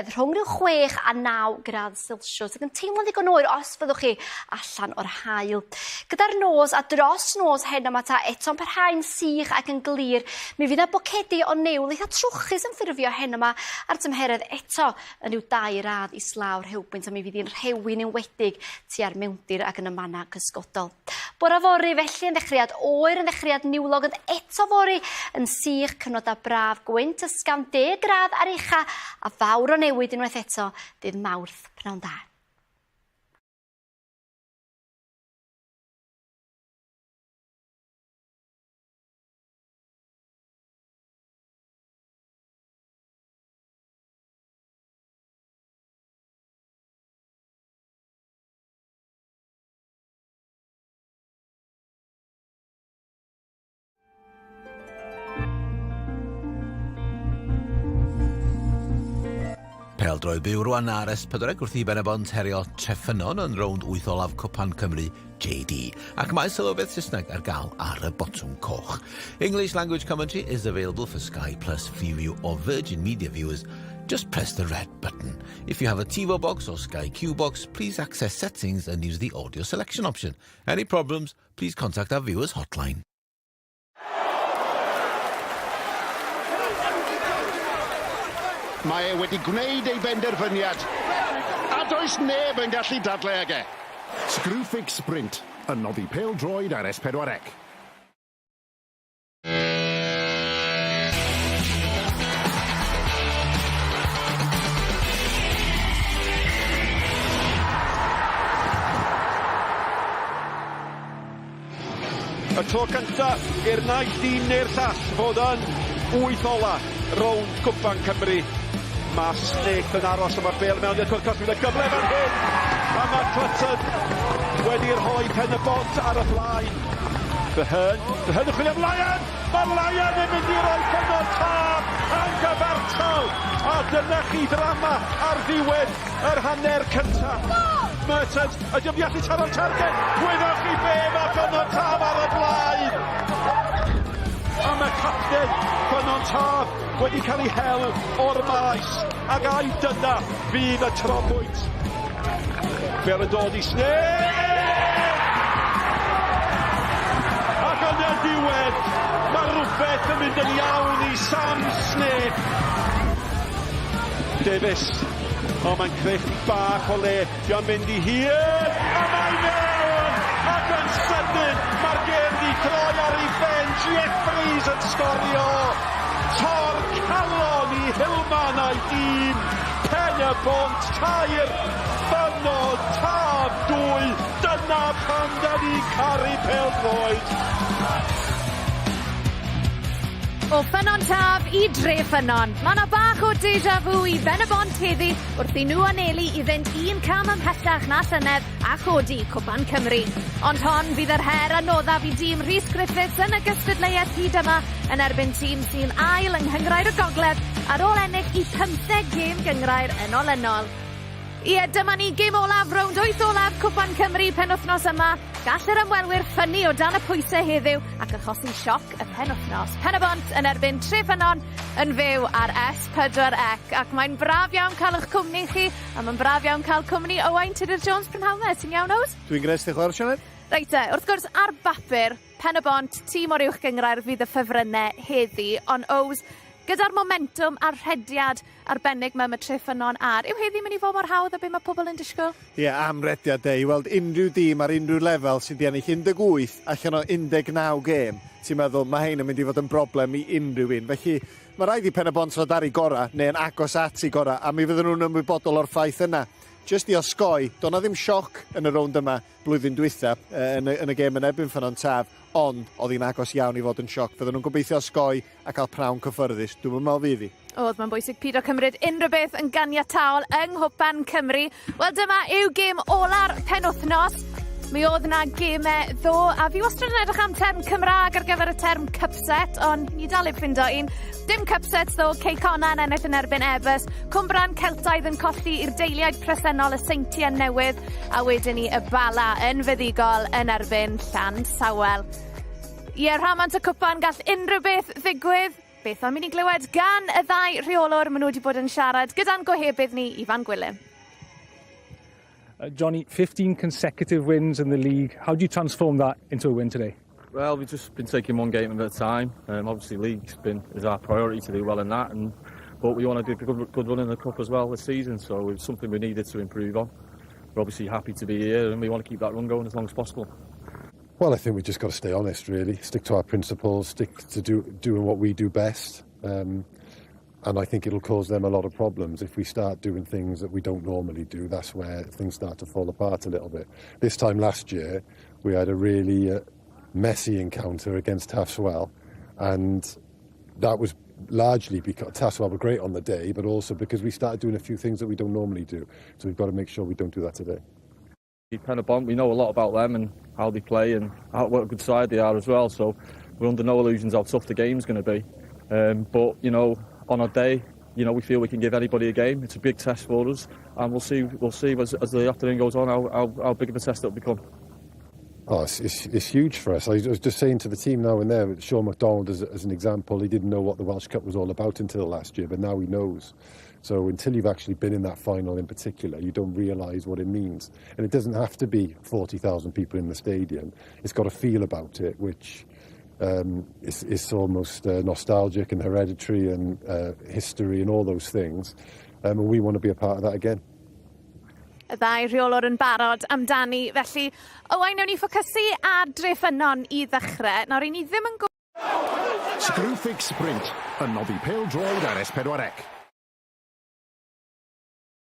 tymheredd rhwng rhyw 6 a 9 gradd Celsius ac yn teimlo'n ddigon oer os fyddwch chi allan o'r haul. Gyda'r nos a dros nos heno 'ma ta eto'n parhau'n sych ac yn glir, mi fydd 'na bocedi o niwl eitha trwchus yn ffurfio heno 'ma a'r tymheredd eto yn rhyw dair radd islaw rhewbwynt a mi fydd hi'n rhewi'n enwedig tua'r mewndir ac yn y mannau cysgodol. Bore fory felly yn ddechreuad oer, yn ddechreuad niwlog ond eto fory yn sych, cyfnodau braf, gwynt ysgafn, deg gradd ar ucha a fawr o newid unwaith eto dydd Mawrth pnawn da. Pêl-droed byw rwan ar S4C wrth i Ben-y-bont herio Treffynnon yn rownd wyth olaf Cwpan Cymru JD. Ac mae sylwebeth Saesneg ar gael ar y botwm coch. English language commentary is available for Sky Plus Freeview or Virgin Media viewers. Just press the red button. If you have a TiVo box or Sky Q box, please access settings and use the audio selection option. Any problems, please contact our viewers hotline. Mae e wedi gwneud ei benderfyniad, a does neb yn gallu dadlau ag e. Screwfix Sprint yn noddi pêl-droed ar S4C. Y tro cynta i'r naill dîm neu'r llall fod yn wyth ola rownd Cwpan Cymru. Mae Snape yn aros a mae'r bêl mewn i'r cwrt cosbi. Y gyfle fan hyn! A mae Clutton wedi rhoi Pen y Bont ar y blaen. Behan, Behan yn chwilio am Lyon! Mae Lyon yn mynd i roi Ffynnon Taf yn gyfartal! A dyna chi ddrama ar ddiwedd yr hanner cyntaf. Mertens, ydy o'n gallu taro'r targed? Gwyddoch chi be, mae Ffynnon Taf ar y blaen! A mae capten Ffynnon Taf wedi cael ei hel o'r maes, ac ai dyna fydd y trobwynt. Bêl yn dod i Snape! Ac yn y diwedd, mae rhywbeth yn mynd yn iawn i Sam Snape. Davies, o mae'n creu bach o le, dio'n mynd i hir, a mae mewn! Ac yn sydyn, mae'r gêm di troi ar ei ben, Jeffries yn sgorio! Tor calon i Hillman a'i dîm, Pen y Bont tair, Ffynnon Taf dwy, dyna pam da ni'n caru pêl-droed! O Ffynnon Taf i Dre Ffynnon, ma' 'na bach o déjà vu i Ben-y-bont heddi wrth i nhw anelu i fynd un cam ymhellach na llynedd a chodi Cwpan Cymru. Ond hon fydd yr her anoddaf i dîm Rhys Griffiths yn y gystadleuaeth hyd yma yn erbyn tîm sy'n ail yng Nghynghrair y Gogledd ar ôl ennill i pymtheg gêm gynghrair yn olynol. Ie, dyma ni, gêm olaf rownd wyth olaf Cwpan Cymru penwythnos yma. Gall yr ymwelwyr ffynnu o dan y pwysau heddiw ac achosi sioc y penwythnos. Pen-y-bont yn erbyn Trefynnon yn fyw ar S4C ac mae'n braf iawn cael eich cwmni chi a mae'n braf iawn cael cwmni Owain Tudur Jones prynhawn 'ma. Ti'n iawn, Ows? Dwi'n grêt, diolch yn fawr, Sioned. Reit te, wrth gwrs, ar bapur, Pen-y-bont, tîm o'r Uwch Gynghrair fydd y ffefrynnau heddi, ond Ows, gyda'r momentwm a'r rhediad arbennig 'ma mae Treffynnon ar, yw heddi mynd i fod mor hawdd â be mae pobl yn disgwyl? Ie, am rediad de, i weld unrhyw dîm ar unrhyw lefel sydd 'di ennill 18 allan o 19 gêm, ti'n meddwl, mae hein yn mynd i fod yn broblem i unrhyw un. Felly, mae rhaid i Pen-y-bont fod ar eu gorau, neu yn agos at eu gorau, a mi fydden nhw'n ymwybodol o'r ffaith yna. Jyst i osgoi, doedd 'na ddim sioc yn y rownd yma, blwyddyn dwytha yn y, yn y gêm yn erbyn Ffynnon Taf, ond oedd hi'n agos iawn i fod yn sioc. Fydden nhw'n gobeithio osgoi a cael prawn cyffyrddus. Dwi'm yn meddwl fydd hi. Oedd, mae'n bwysig pido cymryd unrhyw beth yn ganiataol yng Nghwpan Cymru. Wel, dyma yw gêm ola'r penwythnos. Mi oedd 'na gemau ddo, a fi wastad yn edrych am term Cymraeg ar gyfer y term cupset, ond ni dal heb ffindo un. Dim cupset ddo, Cei Connah yn ennill yn erbyn Airbus, Cwmbran Celtaidd yn colli i'r deiliaid presennol y Seintiau Newydd, a wedyn ni y Bala yn fuddugol yn erbyn Llansawel. Ie, rhamant y cwpan, gall unrhyw beth ddigwydd. Beth am i ni glywed gan y ddau rheolwr maen nhw wedi bod yn siarad gyda'n gohebydd ni, Ifan Gwilym. Johnny, 15 consecutive wins in the league. How do you transform that into a win today? Well, we've just been taking one game at a time. Obviously, league's been is our priority to do well in that, and but we want to do a good run in the cup as well this season. So it's something we needed to improve on. We're obviously happy to be here, and we want to keep that run going as long as possible. Well, I think we've just got to stay honest, really. Stick to our principles, stick to doing what we do best. And I think it'll cause them a lot of problems. If we start doing things that we don't normally do, that's where things start to fall apart a little bit. This time last year, we had a really messy encounter against Taff's Well, and that was largely because Taff's Well were great on the day, but also because we started doing a few things that we don't normally do. So we've got to make sure we don't do that today. Pen-y-bont, we know a lot about them and how they play and what a good side they are as well. So we're under no illusions how tough the game's going to be. But on our day, we feel we can give anybody a game. It's a big test for us, and we'll see. We'll see as the afternoon goes on how big of a test it'll become. Oh, it's huge for us. I was just saying to the team now and there, Sean McDonald as an example, he didn't know what the Welsh Cup was all about until last year, but now he knows. So until you've actually been in that final in particular, you don't realise what it means. And it doesn't have to be 40,000 people in the stadium. It's got a feel about it, which is almost nostalgic and hereditary and history and all those things. And we want to be a part of that again. Y ddau rheolwr yn barod amdani. Felly, Owain, newn ni ffocysu ar Dreffynnon i ddechrau. Nawr, i ni ddim yn Screwfix Sprint yn noddi pêl-droed ar S4C.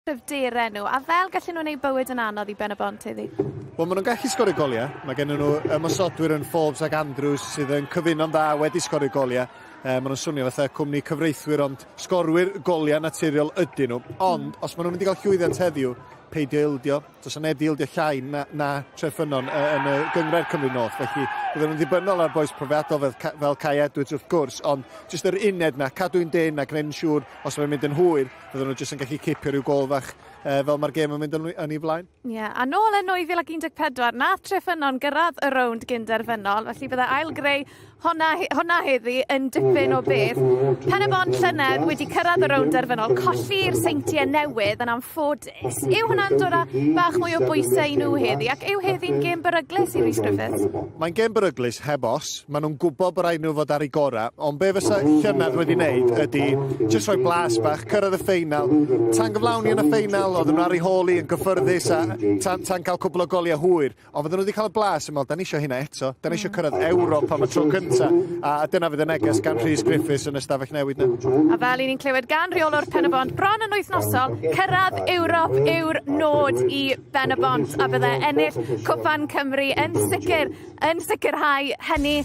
Cryfderau nhw, a fel gallen nhw wneud bywyd yn anodd i Ben-y-bont heddi? Wel, maen nhw'n gallu sgorio goliau. Mae gen nhw ymosodwyr yn Forbes ac Andrews sydd yn cyfuno'n dda wedi sgorio goliau. Maen nhw'n swnio fatha cwmni cyfreithwyr, ond sgorwyr goliau naturiol ydyn nhw. Ond, os maen nhw'n mynd i gael llwyddiant heddiw, peidio ildio. Does 'na neb 'di ildio llai na Treffynnon yn y gynghrair Cymru North. Felly, bydden nhw'n ddibynnol ar bois profiadol fel Kai Edwards wrth gwrs, ond jyst yr uned na, cadw'n dyn a gwneud yn siŵr os mae'n mynd yn hwyr, fydden nhw jyst yn gallu cipio rhyw gol fach fel mae'r gêm yn mynd yn ei flaen. Ie, yeah, a nôl yn 2014, nath Treffynnon gyrraedd y rownd gynderfynol, felly bydde ail-greu honna heddi yn dipyn o beth. Pen-y-bont llynedd wedi cyrraedd y rownd derfynol, colli'r Seintiau Newydd yn anffodus. Yw hwnna'n dod â bach mwy o bwysau i nhw heddi, ac yw heddi'n gêm beryglus i Rhys Griffiths? Mae'n gêm beryglus, heb os. Maen nhw'n gwybod bod rhaid nhw fod ar ei gorau, ond be fysa llynedd wedi wneud ydy jyst rhoi blas bach, cyrraedd y ffeinal, tan gyflawni yn y ffeinal, oedden nhw ar ei hôl hi yn gyffyrddus a tan cael cwpl o goliau hwyr. Ond fydden nhw wedi cael y blas yn meddwl, da ni eisiau hynna eto, da ni eisiau cyrraedd Ewrop am y tro cynta. A dyna fydd y neges gan Rhys Griffiths yn y stafell newid na. A fel i ni'n clywed gan rheolwr Pen-y-bont bron yn wythnosol, cyrraedd Ewrop yw'r nod i Ben-y-bont a bydde ennill Cwpan Cymru yn sicr yn sicrhau hynny.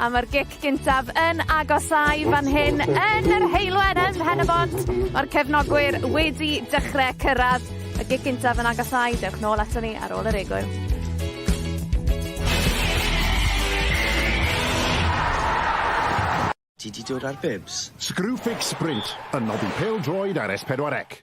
A mae'r gic gyntaf yn agosau fan hyn yn yr heulwen ym Mhen-y-bont. Mae'r cefnogwyr wedi dechrau cyrraedd. Y gic gyntaf yn agosau, dewch nôl ato ni ar ôl yr egwyl. Ti 'di dod ar bibs? Screwfix Sprint yn noddi pêl-droed ar S4C.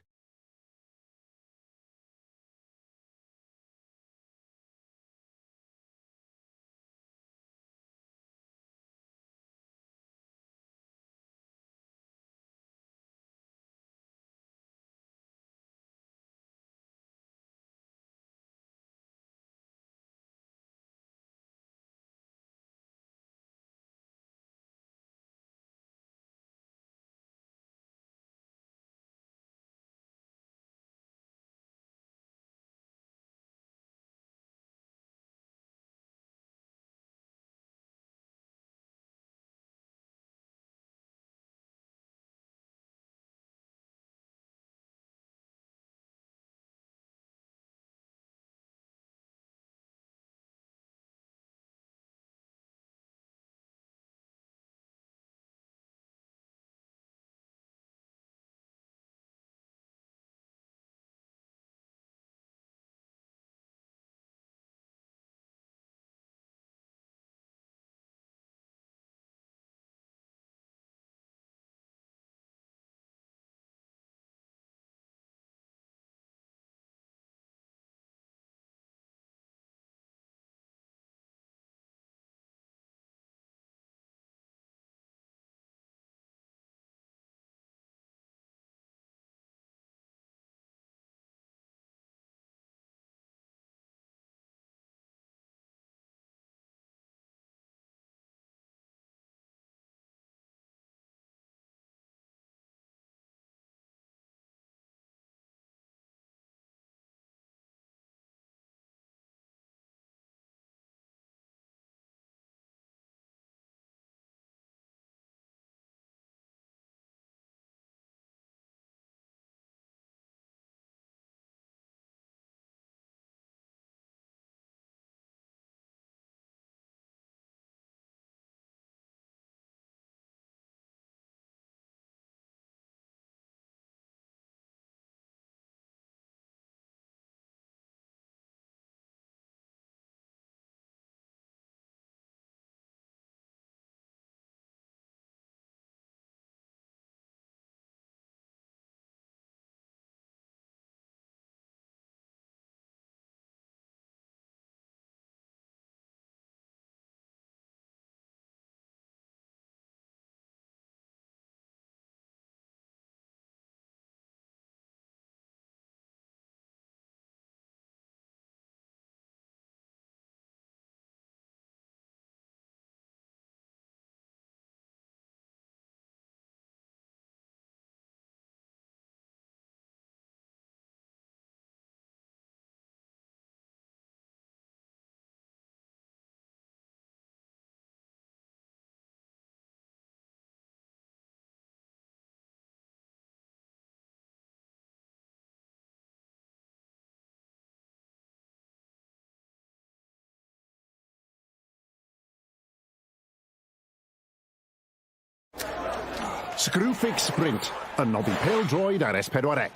Screwfix Sprint, yn noddi pêl-droed ar S4C.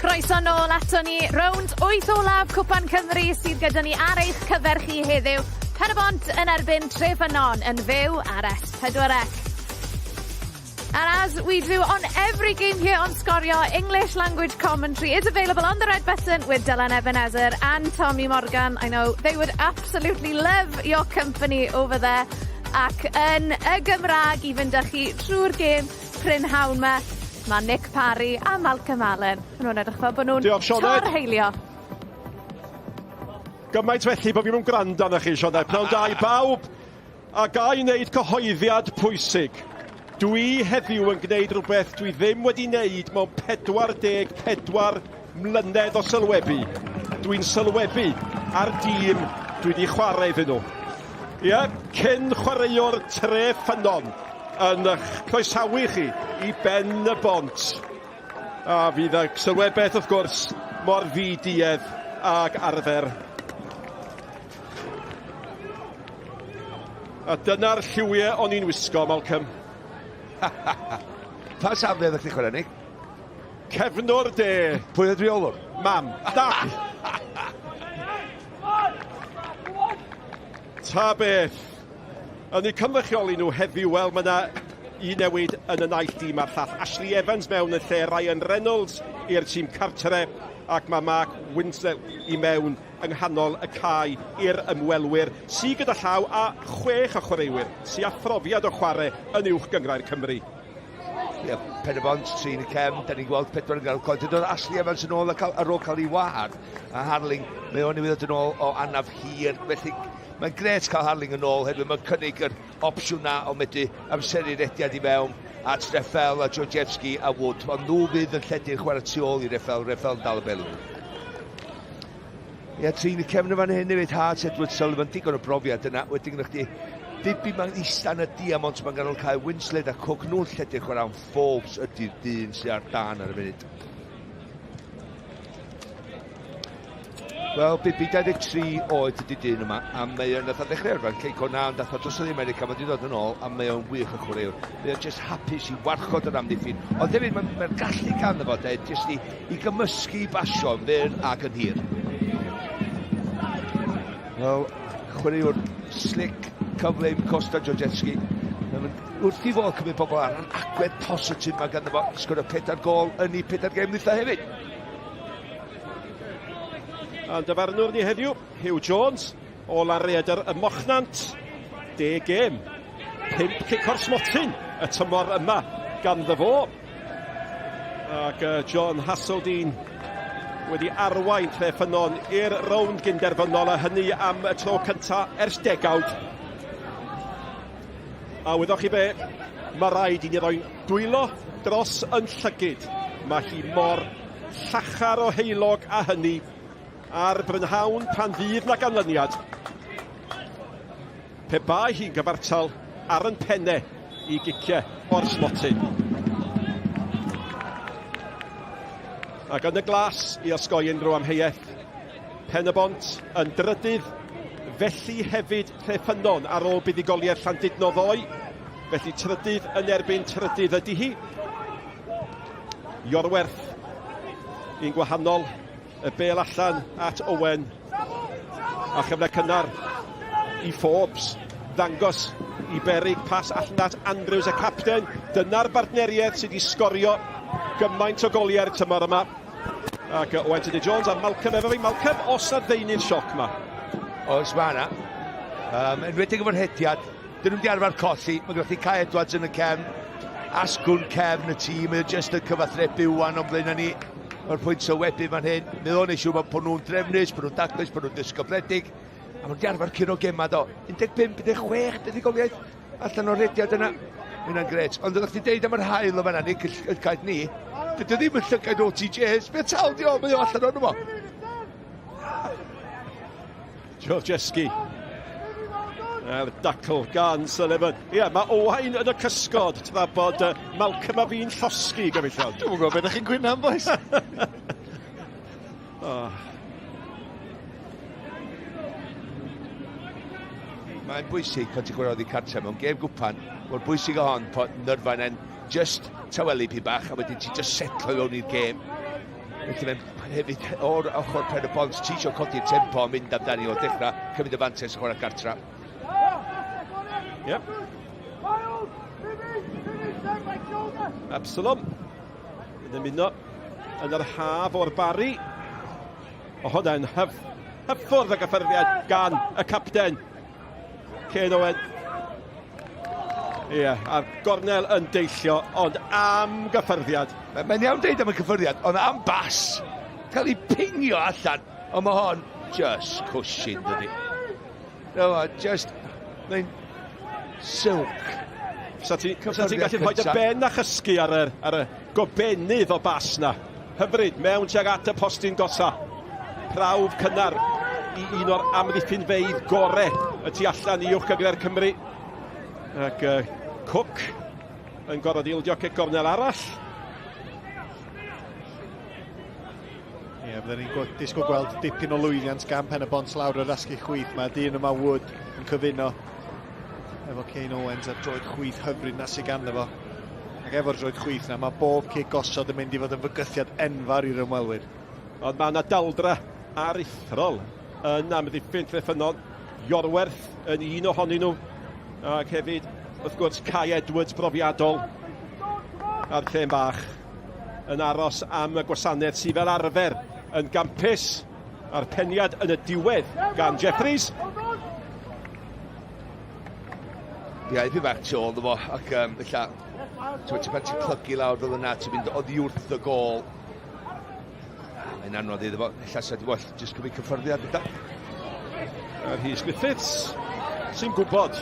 Croeso nôl ato ni, rownd wyth olaf Cwpan Cymru sydd gyda ni ar eich cyfer chi heddiw. Pen-y-bont yn erbyn Treffynnon yn fyw ar S4C. And as we do on every game here on Sgorio, English language commentary is available on the red button with Dylan Ebenezer and Tommy Morgan. I know they would absolutely love your company over there. Ac yn y Gymraeg i fynd â chi trwy'r gêm prynhawn 'ma, mae Nick Parry a Malcolm Allen. Ma' nhw'n edrych fel bod nhw'n Diolch, Sioned. torheulio. Gymaint felly bod fi'm yn gwrando arnoch chi, Sioned. Pnawn da i bawb. A ga i wneud cyhoeddiad pwysig? Dwi heddiw yn gwneud rhywbeth dwi ddim wedi wneud mewn 44 mlynedd o sylwebu. Dwi'n sylwebu ar dîm dwi wedi chwarae iddyn nhw. Ie, cyn chwaraewr Tre Ffynnon yn eich croesawu chi i Ben y Bont. A fydd y sylwebaeth, wrth gwrs, mor ddi-duedd ag arfer. A dyna'r lliwiau o'n i'n wisgo, Malcolm. Pa safle oeddech chdi'n chwarae, Nick? Cefnwr de. Pwy oedd rheolwr? Mam. Da! Ta beth. Yn eu cynrychioli nhw heddiw, wel, mae yna un newid yn y naill dîm a'r llall. Ashley Evans mewn yn lle Ryan Reynolds i'r tîm cartre, ac mae Mark Winslow i mewn yng nghanol y cae i'r ymwelwyr, sy gyda llaw â chwech o chwaraewyr sy â phrofiad o chwarae yn Uwch Gynghrair Cymru. Ie, Pen-y-bont, trin y cefn, da ni'n gweld pedwar yn gael coed. Dod Ashley Evans yn ôl a cael, ar ôl cael ei wahardd, a Harling, mae o'n newydd ddod yn ôl o anaf hir, felly mae'n gret cael Harling yn ôl, hefyd mae'n cynnig yr opsiwn na o medru amseru rediad i mewn at Reffel a Georgievski a Wood, ond nhw fydd yn lledu'r chwarae tu ôl i Reffel, Reffel yn dal y bel. Ie, trin y cefn yn fan hyn hefyd, Hart, Edward Sullivan, digon o brofiad yna. Wedyn gyda chdi Bibby mae'n ista yn y diamont, mae'n ganol cael Winslet a Cook nhw'n lledu'r chwarae, ond Forbes ydy'r dyn sy'n ar dan ar y funud. Wel, Bibi, 23 oed ydy dyn yma, a mae o'n nath o ddechrau ar fan Cei Connah, ond dath o drosodd i America, mae wedi dod yn ôl, a mae o'n wych o chwaraewr. Mae o'n just hapus i warchod yr amddiffyn, ond hefyd mae'n mae gallu ganddo fo, de, just i, i gymysgu i basio yn fyr ac yn hir. Wel, chwaraewr slick, cyflym, Costa Georgievski. Mae'n wrth i fod cymryd pobl ar agwedd positif mae ganddo fo. Sgorio pedair gol yn ei pedair gêm ddwytha hefyd. A'n dyfarnwr ni heddiw, Hugh Jones, o Lareadr y Mochnant. Deg gêm, pump cic o'r smotyn y tymor yma ganddo fo. Ac John Hasseldine wedi arwain Treffynnon i'r rownd gynderfynol a hynny am y tro cynta ers degawd. A wyddoch chi be, mae rhaid i ni roi'n dwylo dros yn llygid. Mae hi mor llachar o heulog a hynny ar brynhawn pan fydd na ganlyniad. Pe bai hi'n gyfartal ar yn penne i giciau o'r smotyn. Ac yn y glas i osgoi unrhyw amheuaeth, Pen-y-bont yn drydydd, felly hefyd Treffynnon ar ôl buddugoliaeth Llandudno ddoe. Felly trydydd yn erbyn trydydd ydy hi. Iorwerth un gwahanol, y bel allan at Owen a chyfle cynnar i Forbes ddangos i berig pas allan at Andrews y capten. Dyna'r bartneriaeth sydd wedi sgorio gymaint o goliau'r tymor yma. Ac Owen Tudur Jones a Malcolm efo fi. Malcolm, os na ddeunydd sioc ma? Oes, mae yna. Um, enwedig efo'r hediad, dyn nhw'n di arfer colli. Mae gennych chi Kai Edwards yn y cefn, asgwrn cefn y tîm, mae o jyst yn cyfathrebu wan o'n blaen ni. Mae'r pwynt sylwebu fan hyn, mae o'n eisiau bod nhw'n drefnus, bod nhw'n daclus, bod nhw'n disgybledig. A maen nhw 'di arfer curo gema do. 15, 16 buddugoliaeth allan o'r rediad yna. Mae hynna'n gret. Ond oeddech chdi'n deud am yr haul o fan'na, Nick, y llygaid ni. Dydy o ddim yn llygaid OTJs. Be tal di o? Mae o allan o'n fo. Georgeski. A'r dacl gan Sullivan. Ie, yeah, mae Owain yn y cysgod tra bod uh, Malcolm a fi'n llosgi, gyfeillion. Dwi'n gwybod beth ydych chi'n gwyno am, boys. oh. Mae'n bwysig pan ti'n chwarae oddi cartre mewn gêm gwpan, mor bwysig o hon, pod nyrfa yna'n just tawelu pyn bach a wedyn ti just setlo mewn i'r gêm. Felly mae'n hefyd o'r ochr pen y bont, ti eisiau codi'r tempo a mynd amdani o dechrau, cymryd y fantes chwarae gartra. Yep. Absalom yn ymuno yn yr haf o'r Bari. O hwnna'n hyf, hyffwrdd y gyffyrddiad gan y capten. Cyn Owen. Ie, yeah, a'r gornel yn deillio, ond am gyffyrddiad. Mae'n iawn deud am y cyffyrddiad, ond am bas. Cael ei pingio allan, ond mae hon just cwshin, dydy. No, just, mae'n silk. Sa ti'n ti gallu rhoi dy ben a chysgu ar y, ar y gobenydd o bas na. Hyfryd, mewn tuag at y postyn gosa. Prawf cynnar i un o'r amddiffynfeydd gore y tu allan i uwch gynghrair Cymru. Ac uh, Cook yn gorfod ildio cic gornel arall. Ie, yeah, byddwn ni'n disgwyl gweld dipyn o lwyddiant gan Pen y Bont lawr yr asgu chwith. Mae dyn yma Wood yn cyfuno efo Kane Owens a'r droed chwith hyfryd na sydd ganddo fo. Ac efo'r droed chwith na, mae bob cic gosod yn mynd i fod yn fygythiad enfawr i'r ymwelwyr. Ond mae yna daldra aruthrol yn amddiffyn Treffynnon. Iorwerth yn un ohonyn nhw. Ac hefyd, wrth gwrs, Kai Edwards brofiadol a'r llên bach yn aros am y gwasanaeth sydd fel arfer yn gampus a'r peniad yn y diwedd gan Jeffries. Ie, yeah, bach tu ôl fo, ac um, ella, ti'n pan ti'n plygu lawr fel yna, ti'n mynd oddi wrth y gol. Mae'n anodd iddo fo, ella sa di well, jyst cymryd cyffyrddiad. A Rhys Griffiths, sy'n gwybod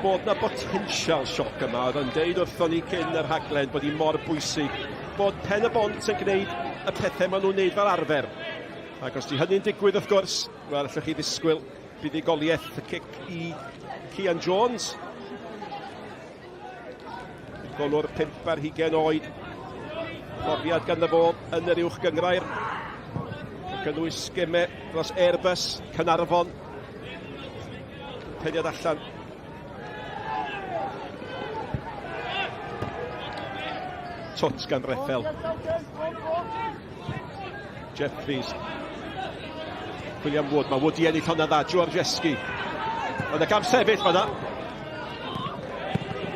bod na botensial sioc yma, oedd yn deud wrthon ni cyn yr rhaglen bod hi mor bwysig bod Pen y Bont yn gwneud y pethau maen nhw'n gwneud fel arfer. Ac os di hynny'n digwydd, wrth gwrs, wel, allwch chi ddisgwyl buddugoliaeth y cic i Cian Jones. Golwr 5 ar hugain oed. Profiad ganddo fo yn yr uwch gynghrair. Yn gynnwys gemau dros Airbus, Caernarfon. Peniad allan. Twt gan Reffel. Jeffries. William Wood. Mae Wood i ennill hwnna dda. Georgievski. Oedd y cam sefyll fanna.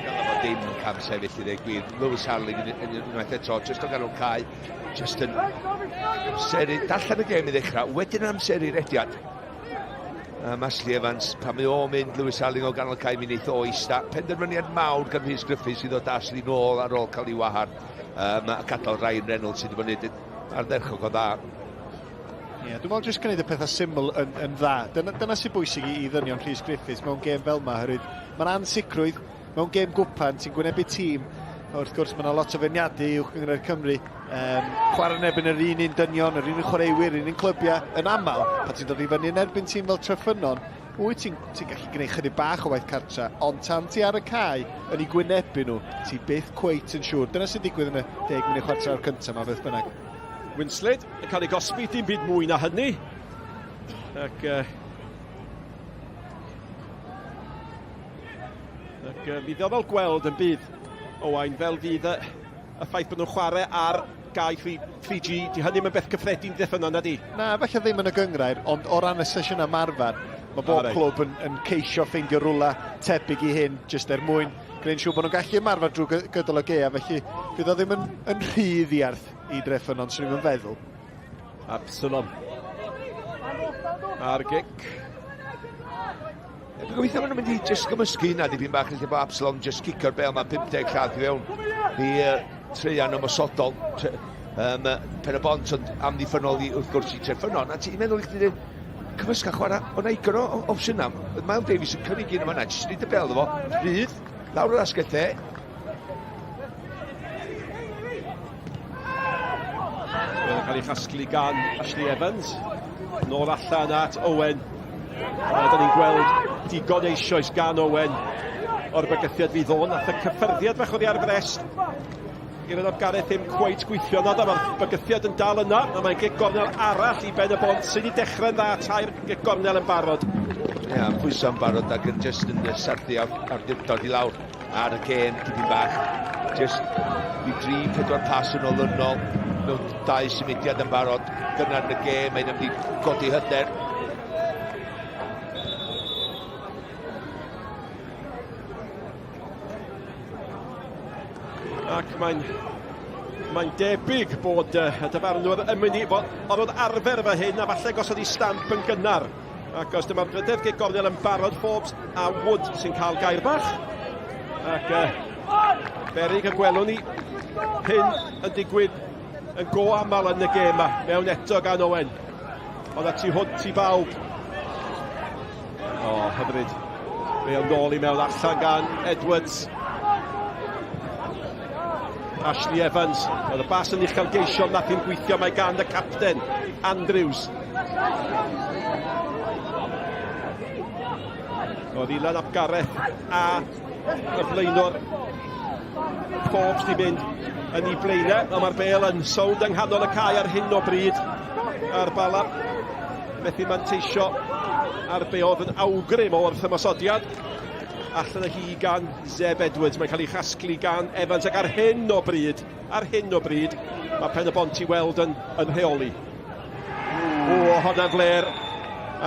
Ganddo fo dim cam sefyll i ddweud gwir. Lewis Harling yn unwaith eto, just o ganol cae, just yn amseru, darllen y gêm i ddechrau, wedyn yn amseru rediad. Um, Ashley Evans, pan mae o'n mynd, Lewis Harling o ganol cae, mi wneith o eista. Penderfyniad mawr gan Rhys Griffiths i ddod Ashley nôl ar ôl cael ei wahar um, a gadael Ryan Reynolds sydd wedi bod yn gwneud ardderchog o dda. Ie, yeah, dwi'n meddwl jyst gwneud y pethau syml yn, yn dda. Dyna, dyna sy'n bwysig i, i ddynion Rhys Griffiths mewn gêm fel yma, oherwydd mae'n ansicrwydd mewn gêm gwpan, ti'n gwynebu tîm, wrth gwrs mae yna lot o feirniadu uwch gynghrair Cymru, um, chwarae yn erbyn yr un un dynion, yr un un chwaraewyr, yr un un clybiau, yn aml, pan ti'n dod i fyny yn erbyn tîm fel Treffynnon, wyt ti'n ti gallu gwneud chydig bach o waith cartra, ond tan ti ar y cae yn ei gwynebu nhw, ti byth cweit yn siŵr. Dyna sy'n digwydd yn y 10 munud chwarter awr cyntaf yma, beth bynnag. Winslade yn cael ei gosbi, dim byd mwy na hynny. Ac, uh, ac uh, mi ddiddorol gweld yn bydd Owain fel fydd y, y ffaith bod nhw'n chwarae ar gae 3G, di hynny ddim yn beth cyffredin ddiffynnon, na di? Na, falle ddim yn y gynghrair, ond o ran y sesiynau marfer, mae bob ah, clwb yn, yn ceisio ffeindio rwla tebyg i hyn, jyst er mwyn gwneud siŵr bod nhw'n gallu ymarfer drwy gydol y gaeaf, felly fydd o ddim yn, yn rhy ddiarth i Dreffynnon, swn i'n feddwl. Absalom. A'r gic. Dwi'n gobeithio maen nhw'n mynd i jyst gymysgu hynna dipyn bach, lle bod Absalom jyst cicio'r bel ma'n 50 llath i fewn i uh, treian ymosodol. Um, pen y bont, ond amddiffynnol i, wrth gwrs i Treffynnon. A ti'n meddwl i chdi dweud, cymysga chwarae, o'na igon o opsiynau. Miles Davies yn cynnig un yma, jyst nid y bel efo, rhydd, lawr yr asgell dde. Mae'n cael ei chasglu gan Ashley Evans. Nôl allan at Owen. A da ni'n gweld digon eisoes gan Owen o'r bygythiad fydd o. Nath y cyffyrddiad fach oddi ar frest i'r yna Gareth ddim cweit gweithio na mae'r bygythiad yn dal yna a mae'n gic gornel arall i Ben y Bont sydd wedi dechrau'n dda tair gic gornel yn barod. Ie, yeah, pwyso'n barod ac yn just yn sarthu ar, ar dod i lawr ar y gêm tipyn bach. Just i dri, pedwar pas yn olynol mewn dau symudiad yn barod gynnar yn y gêm, mae'n mynd i godi hyder. Ac mae'n mae'n debyg bod uh, y dyfarnwr yn mynd i fod orfod arfer efo hyn a falle gosod i stamp yn gynnar. Ac os dyma'r drydedd gig gornel yn barod, Forbes a Wood sy'n cael gair bach. Ac uh, berig y gwelwn ni hyn yn digwydd yn go aml yn y gêm yma, mewn eto gan Owen. Ond a tu hwnt i bawb. O, oh, hyfryd. Fe o'n nôl i mewn allan gan Edwards. Ashley Evans. Oedd y bas yn uchelgeisiol, nath i'n gweithio, mae gan y capten, Andrews. Oedd Ilan ap Gareth a y blaenor Forbes di mynd yn ei blaenau, ond mae'r bel yn sownd yng nghanol y cae ar hyn o bryd a'r Bala methu manteisio ar be oedd yn awgrym o wrthymosodiad. Allan y hi gan Zeb Edwards, mae'n cael ei chasglu gan Evans ac ar hyn o bryd, ar hyn o bryd, mae Pen y Bont i weld yn, yn rheoli. O, hwnna'n fler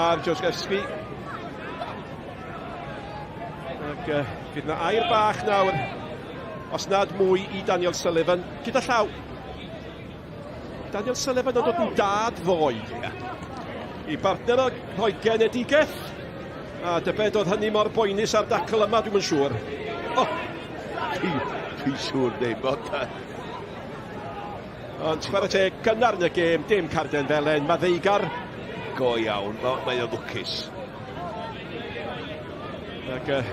ar Josgewski. Ac uh, fydd yna air bach nawr, os nad mwy i Daniel Sullivan, gyda llaw. Daniel Sullivan yn dod yn dad ddoe. I bartner o rhoi genedigaeth. A dybed oedd hynny mor boenus ar dacl yma, dwi'n yn siŵr. Oh. Dwi'n dwi siŵr ddim, ond... Ond chwarae teg, gynnar yn y gêm, dim carden felen, mae ddeigar. Go iawn, mae o'n lwcus. Ac uh,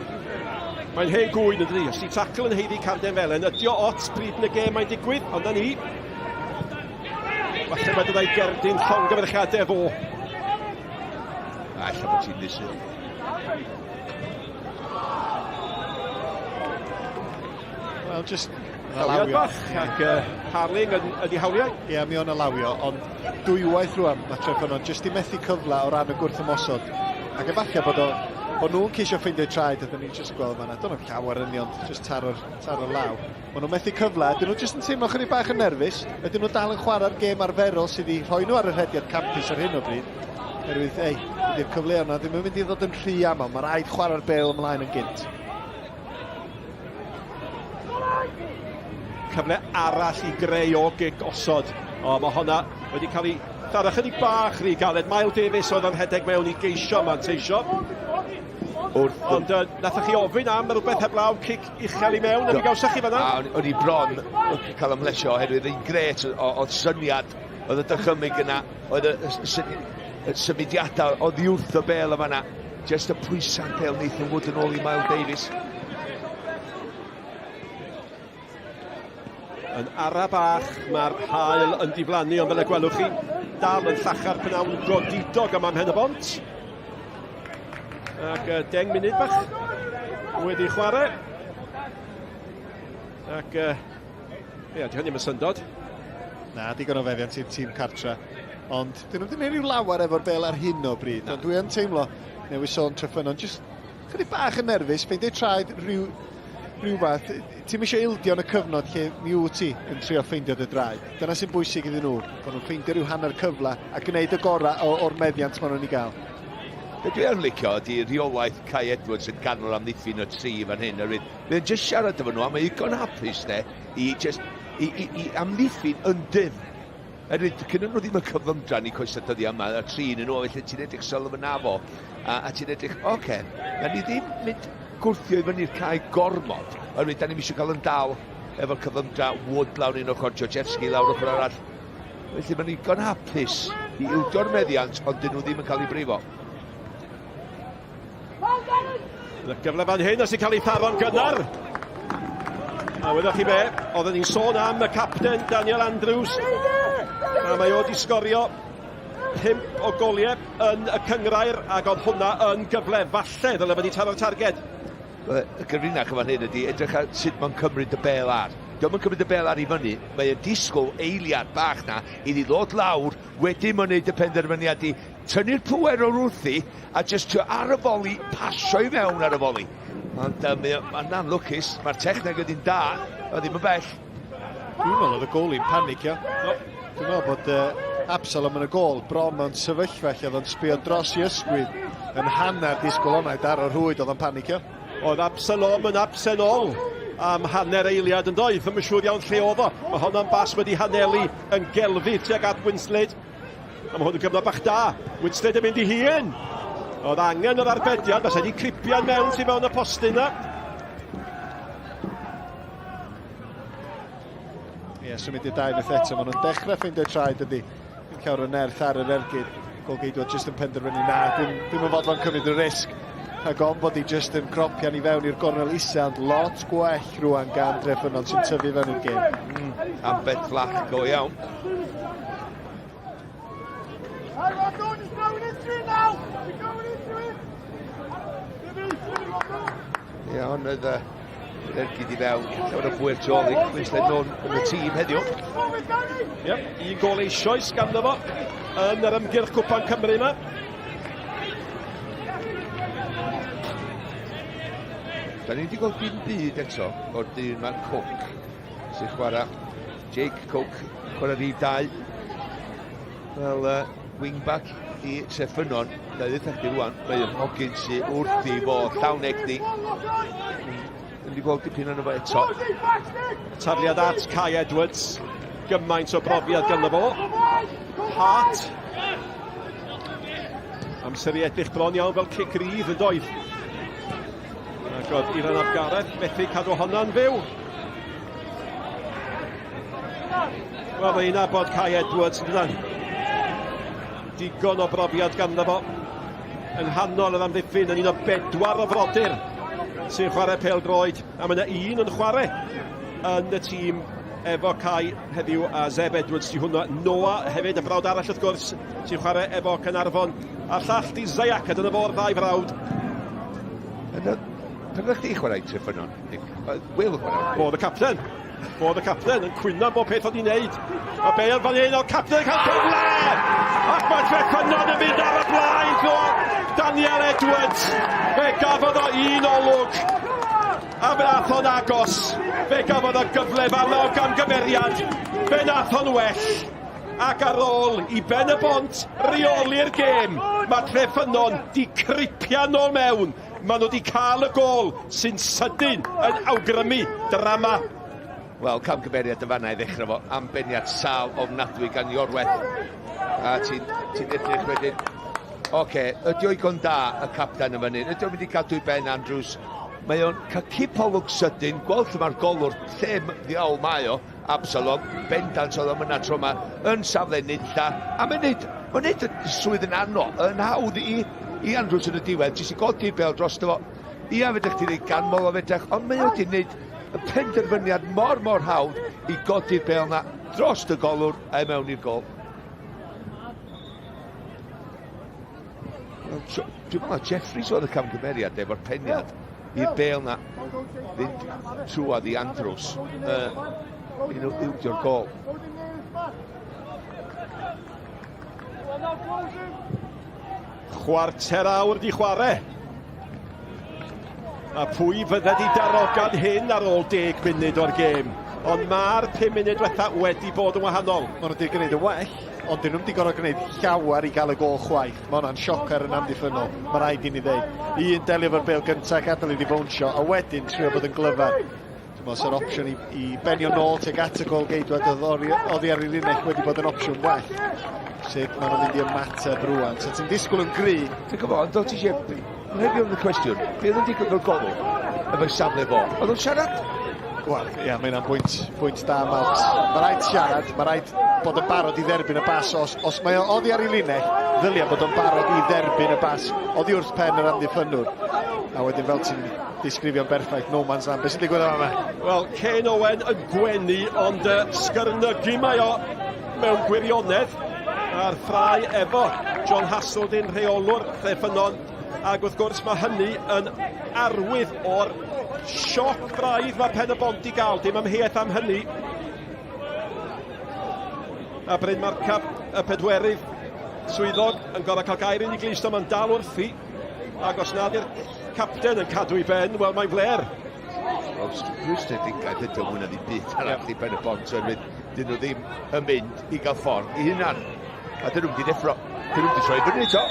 mae'n hen gwyn yn dydi, os di tacl yn heiddi carden felen, ydi o ots pryd yn y gêm mae'n digwydd, ond na ni. Falle mae dyna'i gerdyn llongyfarchiadau fo. A ella bod ti'n ddisgwyl. Wel, just Hawliad bach, ac uh, Harling yn, yn ei hawliau. Ie, yeah, mi o'n alawio, ond dwywaith rwan, mae Treffynnon jyst i methu cyfle o ran y gwrth ymosod. Ac efallai bod o, bod nhw'n ceisio ffeindio traed, ydyn ni'n jyst gweld fanna. Do'n nhw'n llawer yn ond jyst taro'r taro law. Maen nhw'n methu cyfle, ydyn nhw jyst yn teimlo chydig bach yn nerfus, ydyn nhw dal yn chwarae'r gêm arferol sydd wedi rhoi nhw ar y rhediad campus ar hyn o bryd. Oherwydd, ei, dydy'r cyfleoedd yna ddim yn mynd i ddod yn rhy aml, mae rhaid chwarae'r bêl ymlaen yn gynt. Cyfle arall i greu o gic osod. O, mae honna wedi cael ei tharo chydig bach rhy galed. Mael Davies oedd yn rhedeg mewn i geisio manteisio. Wrth... Ond uh, nathoch chi ofyn am rhywbeth heblaw cic uchel i mewn, a mi gawsoch chi fanna. A o'n i bron cael ymlesio oherwydd yn gret oedd syniad, oedd y dychymyg yna, oedd y, y, y symudiadau oddi wrth y bel y fanna. Just y pwysau'r bel Nathan Wood yn ôl i Miles Davies. Yn ara bach, mae'r hael yn diflannu, ond fel y gwelwch chi, dal yn llachar pnawn godidog yma ym Mhen-y-bont. Ac uh, deng munud bach wedi chwarae. Ac, uh, ie, di hynny yn syndod. Na, digon o feddiant i'r tîm cartra. Ond dyn nhw ddim yn rhyw lawer efo'r bel ar hyn o bryd. Ond dwi yn teimlo, newydd sôn Treffynnon, jyst chydig bach yn nerfus, ffeindio traed rhyw, rhyw fath. Ti'n eisiau ildio yn y cyfnod lle mi wyt ti yn trio ffeindio dy draed. Dyna sy'n bwysig iddyn nhw, bod nhw'n ffeindio rhyw hanner cyfle a gwneud y gorau o'r meddiant maen nhw'n ei gael. Be dwi yn licio ydy rheolaeth Kai Edwards yn ganol amddiffyn y tri fan hyn. Oherwydd, mae'n just siarad efo nhw a mae igon hapus ne, i, just, i, i, i amddiffyn yn dyfn. Oherwydd, cyn nhw ddim yn cyflymdra ni coesau dyddiau yma, y trin yn ôl, felly ti'n edrych sylw fyna fo, a, a ti'n edrych, oce, okay, na ni ddim mynd gwrthio i fyny'r cae gormod, oherwydd da ni'n eisiau cael yn dal efo'r cyflymdra Wood lawr un ochr, Georgievski lawr ochr arall. Felly maen nhw'n hapus i ildio'r meddiant, ond dyn nhw ddim yn cael eu brifo. Y gyfle fan hyn os i cael ei tharo'n gynnar. A wyddoch chi be, oedden ni'n sôn am y capten Daniel Andrews. A mae o wedi sgorio pump o goliau yn y cyngrair ac oedd hwnna yn gyfle falle ddyle fod wedi taro'r targed. Y gyfrinach yn fan hyn ydy edrych ar sut mae'n cymryd y bel ar. Dio'm yn cymryd y bel ar i fyny, mae e'n disgwyl eiliad bach na iddi ddod lawr, wedyn mae'n neud y penderfyniad i Tynnu'r pŵer o'r wrthi a jyst trio ar y foli, pasio i mewn ar y foli. Ond um, mae'n anlwcus, mae'r techneg ydy'n da, o ddim yn bell. Dwi'n meddwl oedd y goli'n panicio. No. Dwi'n meddwl bod uh, Absalom yn y gol bron mewn sefyllfa lle oedd o'n sbio dros i ysgwydd yn hanner disgwyl hwnna i daro rhwyd oedd o'n panicio. Oedd Absalom yn absennol am hanner eiliad yn doedd, ddim yn siŵr iawn lle oedd o. Mae honno'n bas wedi hanelu yn gelfydd tuag at Winslade. A mae hwn yn gyfnod bach da. Winslade yn mynd i hun. Oedd angen yr arbediad, fasa wedi cripian mewn tu fewn y postyn yna. Ie, yeah, symud i'r dau beth eto. Maen nhw'n dechrau ffeindio traed ydy. Yn llawer o nerth ar yr ergyd. Golgeidwad jyst yn penderfynu na, dwi'n dwi yn fodlon cymryd y risg. Rhag ofn bod hi jyst yn cropian i fewn i'r gornel isa, ond lot gwell rwan gan Dreffynnon sy'n tyfu fewn i'r gêm. Ambell fflach go iawn. Ie, ond oedd y ergyd i fewn, llawer o bwyr tu ôl i Winston Nunn yn y tîm heddiw. Yep, un gol eisoes ganddo fo yn yr ymgyrch Cwpan Cymru yma. Da ni wedi gweld dim byd eto o'r dyn ma'n Cook sy'n chwarae Jake Cook, chwarae rhif 2 fel uh, wingback i Treffynnon. Na i ddweud chdi rwan, mae o'n hogyn sy'n wrth i fod llawn egni. Ddim wedi gweld dipyn o'n fo eto. Tafliad at Kai Edwards. Gymaint o brofiad ganddo fo. Hart. Amser i edrych bron iawn fel cic rydd yn doedd. Ac oedd Iran ap Gareth methu cadw honna'n fyw. Wel, mae'n nabod Kai Edwards, yn dydan? Digon o brofiad ganddo fo. Yng nghanol yr amddiffyn yn un o bedwar o frodyr sy'n chwarae pêl-droed. A mae yna un yn chwarae yn y tîm efo Kai heddiw a Zeb Edwards di hwnna. Noah hefyd, y brawd arall wrth gwrs, sy'n chwarae efo Caernarfon. A'r llall di Zayak, a dyna fo'r ddau frawd. Yna, pan ydych chi chwarae Treffynnon, Nick? Will chwarae. Fo oedd y capten. Fo oedd y capten yn cwyno bob peth oedd hi'n neud. A Bale fan hyn, o'r capten yn cael cyfle! Ac mae Treffynnon yn mynd ar y blaen ddo Daniel Edwards. Fe gafodd o un olwg. A fe nath o'n agos. Fe gafodd o gyfle fan o gamgymeriad. Fe nath o'n well. Ac ar ôl i Ben y Bont reoli'r gêm, mae Treffynnon di cripia nôl mewn. Maen nhw wedi cael y gôl sy'n sydyn yn awgrymu drama. Wel, camgymeriad yn fanna i ddechrau fo. Ambeniad sal ofnadwy gan Iorwerth. A ti'n ti edrych wedyn. Oce, okay, ydy o'i gon da y capten yn fyny? Ydy o'n mynd i gadw i Ben Andrews? Mae o'n cael cipolwg sydyn, gweld lle mae'r golwr, lle ddiawl mae o, Absalom, bendant oedd o'm yna tro yma, yn safle nunlla, a mae'n neud, mae'n neud y swydd yn ano, yn hawdd i, i Andrews yn y diwedd, jyst i godi'r bel dros fo. Ia, fedrech chi ddeud ganmol o fedrech, ond mae o wedi neud y penderfyniad mor mor hawdd i godi'r bel na dros y golwr a i mewn i'r gol. Wel, dwi'n meddwl Jeffries oedd y camgymeriad efo'r peniad i'r bel na fynd trwad i Andrews. Uh, un o'r ildio gol. Chwarter awr di chwarae. A pwy fydde di darogan hyn ar ôl 10 munud o'r gêm? Ond mae'r 5 munud diwetha wedi bod yn wahanol. Maen nhw wedi gwneud yn well, ond dyn nhw'm wedi gorfod gwneud llawer i gael y gol chwaith. Mae hwnna'n siocer yn amddiffynnol, mae rhaid i ni ddeud. Un delio efo'r bêl gyntaf, gadael iddi fownsio, a wedyn trio bod yn glyfar. Dwi'n meddwl sa'r opsiwn i, i benio nôl tuag at y gol geidwad oedd oddi ar ei linell wedi bod yn opsiwn well. Sut maen nhw'n mynd i ymateb rwan. So ti'n disgwyl yn gry. Ti'n gwybod, ond ti eisiau... Mae'n hefyd yn y cwestiwn, be oedd yn digwydd o'r golwg efo'i safle fo? Oedd o'n siarad? Wel, ia, mae hynna'n bwynt, bwynt da, Mark. Mae rhaid siarad, mae rhaid bod yn barod i dderbyn y bas. Os, os mae o oddi ar ei linell, ddylia bod o'n barod i dderbyn y bas oddi wrth pen yr amddiffynnwr. A wedyn fel ti'n disgrifio'n berffaith, no man's land. Beth sy'n digwydd yma? Wel, Ken Owen yn gwenu, ond uh, sgyrnygu mae o mewn gwirionedd. A'r ffrau efo John Hasseldin, rheolwr Treffynnon. Ac wrth gwrs mae hynny yn arwydd o'r sioc braidd mae Pen y Bont i gael. Dim amheuaeth am hynny. A Bryn Marcaf y pedwerydd. Swyddog yn gorfod cael gair yn ei glust, ond mae'n dal wrthi. Ac os nad yw'r capten yn cadw ei ben, wel mae'n fler. Wel, rwystredigaeth ydy o mwy na ddim byd arall i Ben y Bont, oherwydd dyn nhw ddim yn mynd i gael ffordd i hunan. A dyn nhw'n mynd i ddeffro. Dyn nhw'n mynd i troi fyny to.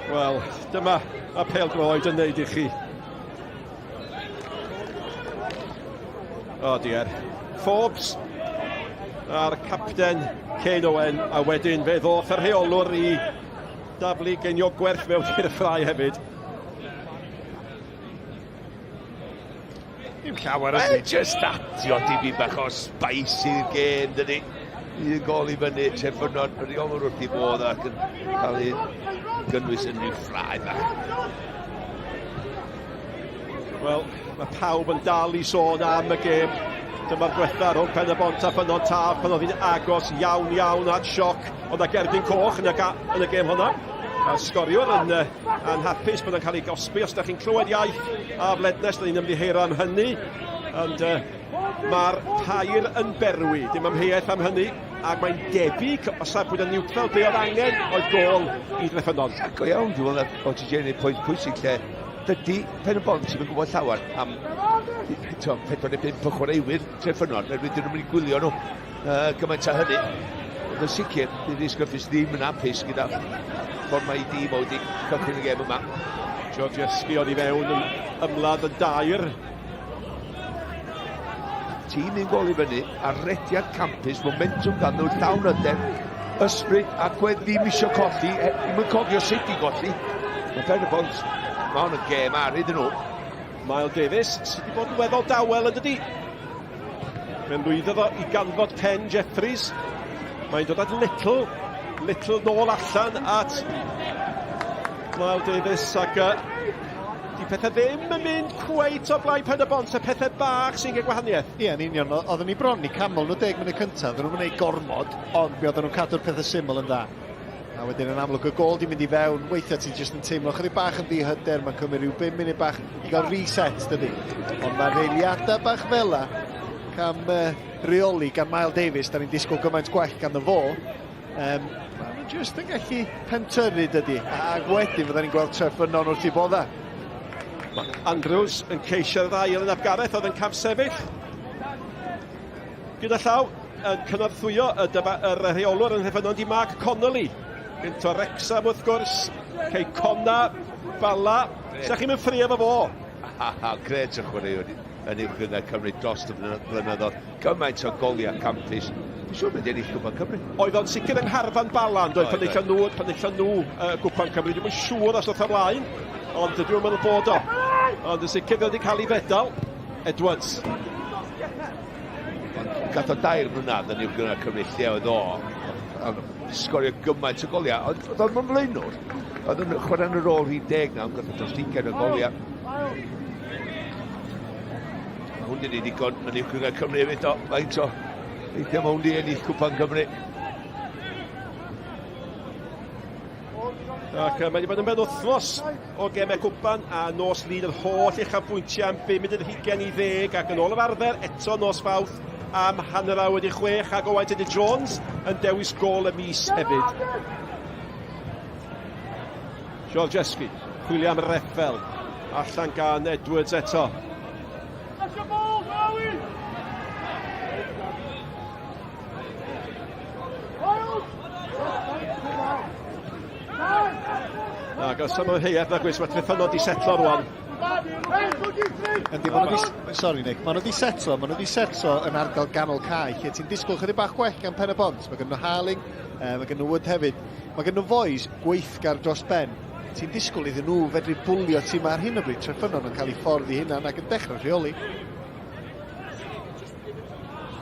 Wel, dyma y pêl droed yn neud i chi. O oh, diar. Forbes a'r capten Kane Owen, a wedyn fe ddoth y rheolwr i daflu geiniog gwerth mewn i'r ffrau hefyd. Dim llawer ydy. Wel, just atio dipyn bach o spice i'r gêm, dydy. Un gol i fyny, Treffynnon, y rheolwr wrth i bodd ac yn cael ei gynnwys yn rhyw ffrae bach. Wel, mae pawb yn dal i sôn am y gêm. Dyma'r diwetha rhwng Pen y Bont a Ffynnon Taf pan oedd hi'n agos iawn iawn at sioc. Ond a gerdyn coch yn y, yn y gêm honna. A sgoriwr yn uh, anhapus bod yn cael ei gosbi. Os da chi'n clywed iaith a flednes, da ni'n ymddiheuro am hynny. Ond uh, mae'r pair yn berwi, dim amheuaeth am hynny. Ac mae'n debyg, o safbwynt y niwtral, be oedd angen oedd gôl i Dreffynnon. Ia, go iawn, dwi'n meddwl bod ti wedi gwneud pwynt pwysig lle dydy Pen y Bont ddim yn gwybod llawer am to, 4 neu 5 o chwaraewyr Treffynnon, oherwydd dyn nhw'n mynd i gwylio nhw uh, gymaint â hynny. Ond yn sicr, bydd Rhys Griffiths ddim yn hapus gyda ffordd mae ei dîm o wedi cychwyn y gêm yma. Georgievski oedd i fewn yn ymladd y dair. Tîm un gol i fyny, a rediad campus, momentum gan nhw, llawn hyder, ysbryd a gwedd ddim eisiau colli, e, ddim yn cofio sut i golli. Mae Pen y Bont, mae hwn yn gêm ar iddyn nhw. Mael Davies, sydd wedi bod yn weddol dawel yn dydi? Mae'n lwyddo fo i ganfod Ken Jeffries. Mae'n dod at Little. Little nôl allan at Mael Davies ac uh, di pethau ddim yn mynd cweit o blaen Pen y Bont, y pethau bach sy'n gwneud gwahaniaeth. Ie, yn union. Oedden ni bron i camol nhw 10 munud cyntaf, oedden nhw'n gwneud gormod, ond mi oedden nhw'n cadw'r pethau syml yn dda. A wedyn yn amlwg y gôl di mynd i fewn, weithiau ti jyst yn teimlo chydig bach yn ddihyder, mae'n cymryd rhyw 5 munud bach i gael reset, dydy. Ond mae'r eiliadau bach fel la, cam uh, reoli gan Mael Davies, da ni'n disgwyl gymaint gwell ganddo fo. Um, Maen nhw jyst yn gallu pentyrru, dydy. Ac wedyn fydda ni'n gweld Treffynnon wrth i bodda. Mae Andrews yn ceisio'r ddau yn Ap Gareth oedd yn camsefyll. Gyda llaw, yn cynorthwyo y, dyfa, yr rheolwr yn Nhreffynnon di Mark Connolly. Gynt o Wrexham wrth gwrs, Cei Conna, Bala. Sa chi'n mynd ffrio efo fo? Ha ha, gret o chwaraewr yn uwch gynghrair Cymru dros y blynyddoedd. Gymaint o goliau campus. Dwi'n siŵr mynd i ennill Cwpan Cymru. Oedd o'n sicr yng ngharfan Bala, yn doedd, pan aethon nhw, pan aethon nhw uh, Gwpan Cymru. Dwi'n yn siŵr os oedd ymlaen, ond dwi'n meddwl bod o. Ond yn sicr fe wedi cael ei fedal. Edwards. Gath o dair mlynedd yn uwch gynghrair Cymru lle oedd o ond sgorio gymaint o goliau. Oedd oedd o'n flaenwr. Oedd yn chwarae yn y rôl rhif deg nawr, gath o dros 20 o goliau. Mae hwn wedi digon yn uwch gynghrair Cymru hefyd o. Faint o weithiau mae hwn wedi ennill Cwpan Cymru. Ac mae wedi bod yn benwythnos o gemau cwpan a nos Lun yr holl uchafbwyntiau am 5 munud hugain i ddeg ac yn ôl yr arfer eto nos Fawrth am 6:30 ac Owain Tudur Jones yn dewis gôl y mis hefyd. Georgievski, chwilio am reffel, allan gan Edwards eto. Ac os am amheuaeth nag oes, mae Treffynnon di setlo rwan. Yndi, maen nhw di, sorry Nick, maen nhw di setlo, maen nhw di setlo yn ardal ganol cae, lle ti'n disgwyl chydig bach gwell gan Pen y Bont. Mae gen nhw Harling, mae gen nhw Wood hefyd. Mae gen nhw fois gweithgar dros ben. Ti'n disgwyl iddyn nhw fedru bwlio tîm ar hyn o bryd. Treffynnon yn cael ei ffordd i hunan ac yn dechrau rheoli.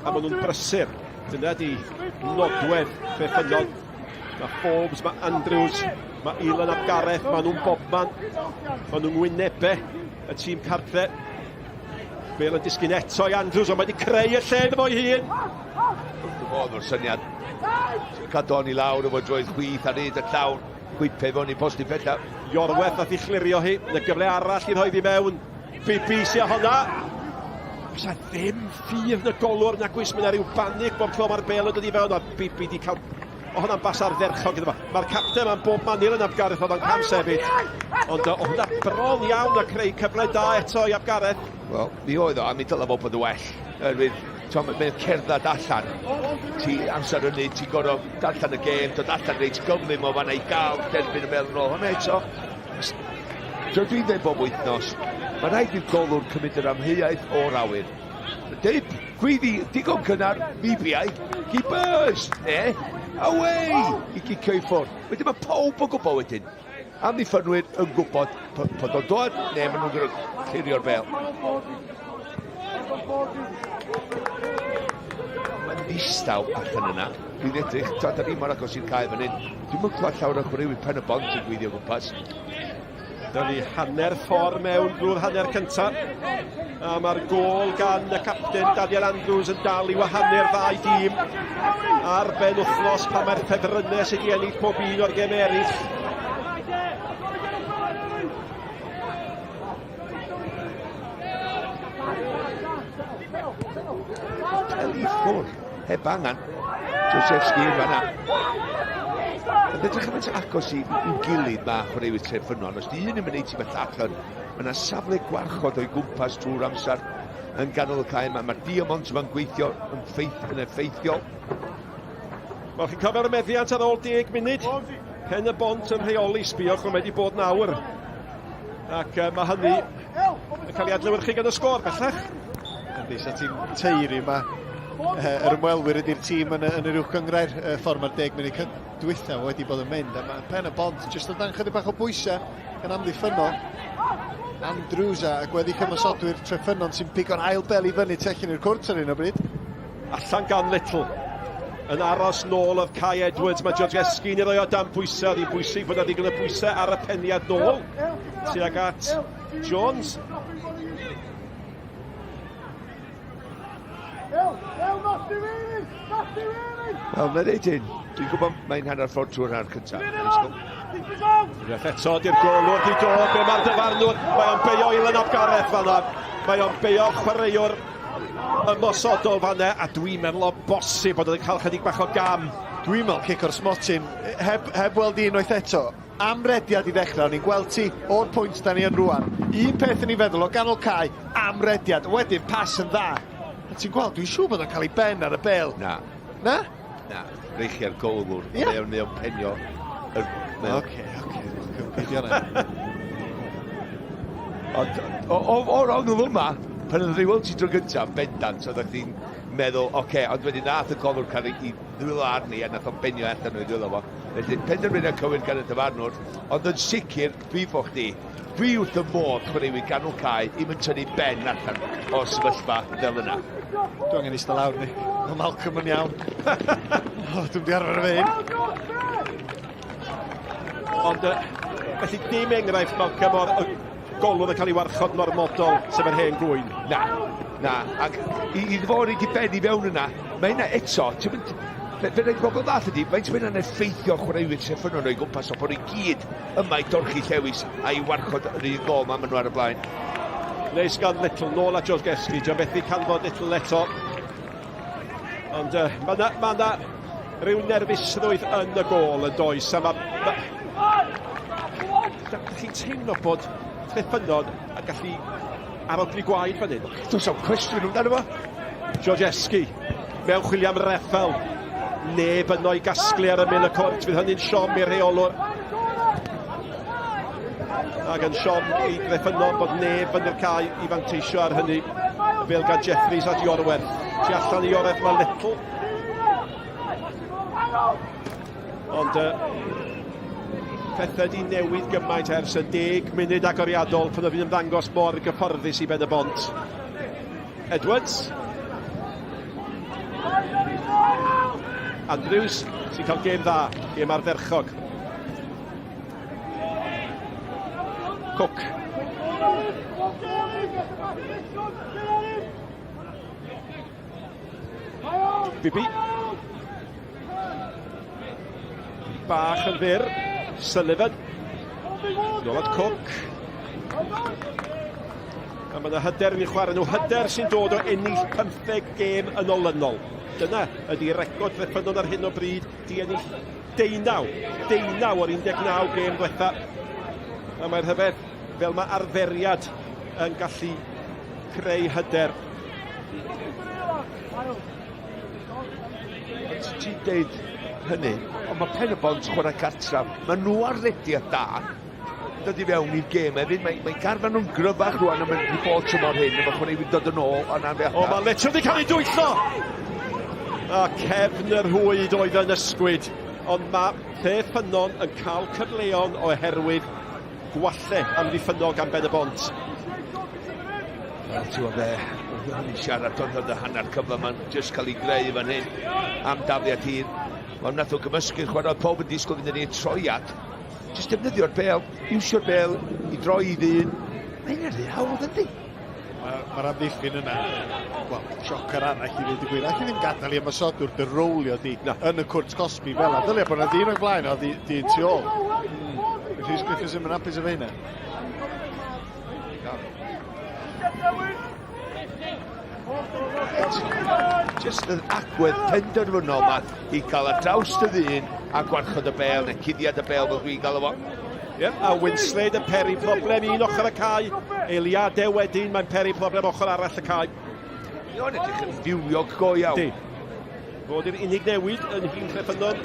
A maen nhw'n brysur. Dyna di nodwedd Treffynnon. Mae Forbes, mae Andrews, mae Elon ap Gareth, maen nhw'n bobman. Maen nhw'n ngwynebau y tîm cartre. Bale yn disgyn eto i Andrews, ond mae wedi creu y lle iddo fo'i hun. Wrth y modd o'r syniad. Cael don i lawr efo droed chwith ar hyd y llawr. Chwipau fewn i postyn pella. Iorwerth nath i chlirio hi. Y gyfle arall i rhoi ddi mewn. BBC a honna. Oes a ddim ffydd yn y golwr nag oes, mae yna rhyw banig bob tro mae'r bel yn dod i fewn a Bibi di cael... O hwnna'n bas ardderchog iddo fo. Mae'r capten ma'n bob man i'r yn Abgareth oedd o'n cam sefyll. Ond o hwnna bron iawn a creu cyfle da eto i Abgareth. Wel, mi oedd o, a mi dylai fo bod yn well. Oherwydd, ti'n mae'n cerdded allan. Ti amser hynny, ti'n gorfod darllen y gêm, dod allan reit gyflym o fanna i gael derbyn y bel yn ôl. Hwna eto, So dwi'n dweud bob wythnos, mae rhaid i'r golwr cymryd yr amheuaeth o'r awyr. Deud, gweiddi digon cynnar, mi biau, keepers, ne, away, i gicio i ffwrdd. Wedyn mae pawb yn gwybod wedyn. Amddiffynwyr yn gwybod pod o'n dod, neu maen nhw'n gorfod clirio'r bel. Mae'n ddistaw allan yna. Dwi'n edrych, da ni mor agos i'r cae fan hyn. Dwi'm yn clywed llawer o chwaraewyr Pen y Bont yn gweithio o gwmpas. Dyna ni hanner ffordd mewn drwy'r hanner cyntaf. A mae'r gôl gan y capten Daniel Andrews yn dal i wahanu'r ddau dîm ar ben wythnos pan mae'r ffefrynnau sydd wedi ennill pob un o'r gemau eraill. Peli ffwrdd, heb angen. Josefski yn fanna. Yn edrych yn agos i, i'w gilydd mae chwaraewyr Treffynnon. Os di un yn mynd i mae llall yn... Mae yna safle gwarchod o'i gwmpas trwy'r amser yn ganol y cae. Mae'r ma Diamond yma'n gweithio yn, ffeith, yn effeithiol. Wel, chi'n cofio'r meddiant ar ôl 10 munud? Pen y bont yn rheoli, sbiwch, mae wedi bod nawr. Ac uh, mae hynny yn cael ei adlewyrchu gan y sgôr bellach. Yndi, sa ti'n teiri yma. Yr ymwelwyr ydy'r tîm yn, yn yr uwch gynghrair, y ffordd mae'r 10 munud dwytha wedi bod yn mynd. A mae Pen y Bont jyst o dan chydig bach o bwysau yn amddiffynnol. Andrews a gweddill ymosodwyr Treffynnon sy'n pigo'r ail bel i fyny tu allan i'r cwrt ar hyn o bryd. Allan gan Little. Yn aros nôl oedd Kai Edwards. Mae Georgescu yn ei roi o dan bwysau. Oedd hi'n bwysig bod yna ddigon o bwysau ar y peniad nôl. Tuag at Jones. Wel, mae'n dweud hyn. Dwi'n gwybod mae'n hanner ffordd trwy'r hanner cyntaf. Unwaith eto, di'r golwr di dod, be mae'r dyfarnwr? Mae o'n beio Ilan ap Gareth fan'na. Mae o'n beio chwaraewr ymosodol fan'na, a dwi'n meddwl o bosib bod o'n cael chydig bach o gam. Dwi'n meddwl cic o'r smotyn, heb, heb weld un oeth eto. Am rediad i ddechrau, o'n i'n gweld ti o'r pwynt da ni yn rwan. Un peth yn ei feddwl o ganol cae, am rediad, wedyn pas yn dda. A ti'n gweld, dwi'n siŵr bod o'n cael ei ben ar y bel. Na. Na? Na, breichiau'r golwr. Ie. Mae o'n mae o'n penio. Yr, mae o'n- Oce, oce, peidio hwnna. Ond o, o, o'r ongl yma, pan oedd ei weld ti dro gyntaf, bendant, oeddech chdi'n meddwl, oce, okay, ond wedyn nath y golwr cael ei ddwylo arni a nath o'n benio allan o'i ddwylo fo. Felly, penderfyniad cywir gan y dyfarnwr, ond yn sicr, dwi fo chdi, dwi wrth y modd chwaraewyr ganol cae i'm yn tynnu ben allan o sefyllfa fel yna. Dwi angen eistedd lawr ni. Mae Malcolm yn iawn. oh, dwi'n di arfer efo hyn. Ond, felly dim enghraifft Malcolm o'r golwr yn cael ei warchod yn ormodol, sef yr hen gwyn. Na, na, ac i, i fod i ben i fewn yna, mae hynna eto, ti'n mynd, fe fe rhaid bobl ddall ydi, faint mae hynna'n effeithio chwaraewyr Treffynnon o'i gwmpas, o bod nhw i gyd yma i dorchi llewis a i warchod yr un gol ma maen nhw ar y blaen. Neis gan Little, nôl at Georgescu, dio'n methu canfod Little eto. Ond uh, mae yna ma na rhyw nerfusrwydd yn y gôl yn does, a mae... Ma, chi'n teimlo bod Treffynnon yn gallu arogli gwaed fan hyn. Does am cwestiwn amdano fo. Georgescu mewn chwilio am reffel. Neb yno i gasglu ar ymyl y cwrt. Fydd hynny'n siom i'r rheolwr. Ac yn siom i Dreffynnon bod neb fyny'r cae i fanteisio ar hynny. Y bel gan Jeffries at Iorwerth. Tu allan i Iorwerth mae Little. Ond uh, pethau di newid gymaint ers y 10 munud agoriadol pan oedd hi'n ymddangos mor gyfforddus i Ben y Bont. Edwards. Andrews sy'n cael gêm dda, gêm ardderchog. Cook. Bibi. Bach yn fyr. Sullivan. Nôl at Cook. A mae yna hyder yn eu chwarae nhw, hyder sy'n dod o ennill 15 gêm yn olynol. Dyna ydy record Treffynnon ar hyn o bryd, di ennill deunaw, deunaw o'r 19 gêm ddiwetha. A mae'r rhyfedd fel mae arferiad yn gallu creu hyder. Ond ti'n deud hynny, ond mae Pen y Bont chwarae cartref, mae nhw ar rediad da, dod i fewn i'r gêm hefyd. Mae, mae garfan nhw'n gryfach rwan am wedi bod tymor hyn, efo chwaraewyr dod yn ôl o'n anafiadau. O, mae Little wedi cael ei dwyllo! A cefn yr rhwyd oedd yn ysgwyd, ond mae Lle Ffynnon yn cael cyfleon oherwydd gwalle amddiffynnol gan Ben y Bont. Wel, ti'n gwybod be, o'n i'n siarad o'n dod y hanner cyfle ma'n jyst cael ei greu fan hyn am dafliad hir. Wel, nath o gymysgu'r chwarae, pob yn disgwyl fynd yn ei troiad. Jyst defnyddio'r bel, iwsio'r bel i droi i ddyn. Mae hynny'n rhy hawdd, yndi? Mae'r ma amddiffyn yna, wel, siocer arall i ddweud y gwir. Alli ddim gadael i ymosodwr dy rowlio di Na. yn y cwrt cosbi fel 'na. Dylia bod yna ddyn o'i flaen a dyn tu ôl. Rhys Griffiths ddim yn hapus efo hynna. Just yr agwedd penderfynol yma i gael ar draws dy ddyn a gwarchod y bel, neu cuddiad y bel fel dwi'n gael efo. Yep, a Winslade yn peri problem un ochr y cae. Eiliadau wedyn, mae'n peri problem ochr arall y cae. Mae o'n edrych yn fywiog go iawn. Di. Fod i'r unig newid yn nhîm Treffynnon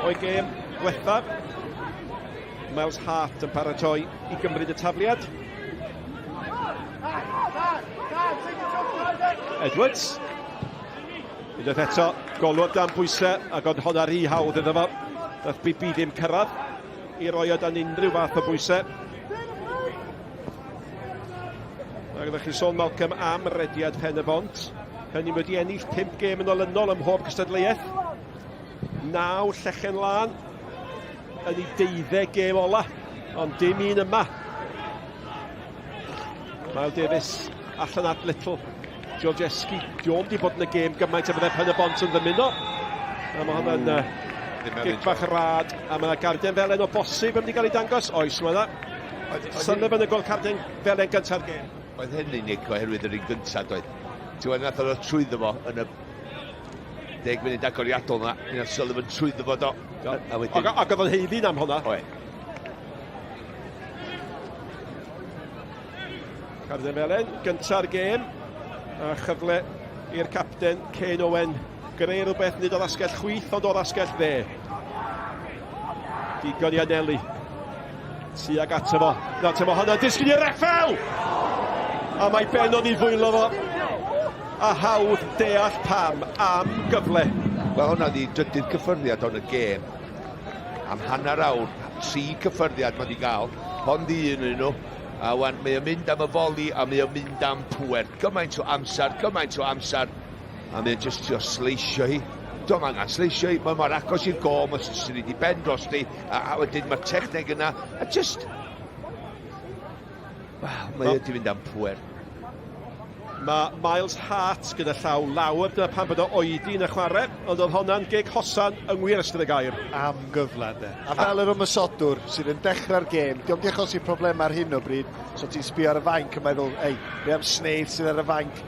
o'i gêm ddiwethaf. Miles Hart yn paratoi i gymryd y tafliad. Edwards. Unwaith eto, golwr dan bwysau, ac ond honna rhy hawdd iddo fo. Nath Bibi ddim cyrraedd i roi o dan unrhyw fath o bwysau. Ac ydych chi'n sôn, Malcolm, am rediad Pen y Bont. Hynny wedi ennill 5 gêm yn olynol ym mhob cystadleuaeth. 9 llechen lân yn ei deuddeg gêm ola, ond dim un yma. Miles Davis allan at Little. Georgeski, diolch di bod yn y gêm gymaint a fydde Pen y Bont yn ddymuno. A mae hwnna'n uh, gic bach rad, a mae yna garden felen o bosib yn mynd i gael ei dangos. Oes, mae yna. Sullivan yn gweld carden felen gyntaf gêm. Oedd hynny'n Nick oherwydd yr un gyntaf doedd. Ti'n gwybod, nath o'n trwyddo fo yn y 10 munud agoriadol na, mi nath Sullivan trwyddo fo do. A wedyn... Ac oedd o'n haeddu am hwnna. Oedd. Carden Felen, gynta'r gêm, a chyfle i'r capten Kane Owen greu rhywbeth nid o'r asgell chwith ond o'r asgell dde. Digon i anelu. Tuag ato fo. Na, tymo hwnna, disgyn i'r effel! A mae Benon i fwylo fo. A hawdd deall pam am gyfle. Wel, hwnna di drydydd cyffyrddiad o'n y gêm. Am hanner awr, tri cyffyrddiad mae di gael. Hon di un yn nhw. A wan, mae o'n mynd am y foli a mae o'n mynd am pwer. Gymaint o amser, gymaint o amser. A mae o'n just trio sleisio hi. Dwi'n angen sleisio hi, mae mor agos i'r gol, mae sy'n di ben dros di, a, a wedyn mae'r techneg yna, a just... Wel, mae wedi fynd am pwer. Mae Miles Hart gyda llaw lawr, dyna pam bod o oedi yn y chwarae, ond oedd honna'n gig hosan yng ngwir ystyr y gair. Am gyfle, de. A fel yr ymosodwr sydd yn dechrau'r gêm, diolch di achosi problemau ar hyn o bryd, so ti'n sbio ar y fainc yn meddwl, ei, be am Snaith sydd ar y fainc?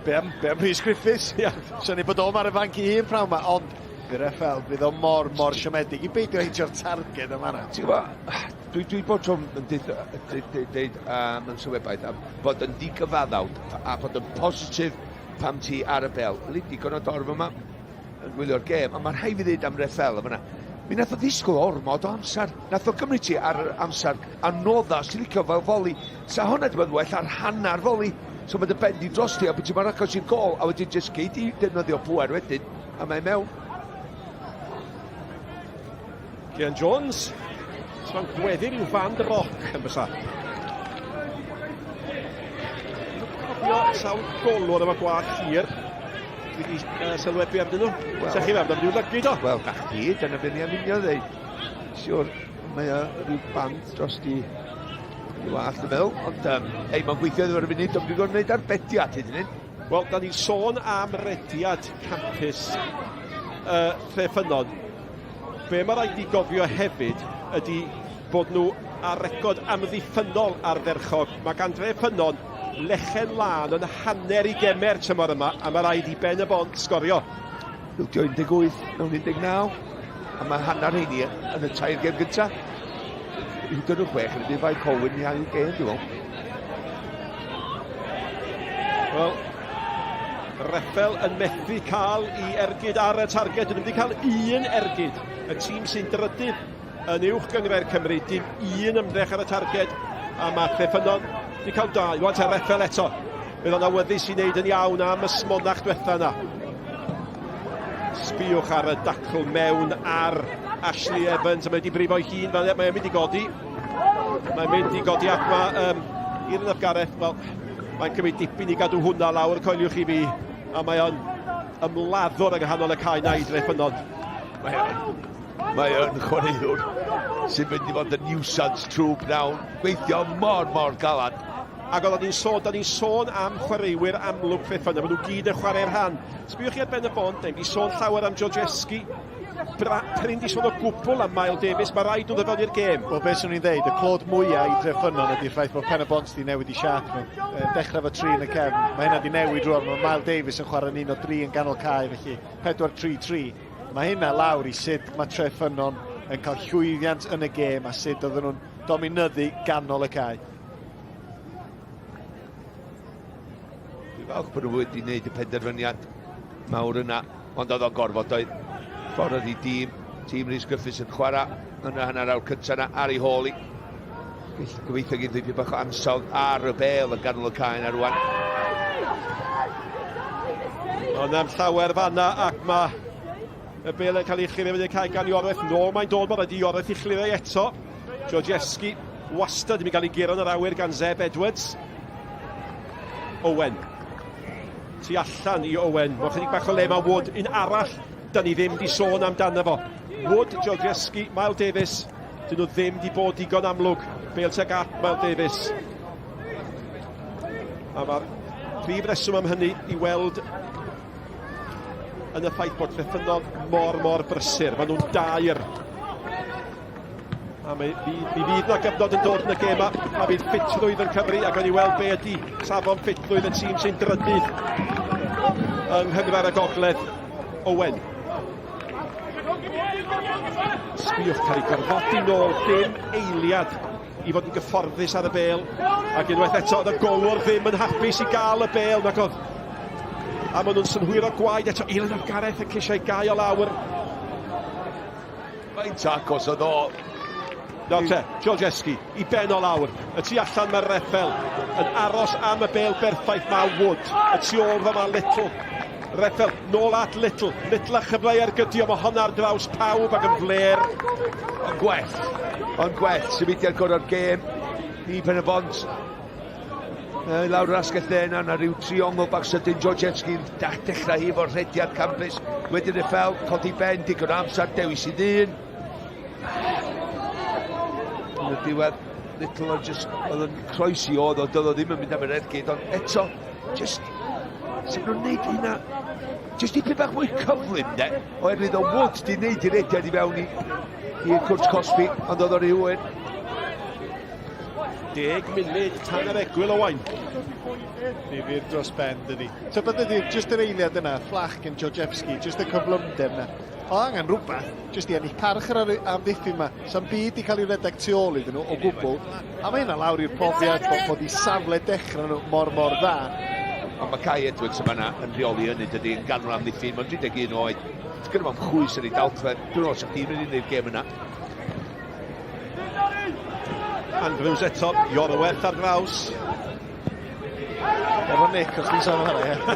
Be am, be am Rhys Griffiths? Ia. Syni bod o'm ar y fainc i hun prawn ma, ond i'r FL, bydd o mor, mor siomedig i beidio hitio'r targed yma na. Ti'n gwybod, dwi, dwi bod tro'n yn deud, deud, deud um, yn sylwebaeth am fod yn ddigyfaddawd a bod yn positif pam ti ar y bel. Li digon o dorf yma yn gwylio'r gêm, a mae'n rhaid fi ddeud am Reffel yma. Mi nath o ddisgwyl ormod o amser. Nath o gymryd ti ar yr amser anodda, os ti'n licio fel foli. Sa hwnna wedi bod yn well ar hanner foli. So mae dy ben di dros ti, a beth ti'n mor agos i'r gol, a wedyn jyst gei di defnyddio pŵer wedyn, a mae mewn. Cian Jones. So mae'n gweddu rhyw fand roc yn bysa. Cofio sawl golwr efo gwallt hir. Dwi wedi uh, sylwebu arnyn nhw. Wel, Sa chi fewn am ryw lygid o? Wel, na chdi, dyna beth ni am union ddeud. Siwr, mae o rhyw band dros di i wallt, dwi'n meddwl. Ond, um, ei, mae'n gweithio iddo ar y funud, ond dwi'n gwneud arbediad hyd yn hyn. Wel, da ni'n sôn am rediad campus uh, Treffynnon. Be mae rhaid ni gofio hefyd ydy bod nhw ar record amddiffynnol ardderchog. Mae gan Dreffynnon Lechen lân yn hanner i gemer tymor yma, a mae rhaid i Ben y Bont sgorio. Ildio 18 mewn 19, a mae hanner rheini yn y tair gem gyntaf. Hyd yn oed chwech yn y byd Colwyn i ail gem, dwi'n meddwl. Wel, Reffel yn methu cael i ergyd ar y targed. Dyn nhw wedi cael un ergyd. Y tîm sy'n drydydd yn uwch gynghrair Cymru, dim un ymdrech ar y targed, a mae Treffynnon wedi cael dau. Wan te Reffel eto. Bydd o'n awyddus i wneud yn iawn am y smonach diwetha yna. Sbiwch ar y dacl mewn ar Ashley Evans, a mae wedi brifo ei hun fel mae'n mynd i godi. Mae'n mynd i godi ac mae um, Iron ap Gareth, wel, mae'n cymryd dipyn i gadw hwnna lawr, coeliwch i fi, a mae o'n ymladdwr yng nghanol y cae na i Dreffynnon. Mae o'n, mae o'n chwaraewr sy'n mynd i fod yn nuisance trwy bnawn, gweithio mor, mor galad. Ac oedden ni'n sôn, da ni'n sôn am chwaraewyr amlwg Treffynnon, maen nhw gyd yn chwarae'r rhan. Sbiwch chi ar Ben y Bont, da ni sôn llawer am Georgeski, prin di sôn o gwbl am Mael Davies, mae rhaid nhw ddod i'r gêm. Wel, beth swn i'n dweud, y clod mwyaf i Treffynnon ydy'r ffaith bod Pen y Bont di newid i siap nhw. Dechrau fo tri yn y cefn, mae hynna di newid rwan, mae Mael Davies yn chwarae'n un o dri yn ganol cae, felly 4-3-3. Mae hynna lawr i sut mae Treffynnon yn cael llwyddiant yn y gêm a sut oedden nhw'n dominyddu ganol y cae. Dwi'n falch bod nhw wedi gwneud y penderfyniad mawr yna, ond oedd o'n gorfod oedd. Ffordd oedd i dîm, tîm Rhys Griffiths yn chwarae yn y hanner awr cyntaf yna ar ei hôl i. Gobeithio gyda dipyn bach o ansawdd ar y bel yn ganol y cae yna rwan. Ond am llawer fanna ac mae y bel yn cael ei chlirio fyny cae gan Iorwerth. Nôl mae'n dod, mae rhaid i Iorwerth i chlirio eto. Georgievski wastad yn cael ei guro yn yr awyr gan Zeb Edwards. Owen. Tu allan i Owen. Mae'n chydig bach o le mae Wood. Un arall, da ni ddim di sôn amdano fo. Wood, Georgievski, Miles Davis. Dyn nhw ddim di bod digon amlwg. Bale tuag at Miles Davis. A mae'r prif reswm am hynny i weld yn y ffaith bod Treffynnon mor, mor brysur. Maen nhw'n dair. A mi, mi, mi fydd na gyfnod yn dod yn y gêm a, a fydd ffitrwydd yn Cymru a gawn ni weld be ydy safon ffitrwydd y tîm sy'n drydydd yng Nghynghrair y Gogledd. Owen. Sbiwch cael ei gorfodi nôl, dim eiliad i fod yn gyfforddus ar y bel. Ac unwaith eto, oedd y golwr ddim yn hapus i gael y bel, nac oedd. A maen nhw'n synhwyro gwaed eto. Eilan ap Gareth yn ceisio ei gau o lawr. Faint agos oedd o. Nawr te, Georgeski, i ben o lawr. Y tu allan mae'r Reffel yn aros am y bel berffaith mae Wood. Y tu ôl fe mae Little. Reffel, nôl at Little. Little a chyfle i ergydio, mae honna ar draws pawb ac yn fler. Ond gwell, ond gwell, symudiad gorau'r gêm i Pen y Bont. E, lawr yr asgell dde yna, yna rhyw triongl bach sydyn, Georgievski'n dechrau hi efo'r rhediad campus. Wedyn y ffel, codi ben, digon o amser, dewis i ddyn. Yn y diwedd, Little oedd just, oedd yn croesi oedd o, doedd o ddim yn mynd am yr ergyd, ond eto, just, sut nhw'n neud hynna, just dipyn bach mwy cyflym, de, oherwydd o Wood di neud i rediad i fewn i, i'r cwrt cosbi, ond oedd o'n rhy hwyr. Deg munud tan yr egwyl Owain. Difyr dros ben, dydi. So bydde di, just yr eiliad yna, fflach gen Georgievski, just y cyflymder yna. O angen rhywbeth, jyst i ennill parch yr amddiffyn yma. Sa'n byd i cael ei redeg tu ôl iddyn nhw o gwbl. A mae hynna lawr i'r profiad bod, bod i safle dechrau nhw mor mor dda. Ond mae Kai Edwards yma yna yn rheoli hynny, dydy, yn ganol amddiffyn, mae'n 31 oed. Gyda fo'n chwys yn ei dalclen. Dwi'n meddwl sa'ch ti'n mynd i wneud gêm yna. Andrews eto, Iorwerth ar draws. Efo Nick, os ti'n sôn am hynny, ie.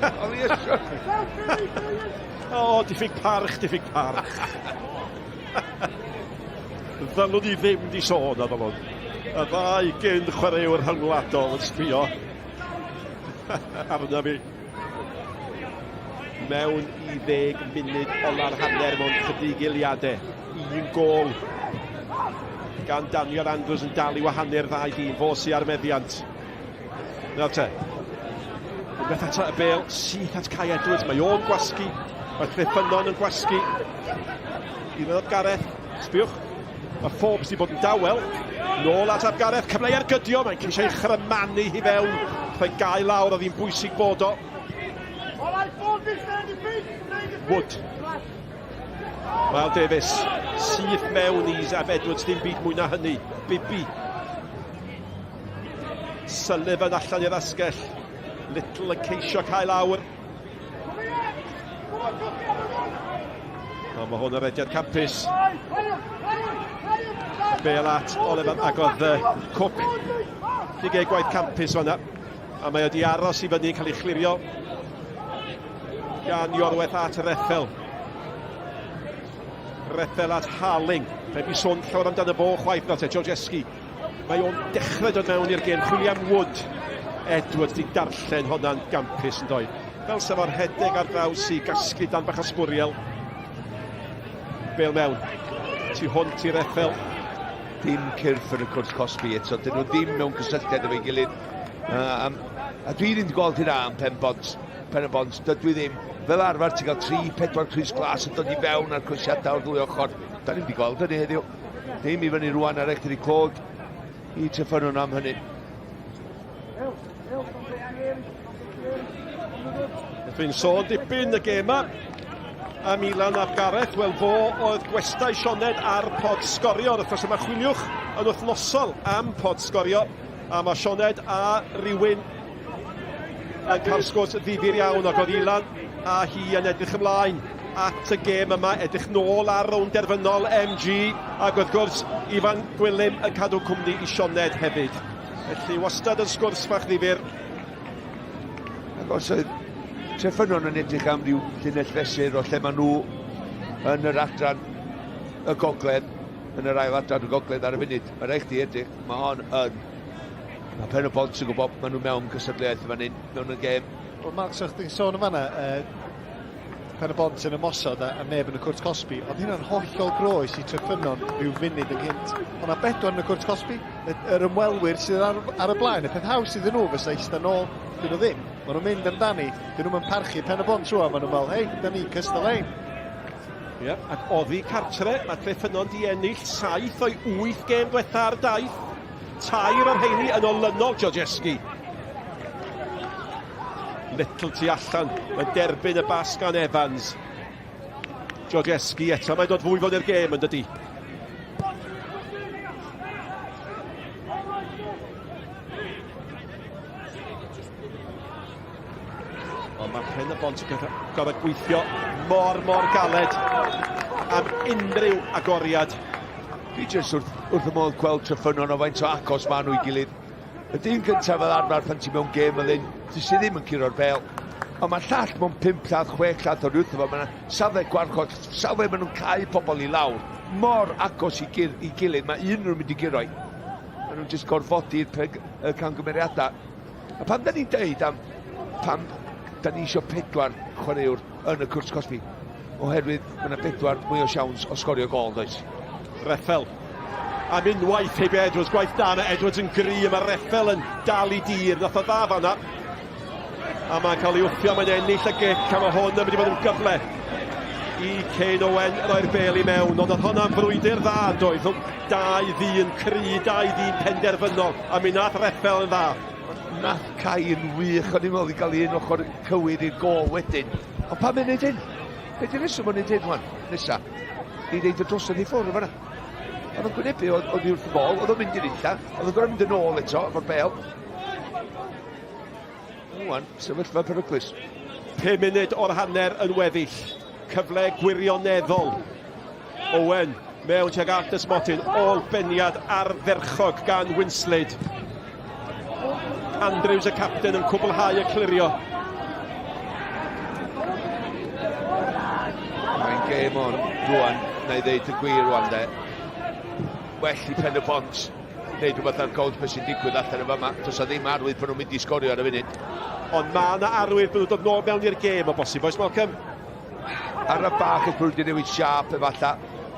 Oedd hi eisiau. O, diffyg parch, diffyg parch. Ddylwn ni ddim di sôn a ddylwn. Y ddau gyn chwaraewr rhyngwladol yn sbio arna fi. Mewn i ddeg munud ola'r hanner mewn chydig eiliadau. Un gol gan Daniel Andrews yn dal i wahanu'r ddau dîm. Fo sy ar meddiant. Nawr te. Unwaith eto y bel syth at Kai Edwards. Mae o'n gwasgu. Mae Treffynnon yn gwasgu. I ddod Gareth. Sbiwch. Mae Forbes wedi bod yn dawel. Nôl at Ab Gareth, cyfle i ergydio, mae'n ceisio ei chrymanu hi fewn. Rhoi gael lawr, oedd hi'n bwysig bod o. Wood. Wel, Davies, syth mewn i Zeb Edwards, dim byd mwy na hynny. Bibi. Sullivan allan i'r asgell. Little yn ceisio cael awr. O, mae hwn yn rediad campus. Bel at Oliver ac oedd uh, Cook di gael gwaith campus fanna. A mae wedi aros i fyny, cael ei chlirio gan Iorwerth at Reffel. Reffel at Harling. Rhaid i sôn llawer amdano fo chwaith nawr te, Georgeski. Mae o'n dechrau dod mewn i'r gêm. Chwilio am Wood. Edwards di darllen honna'n gampus yn doedd. Fel sef o'r rhedeg ar draws i gasglu dan bach o sbwriel. Bel mewn. Tu hwnt i'r effel. Dim cyrff yn y cwrt cosbi eto. Dyn nhw ddim mewn cysylltiad efo'i gilydd. Um, a dwi ddim wedi gweld hynna am pen bont. Pen y bont, dydw i ddim. Fel arfer, ti'n cael 3-4 crys glas yn dod i fewn a'r croesiadau o'r ddwy ochr. Da ni'n wedi gweld hynny heddiw. Ddim i fyny rwan ar eich clod i Treffynnon am hynny. Dwi'n sôn dipyn y gêm yma am Ilan ap Gareth. Wel, fo oedd gwestai Sioned ar pod sgorio. Yr wythnos yma chwiliwch yn wythnosol am pod sgorio. A mae Sioned a rhywun yn cael sgwrs ddifyr iawn ac oedd Ilan a hi yn edrych ymlaen at y gêm yma, edrych nôl ar rownd derfynol MG ac wrth gwrs Ifan Gwilym yn cadw cwmni i Sioned hefyd. Felly wastad yn sgwrs fach ddifyr. Ac os oedd Treffynnon yn edrych am ryw llinell fesur o lle maen nhw yn yr adran y gogledd, yn yr ail adran y gogledd ar y funud, mae rhaid chdi edrych, mae hon yn Mae Pen y Bont yn gwybod, maen nhw mewn cystadleuaeth fan hyn, mewn y gêm. Wel, Mark, so chdi'n sôn yn fanna, Pen y Bont yn ymosod a, a neb yn y cwrt cosbi, ond hynna'n hollol groes i Treffynnon rhyw funud ynghynt. Ond na bedwar yn y cwrt cosbi, yr ymwelwyr sydd ar, ar y blaen, y peth haws iddyn nhw fysa eistedd nôl, dyn nhw ddim. Maen nhw'n mynd amdani, dyn nhw'n parchu Pen y Bont rwan, maen nhw'n meddwl, hei, da ni cystal ein. Ie, yeah, ac oddi cartre, mae Treffynnon di ennill 7 o'i 8 gêm diwetha ar daith. Tair o'r rheini yn olynol, Georgeski. Little tu allan, mae'n derbyn y bas gan Evans. Georgeski eto, mae'n dod fwy fod i'r gêm yn dydy. Ond mae Pen y Bont yn gorfod gweithio mor, mor galed am unrhyw agoriad. Dwi jyst wrth, wrth y modd gweld Treffynnon o faint o agos maen nhw i gilydd. Y dyn gyntaf fel arfer pan ti mewn gêm fel hyn, ti sydd ddim yn curo'r bel. Ond mae llall mewn 5 llath, 6 llath o'r wrtho fo, mae yna safle gwarchod, safle maen nhw'n cau pobl i lawr. Mor agos i, gir, i gilydd, mae un nhw'n mynd i guro i. Maen nhw'n jyst gorfodi'r y camgymeriadau. A pam da ni'n deud am pam da ni eisiau pedwar chwaraewr yn y cwrt cosbi? Oherwydd mae yna bedwar mwy o siawns o sgorio gol, does? Reffel. Am unwaith heibio Edwards, gwaith da yna, Edwards yn gry, mae Reffel yn dal i dir, nath o dda fanna. A mae'n cael ei wthio, mae'n ennill y gic, a mae hwn yn mynd i fod yn gyfle i Kane Owen roi'r bel i mewn, ond oedd hwnna'n frwydr dda, doedd, rhwng dau ddyn cry, dau ddyn penderfynol, a mi nath Reffel yn dda. Nath Kai yn wych, o'n i'n meddwl i gael un ochr cywir i'r gol wedyn. Ond pam mae'n neud hyn? Be di'r reswm o'n neud hyn wan, nesa? I ddeud y drosodd i ffwrdd fanna. Oedd o'n gwynebu, oedd wrth y bol, oedd o'n mynd i'r illa, oedd o'n gorfod mynd yn ôl eto efo'r bel. Rwan, sefyllfa peryglus. 5 munud o'r hanner yn weddill. Cyfle gwirioneddol. Owen mewn tuag at y smotyn. Ôl beniad ardderchog gan Winslade. Andrews y capten yn cwblhau y clirio. Mae'n gêm on rwan, na i ddeud y gwir rwan de. Well i Pen y Bont wneud rhywbeth ar gownt beth sy'n digwydd allan yn fama. Does 'na ddim arwydd bod nhw'n mynd i sgorio ar y funud. Ond mae yna arwydd bod nhw'n dod nôl mewn i'r gêm o bosib, oes Malcolm? Ar y bach ers bod nhw wedi newid siâp efallai.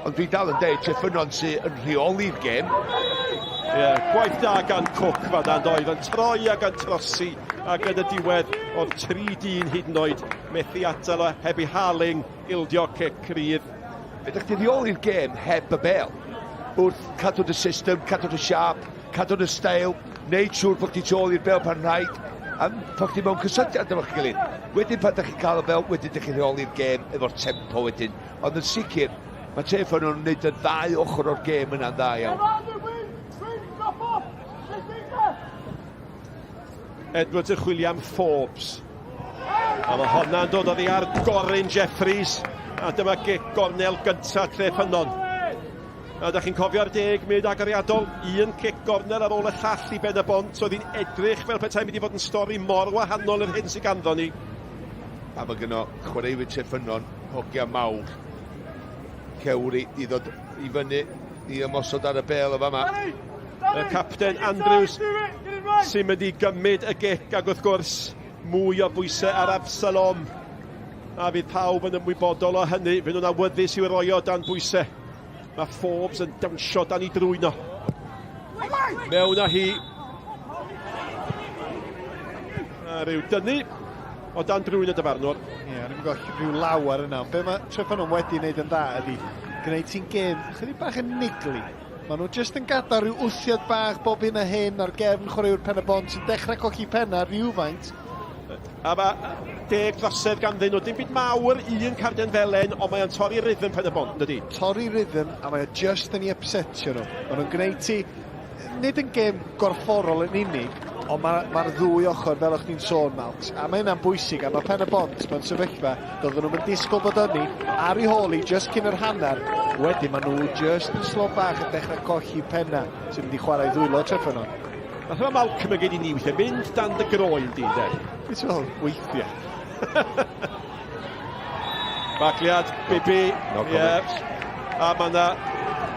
Ond dwi dal yn deud, Treffynnon sydd yn rheoli'r gêm. Ie, yeah, gwaith da gan Cook fan'na yn doedd, yn troi ac yn trosi ac yn y diwedd oedd tri dyn hyd yn oed methu atal o heb i Harling ildio cic rydd. Fe ydych chi rheoli'r gêm heb y bel. wrth cadw dy system, cadw dy siâp, cadw dy steil, neud siŵr bod chdi tu ôl i'r bêl pan rhaid, a bod chdi mewn cysylltiad efo'ch gilydd. Wedyn pan dych chi'n cael y bêl, wedyn dych chi'n rheoli'r gêm efo'r tempo wedyn. Ond yn sicr, mae Tre Ffynnon yn gwneud y ddau ochr o'r gêm yna'n dda iawn. Edwards yn chwilio am Forbes. A mae honna'n dod oddi ar Gorin Jeffries. A dyma gic gornel gyntaf Tre Ffynnon. A da chi'n cofio'r deg munud agoriadol, un cic gornel ar ôl y llall i Ben y Bont, oedd hi'n edrych fel petai mynd i fod yn stori mor wahanol i'r hyn sydd ganddo ni. A mae gyno chwaraewyr Tre Ffynnon, hogia mawr, cewri i ddod i fyny i ymosod ar y bêl o fama. Y capten Andrews sy'n mynd i gymryd y gic ac wrth gwrs mwy o bwysau ar Absalom. A fydd pawb yn ymwybodol o hynny, fy nhw'n awyddus i'w roi o dan bwysau. Mae Forbes yn dawnsio dan ei drwyn o. Mewn â hi. A rhyw dynnu o dan drwyn y dyfarnwr. Ie, yeah, ni'n gweld rhyw lawer yna, ond be mae Treffynnon wedi wneud yn dda ydy gwneud ti'n gêm chydig bach yn nigli. Maen nhw jyst yn gadael rhyw wthiad bach bob hyn a hyn ar gefn chwaraewr Pen y Bont sy'n dechrau colli penna rhywfaint. A mae deg drosedd ganddyn nhw. Dim byd mawr, un carden felen, ond mae o'n torri rhythm Pen y Bont, dydy? Torri rhythm, a mae o jyst yn ei upsetio nhw. Maen nhw'n gwneud ti, nid yn gêm gorfforol yn unig, ond mae'r ma ddwy ochr, fel o'ch chi'n sôn, Malcs, a mae hynna'n bwysig, a mae Pen y Bont mewn sefyllfa, doedden nhw'n disgwyl bod ynni ar ei hôl i just cyn yr hanner, wedyn maen nhw just yn slo bach yn dechrau colli penna sy'n mynd i chwarae ddwylo Treffynnon. Nath yma Malcolm yn gyd i ni weithiau, mynd dan dy groen di, de? Beth ti'n meddwl, weithiau? Bagliad, Bibi. No yeah. A mae yna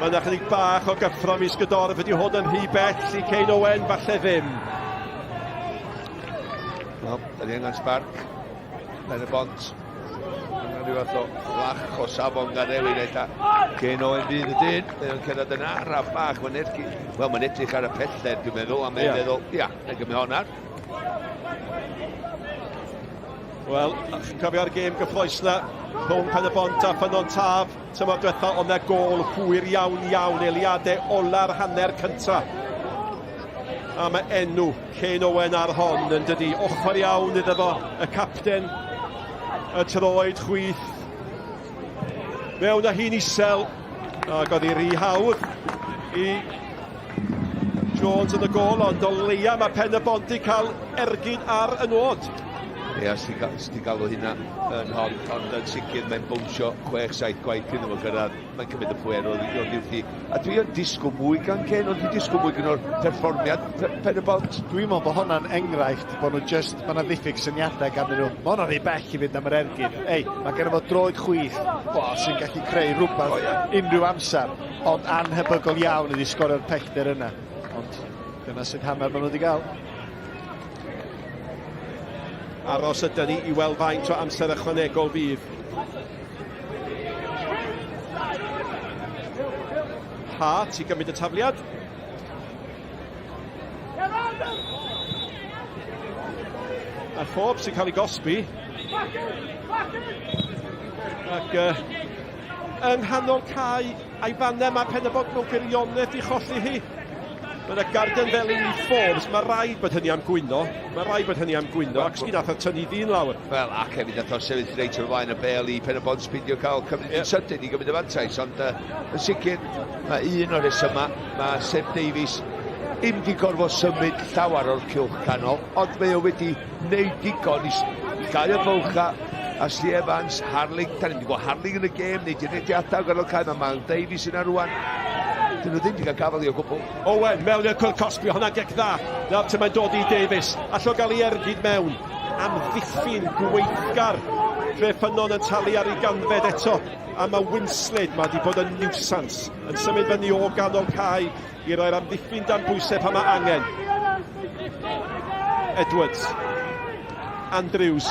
ma yna chydig bach o gyffro mis Gydorf. Ydy hwn yn rhy bell i Kane Owen? Falle ddim. Wel, da ni angen sbarc. Pen y bont. Angen rhyw fath o lach o safon gan rewyn eitha. Kane Owen fydd y dyn. Mae o'n cerdded yn araf bach. Mae'n edrych, wel, mae'n edrych ar y pellter, dwi'n meddwl. A mae'n yeah. meddwl, ia, na gymryd hwnna. Wel, chi'n cofio'r gêm gyffroes na rhwng Pen y Bont a Ffynnon Taf tymor diwetha, ond na gôl hwyr iawn iawn, eiliadau ola'r hanner cynta. A mae enw Kane Owen ar hon yn dydi, ochr iawn iddo fo, y capten, y troed chwith. Mewn â hi'n isel, ac oedd hi rhy hawdd i Jones yn y gôl, ond o leia mae Pen y Bont i cael ergyd ar y nod. Ie, os ti'n galw hynna yn hon, ond yn sicr mae'n bownsio 6-7 gwaith cyn iddo fo gyrraedd. Mae'n cymryd y pwer oddi wrthi. A dwi yn disgwyl mwy gan Ken, ond dwi'n disgwyl mwy gan o'r perfformiad Pen y Bont. Dwi'n meddwl bod hwnna'n enghraifft bod nhw just, mae yna ddiffyg syniadau ganddyn nhw. Mae hwnna'n rhy bell i fynd am yr ergyd. Ei, mae gen fo droed chwith, bo, sy'n gallu creu rhywbeth oh, yeah. unrhyw amser. Ond anhebygol iawn iddi sgorio'r pellter yna. Ond dyna sydd hanner maen nhw wedi gael. Aros ydy ni i weld faint o amser ychwanegol fydd. Hart i gymryd y tafliad. A Forbes sy'n cael ei gosbi. Ac uh, yng nghanol cae a'i fannau mae Pen-y-bont mewn gwirionedd di cholli hi. Mae yna garden felyn i Forbes, mae rhaid bod hynny am gwyno, mae rhaid bod hynny am gwyno, ac sgyn nath o tynnu ddyn lawr. Wel, ac hefyd nath o sefyll reit o'r flaen y bel i Pen-y-bont beidio cael cymryd yeah. yn sydyn i gymryd y fantais, ond uh, yn sicr mae un o'r rhesymau, mae Seb Davies ddim di gorfod symud llawer o'r cylch canol, ond mae o wedi wneud digon i gau y bylcha Ashley Evans, Harling, da ni'n gweld Harling yn y gêm, neu di'r rediadau ganol cae, mae Miles Davies yna rwan. Dyn nhw ddim wedi cael gafael i o gwbl. Owen, mewn i'r cwrt cosbi, hwnna'n gic dda. Nawr te mae'n dod i Davies. Allo gael ei ergyd mewn. Amddiffyn gweithgar. Fe Ffynnon yn talu ar ei ganfed eto. A mae Winslade, mae wedi bod yn niwsans, yn symud fyny o ganol cae i roi'r amddiffyn dan bwysau pan mae angen. Edwards. Andrews.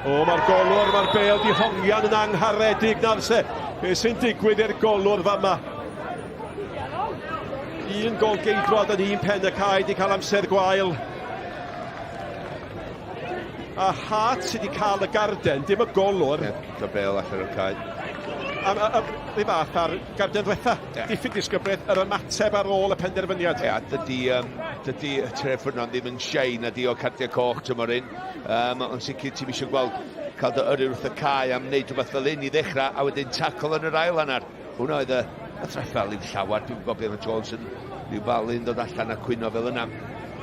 O, mae'r golwr, mae'r bel di hongian yn angharedig nawr se. Be sy'n digwydd i'r golwr fama? Un gol geidwad yn un pen y cae di cael amser gwael. A Hart sydd wedi cael y garden, dim y golwr. Ie, cicio bêl allan o'r cae. A, a, a, rhyw fath ar garden ddwetha. Yeah. Diffyg disgyblaeth, yr ymateb ar ôl y penderfyniad. Ie, yeah, dydy, dydy y Treffynnon ddim yn shei na di o cardiau coch tymor un. Ond sicr ti'n eisiau gweld cael dy yrru wrth y cae am wneud rhywbeth fel un i ddechrau, a wedyn tacl yn yr ail hanner. Hwna oedd y, y treffel ddim llawer, dwi'n gwybod beth mae Jones yn rhyw falu'n dod allan a cwyno fel yna.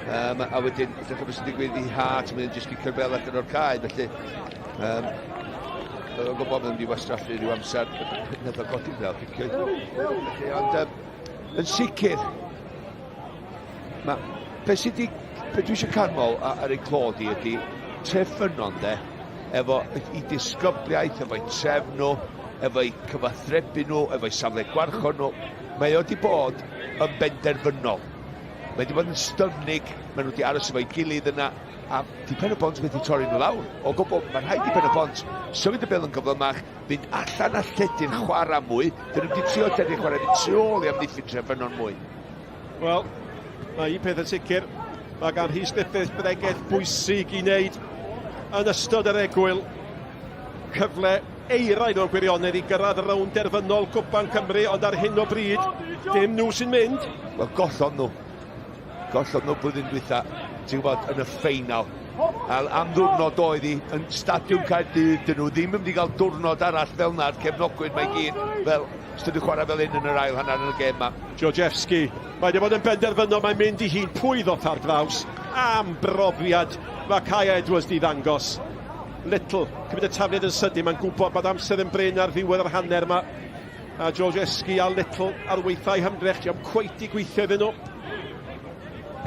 A wedyn, edrych beth sy'n digwydd i Hart, mae'n jyst gicio'r bel allan o'r cae, felly Oedd o'n gwybod mynd i wastraffu rhyw amser, nath o godi fel cicio. Felly, ond yn sicr, mae, be sydd di, be dwi eisiau canmol ar ei clod i ydy Treffynnon de, efo i disgybliaeth, efo'i trefn nhw, efo'i cyfathrebu nhw, efo'i safle gwarchod nhw, mae o wedi bod yn benderfynol. Mae wedi bod yn styfnig, maen nhw wedi aros efo'i gilydd yna, a di Pen y Bont wedi torri nhw lawr. O gwbl, mae'n rhaid i Pen y Bont symud y bel yn gyflymach, fynd allan a lledu'r chwarae mwy. Dyn nhw wedi trio lledu'r chwarae, fynd tu ôl i amddiffyn Treffynnon mwy. Wel, mae un peth yn sicr, mae gan Rhys Griffiths bregeth bwysig i wneud yn ystod yr egwyl. Cyfle eiraidd o'r gwirionedd i gyrraedd y rownd derfynol Cwpan Cymru, ond ar hyn o bryd, dim nhw sy'n mynd. Wel, gollon nhw. Gollon nhw blwyddyn dwytha, ti'n gwybod, yn y ffeinal. A am ddiwrnod oedd hi yn Stadiwm Caerdydd, dyn nhw ddim yn mynd i gael diwrnod arall fel na'r cefnogwyr mae gyd fel os dyn nhw'n chwarae fel hyn yn yr ail hanner yn y gêm ma. Georgievski, mae wedi bod yn benderfynol, mae'n mynd i hun, pwy ddoth ar draws, am brofiad mae Kai Edwards di ddangos. Little, cymryd y tafliad yn sydyn, mae'n gwybod bod amser yn brin ar ddiwedd yr hanner yma. A Georgievski a Little ar weithiau hymdrech, diolch cweit i gweithio iddyn nhw.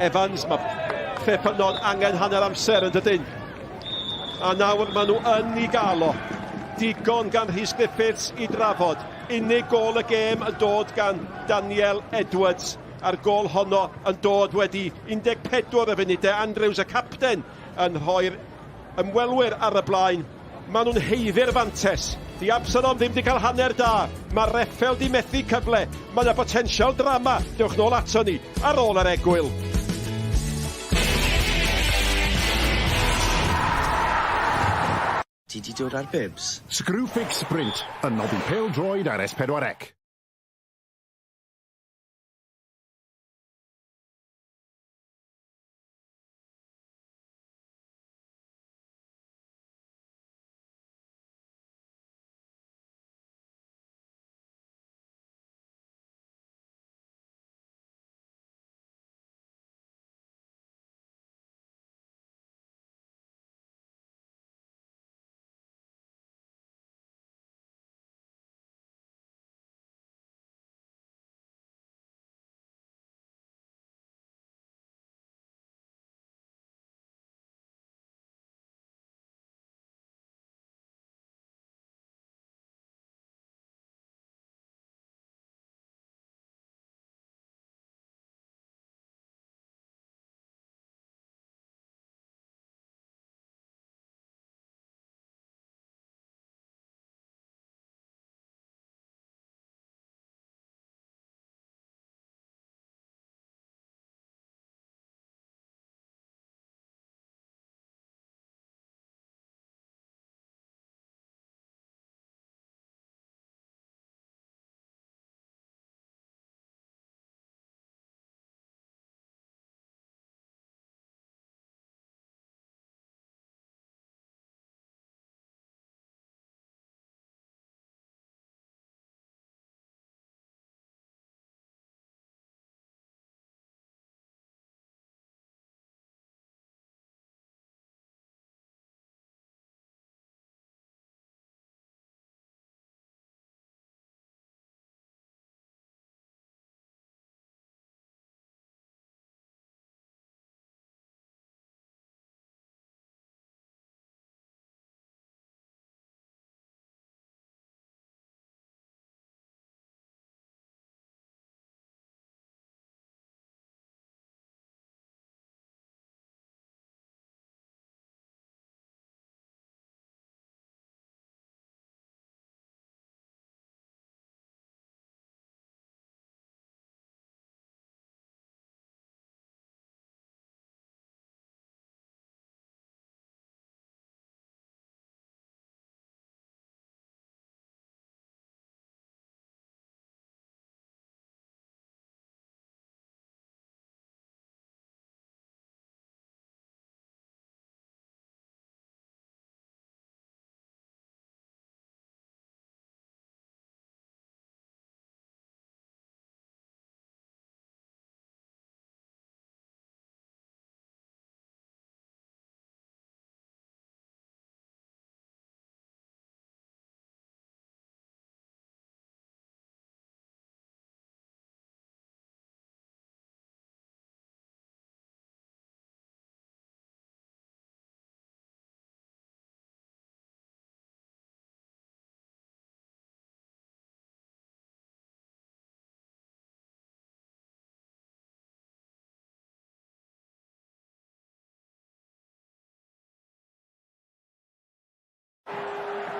Evans, mae Treffynnon angen hanner amser yn dydyn. A nawr maen nhw yn ei gael o. Digon gan Rhys Griffiths i drafod. Unig gôl y gêm yn dod gan Daniel Edwards. A'r gôl honno yn dod wedi 14 o funudau. Andrews, y capten, yn rhoi'r ymwelwyr ar y blaen. Maen nhw'n haeddu'r fantes. Di Absalom ddim wedi cael hanner da. Mae Reffel di methu cyfle. Mae yna botensial drama. Dewch nôl ato ni ar ôl yr egwyl. Ti 'di dod ar bibs? Screwfix Sprint yn noddi pêl-droed ar S4C.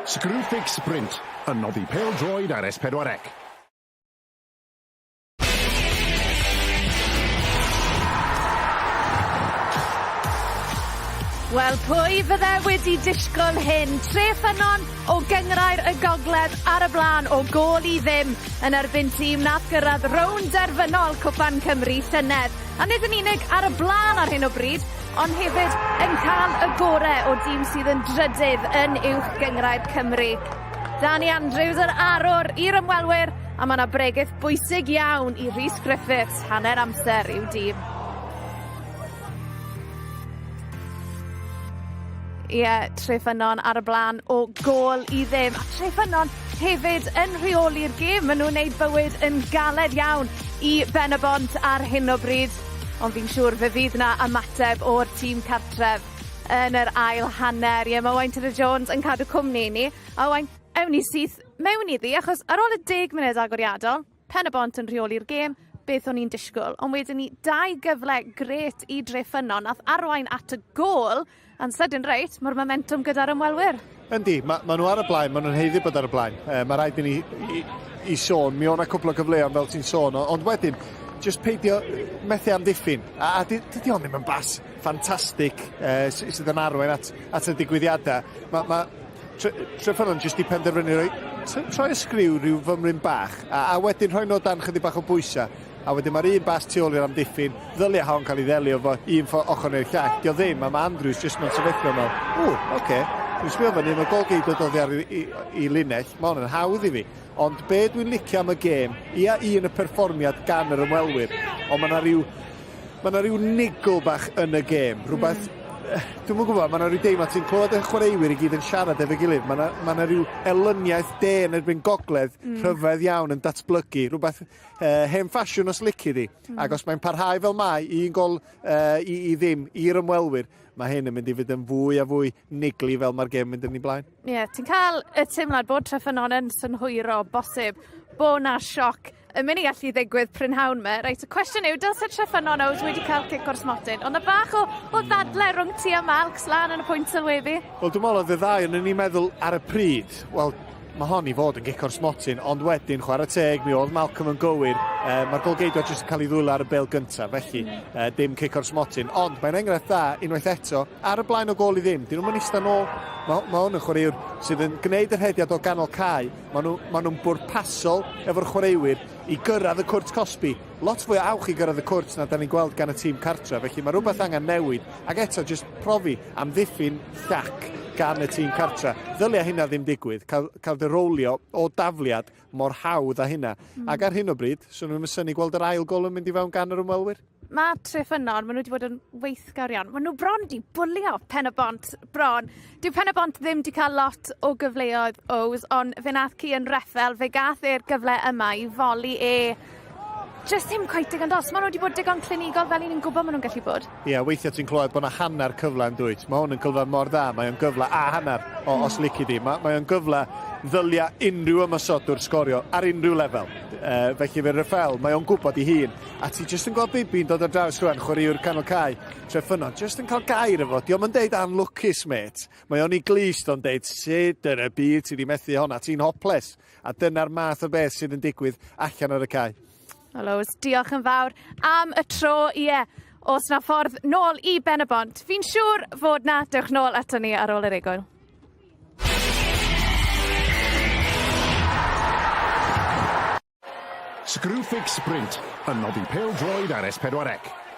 Screwfix Sprint, yn noddi pêl-droed ar S4C. Wel, pwy fydde wedi disgwyl hyn? Treffynnon o Gynghrair y Gogledd ar y blaen o gôl i ddim yn erbyn tîm nath gyrraedd rownd derfynol Cwpan Cymru llynedd. A nid yn unig ar y blaen ar hyn o bryd, ond hefyd yn cael y gore o dîm sydd yn drydydd yn Uwch Gynghrair Cymru. Danny Andrews yr arwr i'r ymwelwyr, a mae yna bregeth bwysig iawn i Rhys Griffiths hanner amser i'w dîm. Ie, Treffynnon ar y blaen o gôl i ddim. A Treffynnon hefyd yn rheoli'r gêm. Maen nhw'n neud bywyd yn galed iawn i Ben-y-bont ar hyn o bryd. Ond fi'n siŵr fe fydd 'na ymateb o'r tîm cartref yn yr ail hanner. Ie, mae Owain Tudur Jones yn cadw cwmni i ni. A Owain, ewn ni syth mewn iddi, achos ar ôl y deg munud agoriadol, Pen-y-bont yn rheoli'r gêm, beth o'n i'n disgwyl. Ond wedyn ni, dau gyfle grêt i Dreffynnon, nath arwain at y gôl, a'n sydyn reit, mae'r momentum gyda'r ymwelwyr. Yndi, ma, ma nhw ar y blaen, maen nhw'n haeddu bod ar y blaen. E, mae rhaid i ni i, i sôn, mi o'na cwpl o gyfleoedd fel ti'n sôn, ond wedyn, jyst peidio methu amddiffyn. A, a dydy o'n ddim yn bas ffantastig e, sydd yn arwain at, at y digwyddiadau. Mae ma, Treffynnon jyst 'di penderfynu rhoi troi y sgriw rhyw fymryn bach a, a wedyn rhoi nhw dan chydig bach o bwysau. A wedyn mae'r un bas tu ôl i'r amddiffyn, ddylia hon cael ei ddelio fo un ffordd ochr neu'r llall. Dio ddim, a mae Andrews jyst mewn sefyllfa fel, ww, oce, okay. Dwi'n sbio fyny, mae golgeidwad oddi ar i, i, i linell, mae hwn yn hawdd i fi. Ond be dwi'n licio am y gêm, ia un y perfformiad gan yr ymwelwyr, ond mae yna rhyw Mae 'na ryw niggle bach yn y gêm, rhywbeth... Mm. Dwi'm yn gwybod, mae 'na ryw deimlad, ti'n clywed y chwaraewyr i gyd yn siarad efo'i gilydd, mae 'na, ma 'na ryw elyniaeth de yn erbyn gogledd mm. rhyfedd iawn yn datblygu, rhywbeth eh, hen ffasiwn os lici di. Mm. Ac os mae'n parhau fel mae, un gol eh, i, i ddim i'r ymwelwyr, mae hyn yn mynd i fynd yn fwy a fwy nigli fel mae'r gêm yn mynd yn ei blaen. Ie, yeah, ti'n cael y teimlad bod Treffynnon yn synhwyro bosib bod 'na sioc yn mynd i gallu ddigwydd prynhawn 'ma. Reit, y cwestiwn yw, dylse Treffynnon Ows wedi cael cic o'r smotyn? Ond na bach o, o ddadle rhwng ti a Malcs lan yn y pwynt sylweddu. Wel, dwi'n meddwl oedd y ddau yn ni'n meddwl ar y pryd, wel, mae hon i fod yn gic o'r smotyn, ond wedyn, chwarae teg, mi oedd Malcolm yn gywir. E, Mae'r golgeidwad jyst yn cael ei ddwylo ar y bel gyntaf, felly e, dim cic o'r smotyn. Ond mae'n enghraifft dda, unwaith eto, ar y blaen o gol i ddim. Dyn nhw'n mynd eistedd nôl. Mae, mae hwn yn chwaraewr sydd yn gwneud y rhediad o ganol cae, Maen nhw, maen nhw'n bwrpasol efo'r chwaraewyr i gyrraedd y cwrt cosbi. Lot fwy o awch i gyrraedd y cwrt na da ni'n gweld gan y tîm cartre, felly mae rhywbeth angen newid. Ac eto, jyst profi amddiffyn llac gan y tîm cartre. Ddylia hynna ddim digwydd, cael, cael dy rowlio o dafliad mor hawdd â hynna. Mm. Ac ar hyn o bryd, swn i'n synnu gweld yr ail gol yn mynd i fewn gan yr ymwelwyr. Mae Treffynnon, maen nhw wedi bod yn weithgar iawn. Maen nhw bron di bwlio Pen-y-bont, bron. Dyw Pen-y-bont ddim wedi cael lot o gyfleoedd, Ows, ond fe nath Cian Reffel, fe gath e'r gyfle yma i foli e jyst ddim cweit digon dos. Maen nhw wedi bod digon clinigol fel 'yn ni'n gwybod maen nhw'n gallu bod. Ie, yeah, weithiau ti'n clywed bod 'na hanner cyfle yn dwyt. Mae hwn yn cyfle mor dda, mae o'n gyfle a hanner o, os lici di. Mae, mae o'n gyfle ddylia unrhyw ymosodwr sgorio ar unrhyw lefel. Uh, felly fe Rafael, mae o'n gwybod i hun. A ti jyst yn gweld Bibi'n dod ar draws rwan, chwaraewr canol cae, Treffynnon, jyst yn cael gair efo. Dio'm yn deud anlwcus, mate. Mae o'n i glust o'n deud, sut yn y byd ti di methu honna, ti'n hopeless. A dyna'r math o beth sydd yn digwydd allan ar y cae. Wel, Ows, diolch yn fawr am y tro, ie. Os na ffordd nôl i Ben-y-bont, fi'n siŵr fod na. Dewch nôl ato ni ar ôl yr egwyl. Screwfix Sprint, yn noddi pêl-droed ar S4C.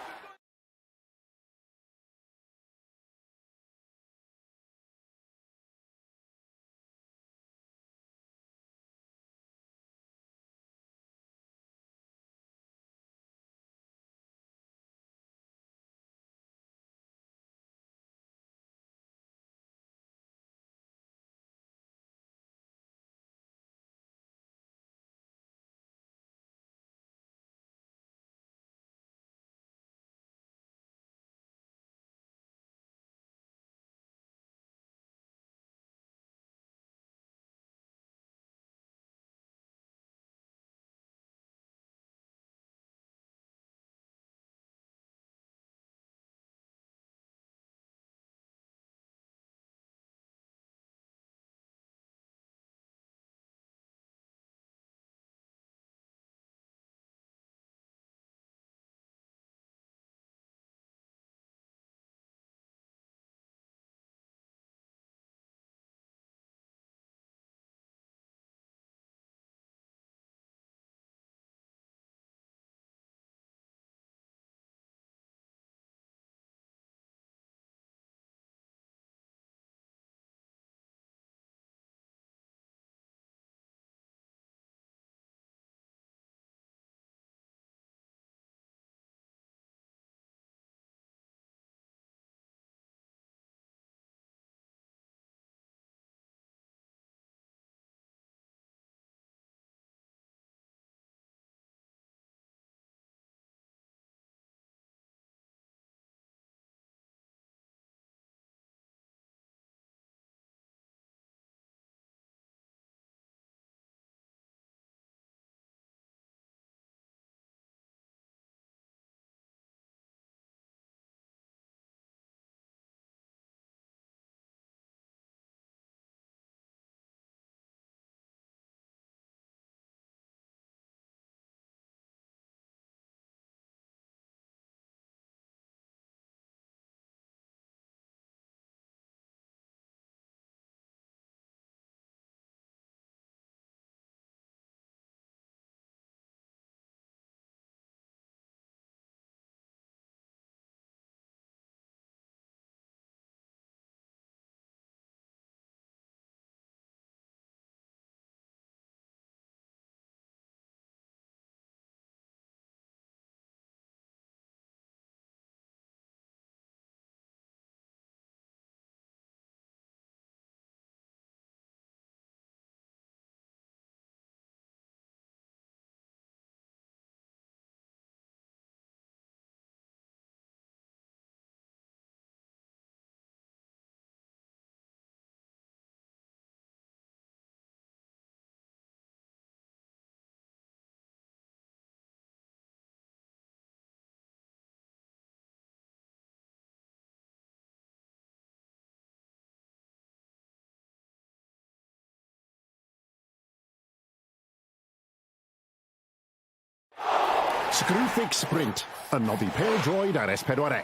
Screwfix Sprint, yn noddi pêl-droed ar S4C.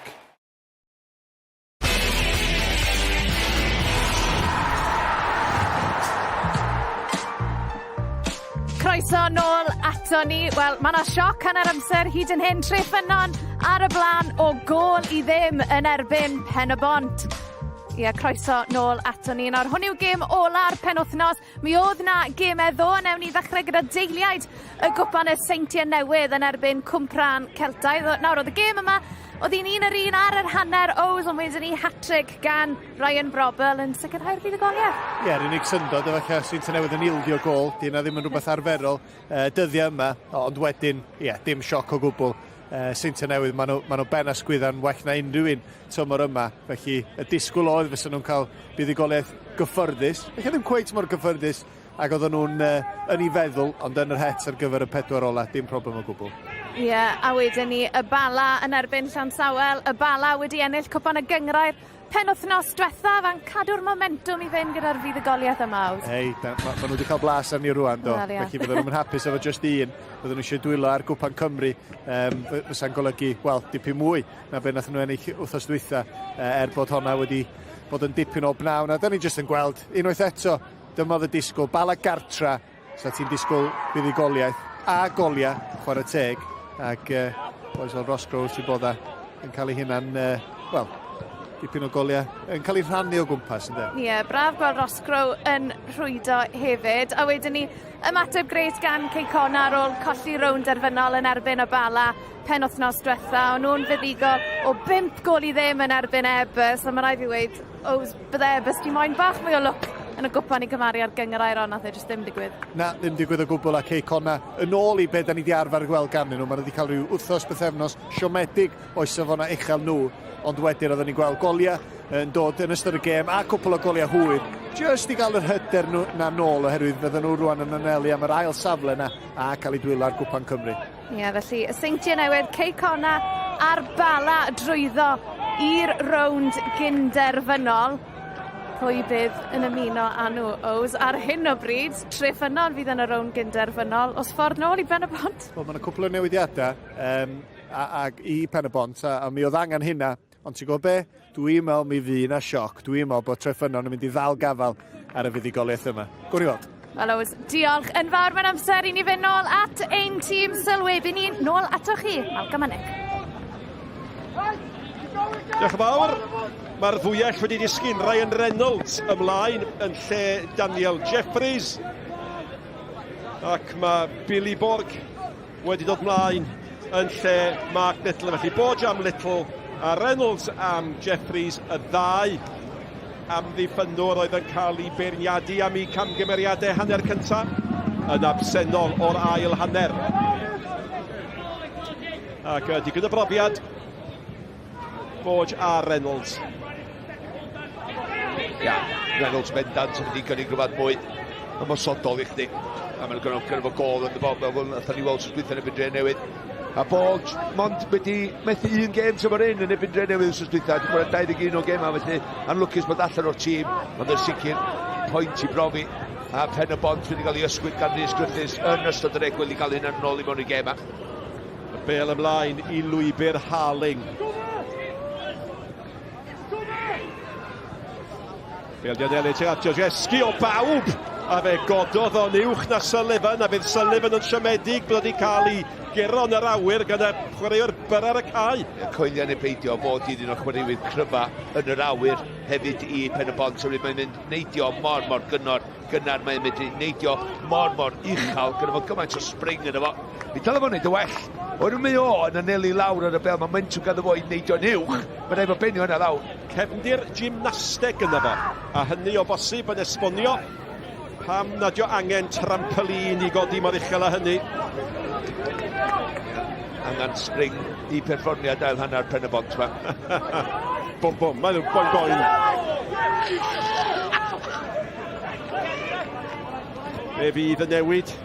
Croeso nôl ato ni. Wel, mae yna sioc hanner amser hyd yn hyn. Treffynnon ar y blaen o gôl i ddim yn erbyn Pen y Bont. Ie, croeso nôl ato ni. Nawr, hwn yw gêm ola'r penwthnos. Mi oedd 'na gemau ddo, a newn ni ddechrau gyda deiliaid y gwpan y Seintiau Newydd yn erbyn Cwmpran Celtaidd. Nawr, oedd y gêm yma, oedd hi'n un yr un ar yr hanner Ows, ond wedyn ni hat-trick gan Ryan Brobel yn sicrhau'r fuddugoliaeth. Ie, yr unig syndod efallai Seintiau Newydd yn ildio gôl, di yna ddim yn rhywbeth arferol dyddiau yma, ond wedyn, ie, dim sioc o gwbl. Seintiau Newydd, maen nhw, maen nhw ben a sgwydda'n well na unrhyw un tymor yma, felly y disgwyl oedd fysa nhw'n cael buddugoliaeth gyffyrddus, felly ddim cweit mor gyffyrddus ag oedden nhw'n uh, yn ei feddwl, ond yn yr het ar gyfer y pedwar ola, dim problem o gwbl. Ie, yeah, a wedyn ni, y Bala yn erbyn Llansawel, y Bala wedi ennill cwpan y gynghrair penwythnos diwethaf a'n cadw'r momentwm i fynd gyda'r fuddugoliaeth yma. Hei, ma, ma nhw wedi cael blas arni rwan, do. Well, yeah. Felly fydden nhw'n hapus efo just un. Fydden nhw eisiau dwylo ar Gwpan Cymru. Um, fysa'n golygu, wel, dipyn mwy na be nath nhw ennill wythnos dwytha, er bod honna wedi bod yn dipyn o bnawn. A da ni jyst yn gweld, unwaith eto, dyma oedd y disgwyl, Bala gartra, sa ti'n disgwyl buddugoliaeth a goliau, chwarae teg, ac uh, boys fel Ross Groves sy'n bodda yn cael ei hunan, uh, wel, dipyn o goliau yn cael ei rhannu o gwmpas, ynddo? Ie, yeah, braf gweld Ross Crow yn rhwydo hefyd. A wedyn ni, ymateb grêt gan Cei Connah ar ôl colli rownd derfynol yn erbyn y Bala penwythnos dwetha. O'n nhw'n fuddugol o 5 gôl i ddim yn erbyn Airbus, a ma' raid fi weud, ows, bydde Airbus 'di moyn bach mwy o lwc yn y gwpan i gymharu â'r gynghrair ond nath e jyst ddim digwydd. Na, ddim digwydd o gwbl a Cei Connah yn ôl i be da ni 'di arfer gweld ganddyn nhw. Maen nhw wedi cael rhyw wythnos, bythefnos siomedig o'u safonau uchel nhw, ond wedyn oedden ni'n gweld goliau yn dod yn ystod y gêm a cwpl o goliau hwyr, jyst i gael yr hyder nhw na nôl oherwydd fydden nhw rwan yn anelu am yr ail safle na a cael eu dwylo ar Gwpan Cymru. Ie, felly y Seintiau Newydd, Cei Connah a'r Bala drwyddo i'r rownd gynderfynol. Pwy bydd yn ymuno â nhw, Ows? Ar hyn o bryd, Treffynnon fydd yn y rownd gynderfynol. Os ffordd nôl i Ben y Bont? Wel, mae yna cwpl o newidiadau um, a, ag i Pen y Bont, a, a mi oedd angen hynna. Ond ti'n gwybod be? Dwi'n meddwl mi fydd 'na sioc. Dwi'n meddwl bod Treffynnon yn mynd i ddal gafael ar y fuddugoliaeth yma. Gwni weld. Wel Ows, diolch yn fawr. Mae'n amser i ni fynd nôl at ein tîm sylwebu ni. Nôl atoch chi, Malcolm a Nick. Diolch yn fawr. Mae'r fwyell wedi disgyn. Ryan Reynolds ymlaen yn lle Daniel Jeffries. Ac mae Billy Borg wedi dod mlaen yn lle Mark Little. Felly Borg am Little a Reynolds am Jeffries, y ddau amddiffynnwr oedd yn cael ei beirniadu am eu camgymeriadau hanner cyntaf yn absennol o'r ail hanner. Ac digon o brofiad Borg a Reynolds. Ia, Reynolds bendant yn mynd i gynnig rhywbeth mwy ymosodol i chdi. A maen nhw'n gynnu fo gol yn fo, fel nathon ni weld wsos dwytha yn erbyn Dre Newydd. A Borg mond wedi methu un gêm tymor hyn yn erbyn Dre Newydd wsos dwytha. Wedi chwarae 21 o gemau, felly anlwcus bod allan o'r tîm, ond yn sicr pwynt i brofi. A Pen y Bont wedi cael ei ysgwyd gan Rhys Griffiths yn ystod yr egwyl i gael hynna'n ôl i mewn i gêm. Y bêl ymlaen i lwybr Harling. Bêl di anelu tuag at Georgescu o bawb! A fe gododd o'n uwch na Sullivan, a bydd Sullivan yn siomedig bod wedi cael ei guro yn yr awyr gan y chwaraewr byr ar y cae. Coelia neu beidio fod un o'r chwaraewyr cryfa yn yr awyr hefyd i Pen y Bont, oherwydd mae'n mynd neidio mor mor gynnar, gynnar mae'n medru neidio mor mor uchel, gyda fo gymaint o spring yno fo. Mi dylai fo wneud y well. Oherwydd mae o yn anelu lawr ar y bel, mae mentw ganddo fo i neidio'n uwch, mae'n rhaid fo benio hynna lawr. Cefndir gymnasteg ynddo fo, a hynny o bosib yn esbonio pam nad yw angen trampolin i godi mor uchel â hynny. Angen spring i perfformiad ail hanner Pen y Bont ma. Bom bom, mae'n boing boing. Fe fydd y newid.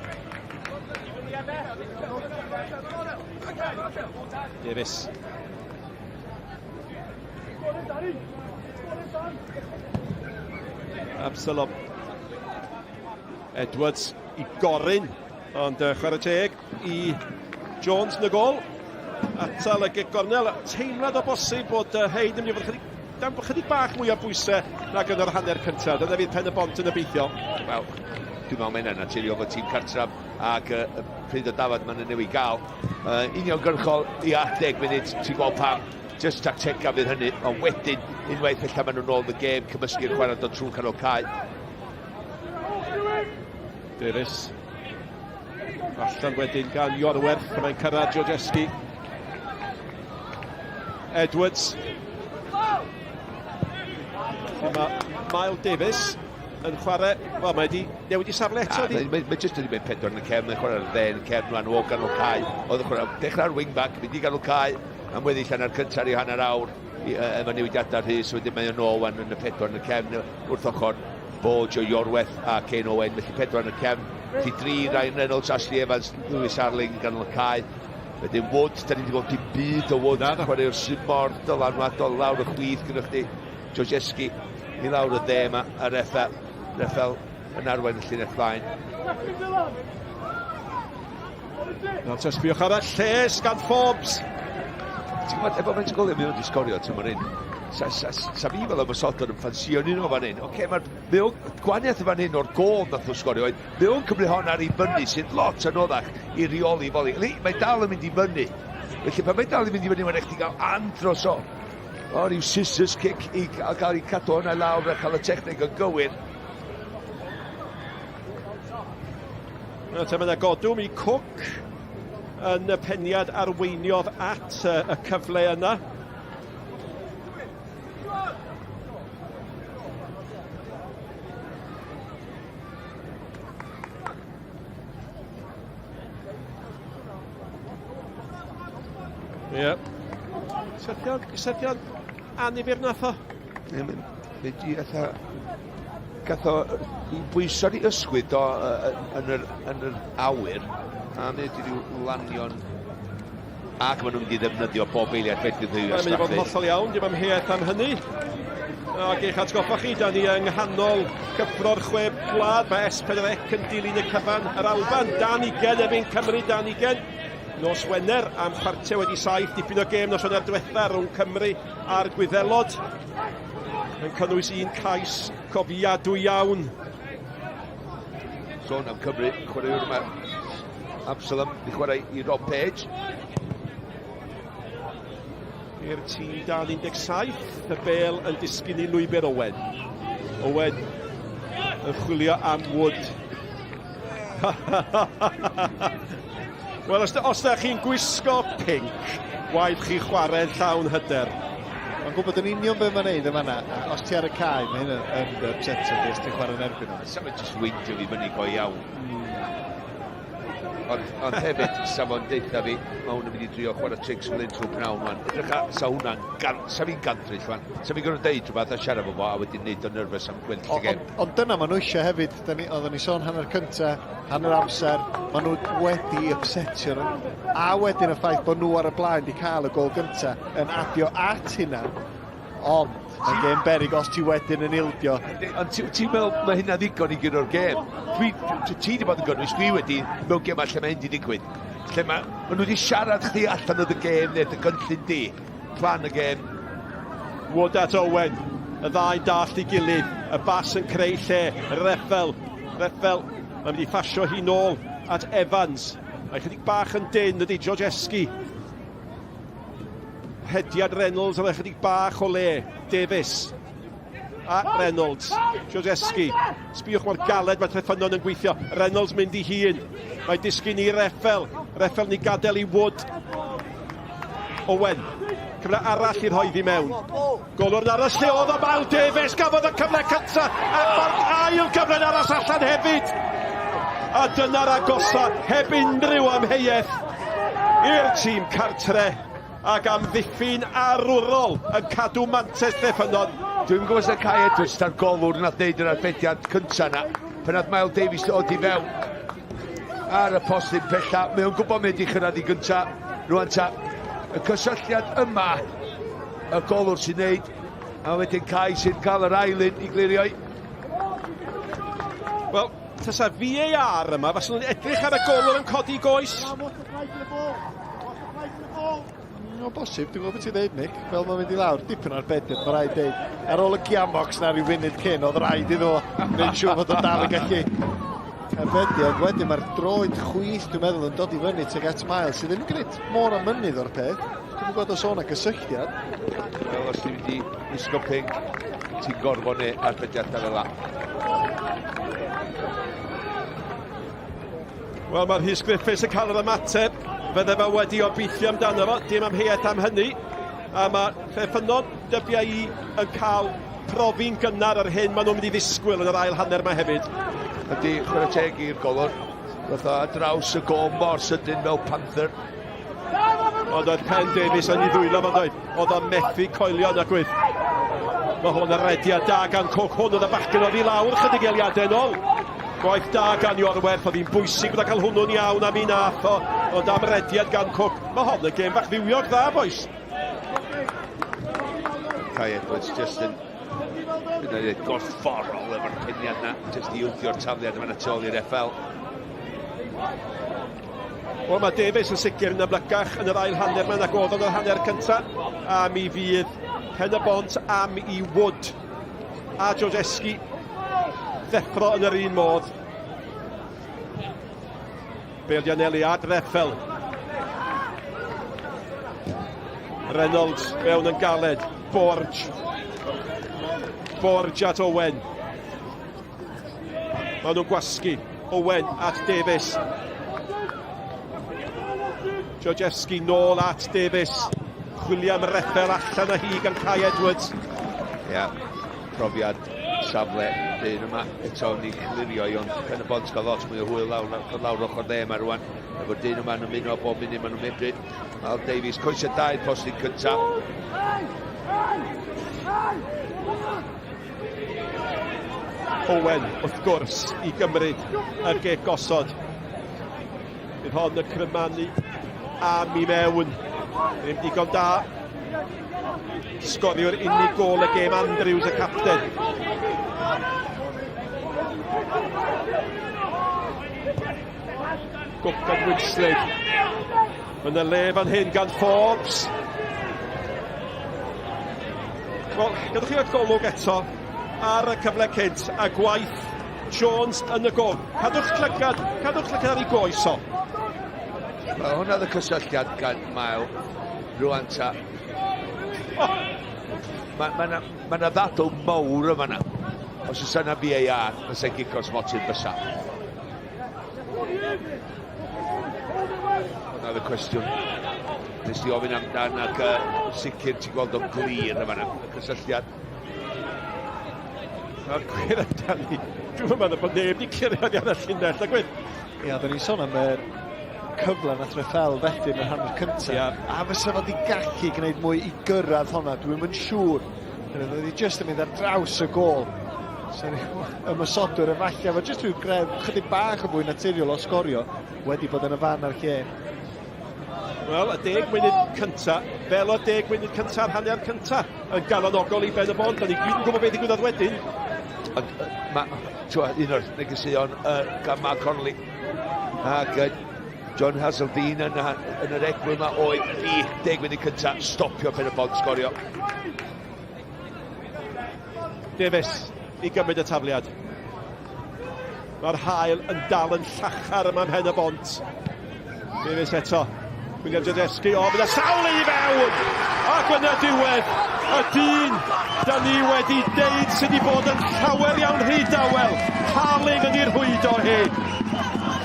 Davies. Absalom. Edwards i Gorin, ond uh, chwarae teg i Jones yn y gol. Atal y gic gornel. Teimlad o bosib bod Hein yn mynd i fod chydig, dan chydig bach mwy o bwysau nag yn yr hanner cyntaf. Dyna fydd Pen y Bont yn obeithio. Wel, dwi'n meddwl mae'n naturiol fod tîm cartref ac y pryd o dafod maen nhw'n newid gael. Uniongyrchol, ia, 10 munud, ti'n gweld pam, just tactega fydd hynny, ond wedyn, unwaith ella maen nhw'n ôl yn y gêm, cymysgu'r chwarae dod trwy canol cae. Davies. Allan wedyn gan Iorwerth, mae'n cyrraedd Georgeski. Edwards. Mae Miles Davis yn chwarae, wel mae wedi newid i safle eto. Mae ma, ma jyst wedi mynd pedwar yn y cefn, mae'n chwarae ar y dde yn y cefn, rhan o ganol cae. Oedd yn chwarae, dechrau ar wing back, mynd i ganol cae, am weddill hanner cyntaf i hanner awr, i, efo newidiadau rhys, wedyn mae o'n ôl wan yn y pedwar yn y cefn, wrth ochr Borge o Iorwerth a Kane Owen, felly pedwar yn y cefn. Felly dri, Ryan Reynolds, Ashley Evans, Lewis Arling yn ganol y cae. Wedyn Wood, da ni wedi gweld dim byd o Wood, na, chwaraewr sy'n mor dylanwadol lawr y chwith gyda chdi. Georgeski i lawr y dde yma, a Reffel, Reffel yn arwain y llinell flaen. Nawr te sbiwch ar y lles gan Forbes. Ti'n gwybod, efo faint o goliau mae wedi sgorio tymor hyn, sa, sa, sa fi fel ymosodwr yn ffansio un o fan hyn. Oce, okay, mae'r mae o'n gwahaniaeth fan hyn o'r gol nath o sgorio oedd, mae o'n cymryd hon ar ei fyny sy'n lot anoddach i reoli foli. Mae dal yn mynd i fyny. Felly pan mae dal yn mynd i fyny, mae'n eich ti gael andros o o ryw scissors kick i gael ei cadw hwnna lawr a cael y techneg yn gywir. Nawr te, mae yna godwm i Cook yn y peniad arweiniodd at y cyfle yna. Ie. Yeah. Syrthio'n, syrthio'n anifir nath o. Ie, mae'n mynd i fatha gath o i bwyso ar ei ysgwydd o yn yr, yn yr awyr a mae wedi rhyw lanio'n ac maen nhw'n mynd i ddefnyddio bob eiliad fedryn nhw i Mae'n mynd i fod yn hollol iawn, dim amheuaeth am hynny. Ac eich atgoffa chi, da ni yng nghanol cyffro'r chwe gwlad. Mae S4C yn dilyn y cyfan, yr Alban, dan ugen erbyn Cymru, dan ugen. Nos Wener am chwarter wedi saith, dipyn o gêm nos Wener diwetha rhwng Cymru a'r Gwyddelod. Yn cynnwys un cais cofiadwy iawn. Sôn am Cymru, chwaraewr yma, Absalom, i chwarae i Rob Page. I'r tîm dan 17, y bel yn disgyn i lwybr Owen. Owen yn chwilio am Wood. Wel, os, os da chi'n gwisgo pinc, waeth chi chwarae'n llawn hyder. Mae'n gwybod yn union beth mae'n neud yn fanna. Os ti ar y cae, mae hyn yn upsetio di os ti'n chwarae'n erbyn nhw. Sa fo'n just weindio fi fyny go iawn. Ond, ond hefyd, sa fo'n deutha fi, mae hwn yn mynd i drio chwarae tricks fel hyn trwy pnawn wan. Edrych ar, sa hwnna'n, gan, sa fi'n gandryll wan. Sa fi'n gorfod deud rhywbeth a siarad efo fo a wedyn neud o'n nervous am gweddill y gêm. Ond, ond dyna maen nhw eisiau hefyd. Da ni, oedden ni sôn hanner cynta, hanner amser, maen nhw wedi upsetio nhw. A wedyn y ffaith bod nhw ar y blaen di cael y gol gynta yn adio at hynna. Ond, mae'n gêm berig os ti wedyn yn ildio. Ond ti'n ti meddwl mae hynna ddigon i gyro'r gêm? Dwi, ti wedi bod yn gynnwys, dwi wedi, mewn gêm lle mae hyn wedi digwydd. Lle mae, ma nhw wedi siarad chdi allan o dy gêm neu dy gynllun di, plan y gêm. Wood at Owen, y ddau dallt i gilydd, y bas yn creu lle, Reffel, Reffel, mae'n mynd i ffasio hi nôl at Evans. Mae chydig bach yn dyn ydy Georgeski. Rhediad Reynolds oedd ychydig bach o le. Davies a Reynolds. Georgeski. Sbiwch mor galed mae Treffynnon yn gweithio. Reynolds mynd i hun. Mae disgyn i Reffel. Reffel ni gadael i Wood. Owen. Cyfle arall i rhoi ddi mewn. Golwr yn aros lle oedd o Miles Davies gafodd y cyfle cyntaf a mae'r ail gyfle yn aros allan hefyd. A dyna'r agosa heb unrhyw amheuaeth i'r tîm cartre ac amddiffyn arwrol yn cadw mantes Treffynnon. Dwi'm yn gwybod os na Kai Edwards ta'r golwr nath neud yr arbediad cynta na pan nath Miles Davies dod i fewn ar y postyn pella. Mae o'n gwybod mae wedi chyrraedd i gynta. Rwan ta, y cysylltiad yma, y golwr sy'n neud, a wedyn Kai sy'n cael yr ail un i glirio i. Wel, tasa VAR yma, faswn nhw'n edrych ar y golwr yn codi goes. O bosib, dwi'n gwybod beth ti'n dweud, Nick. Fel mae'n mynd i lawr, dipyn o'r bediad, mae rhaid dweud. Ar ôl y giamocs na rhyw funud cyn, oedd rhaid iddo fo wneud siŵr fod o dal yn gallu arbediad. Wedyn mae'r droed chwith, dwi'n meddwl, yn dod i fyny tuag at Miles, sydd ddim yn gwneud mor o mynydd o'r peth. Dwi'n gwybod os o'na gysylltiad. Wel, os ti'n mynd i wisgo pink, ti'n gorfod neu arbediadau fel la. Wel, mae Rhys Griffiths yn cael yr ymateb. Fydde fe wedi obeithio amdano fo, dim amheuaeth am hynny. A mae Treffynnon, dybiau i, yn cael profi'n gynnar yr hyn maen nhw'n mynd i ddisgwyl yn yr ail hanner yma hefyd. Ydy, chwarae teg i'r golwr. Ddoth o ar draws y gôl mor sydyn fel panther. Ond oedd Pen Davies yn ei ddwylo fo'n dweud. Oedd o'n methu coelio yn y gwyth. Mae hwn yn rediad da gan Cook. Hwn oedd y bachgen oedd i lawr chydig eiliadau yn ôl. Gwaith da gan Iorwerth, oedd hi'n bwysig bod cael hwnnw'n iawn am un nath o, ond am rediad gan Cook. Mae hon yn gêm fach fywiog dda, boys. Kai Edwards just yn yn gorfforol efo'r peniad na, just i wthio'r tafliad yma na tu ôl i'r FL. Wel, mae Davies yn sicr yn amlycach yn yr ail hanner yma nag oedd yn yr hanner cyntaf. A mi fydd Pen y Bont am i Wood a Georgeski ddeffro yn yr un modd. Bale di anelu at Reffel. Reynolds mewn yn galed. Borge. Borge at Owen. Maen nhw'n gwasgu. Owen at Davies. Georgievski nôl at Davies. Chwilio am Reffel allan o hi gan Kai Edwards. Ia, yeah, profiad safle dyn yma. Eto ni clirio i ond Pen y Bont gael lot mwy o hwyl lawr, lawr ochr dde yma rwan. Efo'r dyn yma'n ymuno bob munud maen nhw'n medru. Mal Davies, coesau dau postyn cyntaf. Owen, wrth gwrs, i gymryd y geg gosod. Bydd hon y crymanu am i mewn. Ddim digon da. Sgoriwr unig gol y gêm Andrews, y capten. Gwp gan Winslade. Mae yna le fan hyn gan Forbes. Wel, gadwch chi fod golwg eto ar y cyfle cynt a gwaith Jones yn y gol. Cadwch llygad, cadwch llygad ar ei goes o. Wel, hwnna oedd y cysylltiad gan Mael rwan ta. Oh. Mae ma na, ma na ddadl mawr yma na. Os oes yna VAR, fysa gic o'r smotyn fysa. Hwnna oedd y cwestiwn nes di ofyn amdan ac uh, sicr ti'n gweld o'n glir yma yna, y cysylltiad. Mae'r gwir amdani. Dwi'n meddwl bod neb wedi clirio oddi ar y llinell, a gweud. Ia, oedden ni'n sôn am yr cyfle nath Reffel fethu yn yr hanner cyntaf. Yeah. A fysa fo wedi gallu gwneud mwy i gyrraedd honna, dwi'm yn siŵr. Oedd wedi jyst yn mynd ar draws y gôl. So, ymosodwr efallai efo jyst rhyw gref chydig bach o fwy naturiol o sgorio wedi bod yn y fan a'r lle. Wel, y deg munud cynta, fel o deg munud cynta'r hanner cynta, yn galonogol i Ben y Bont, da ni gyd yn gwybod beth ddigwyddodd wedyn. Ond, ma, twa, un o'r negeseuon uh, gan Mark Connolly ac uh, John Hazeldine yn, yn yr egwyl yma oedd i deg munud cynta stopio Pen y Bont sgorio. Davies i gymryd y tafliad. Mae'r hael yn dal yn llachar yma ym Mhen y Bont. Davies eto. William Jadeski, o, bydd y sawl i fewn! Ac yn y diwedd, y dyn da ni wedi deud sydd wedi bod yn llawer iawn rhy dawel, Harling yn ei rhwydo hi.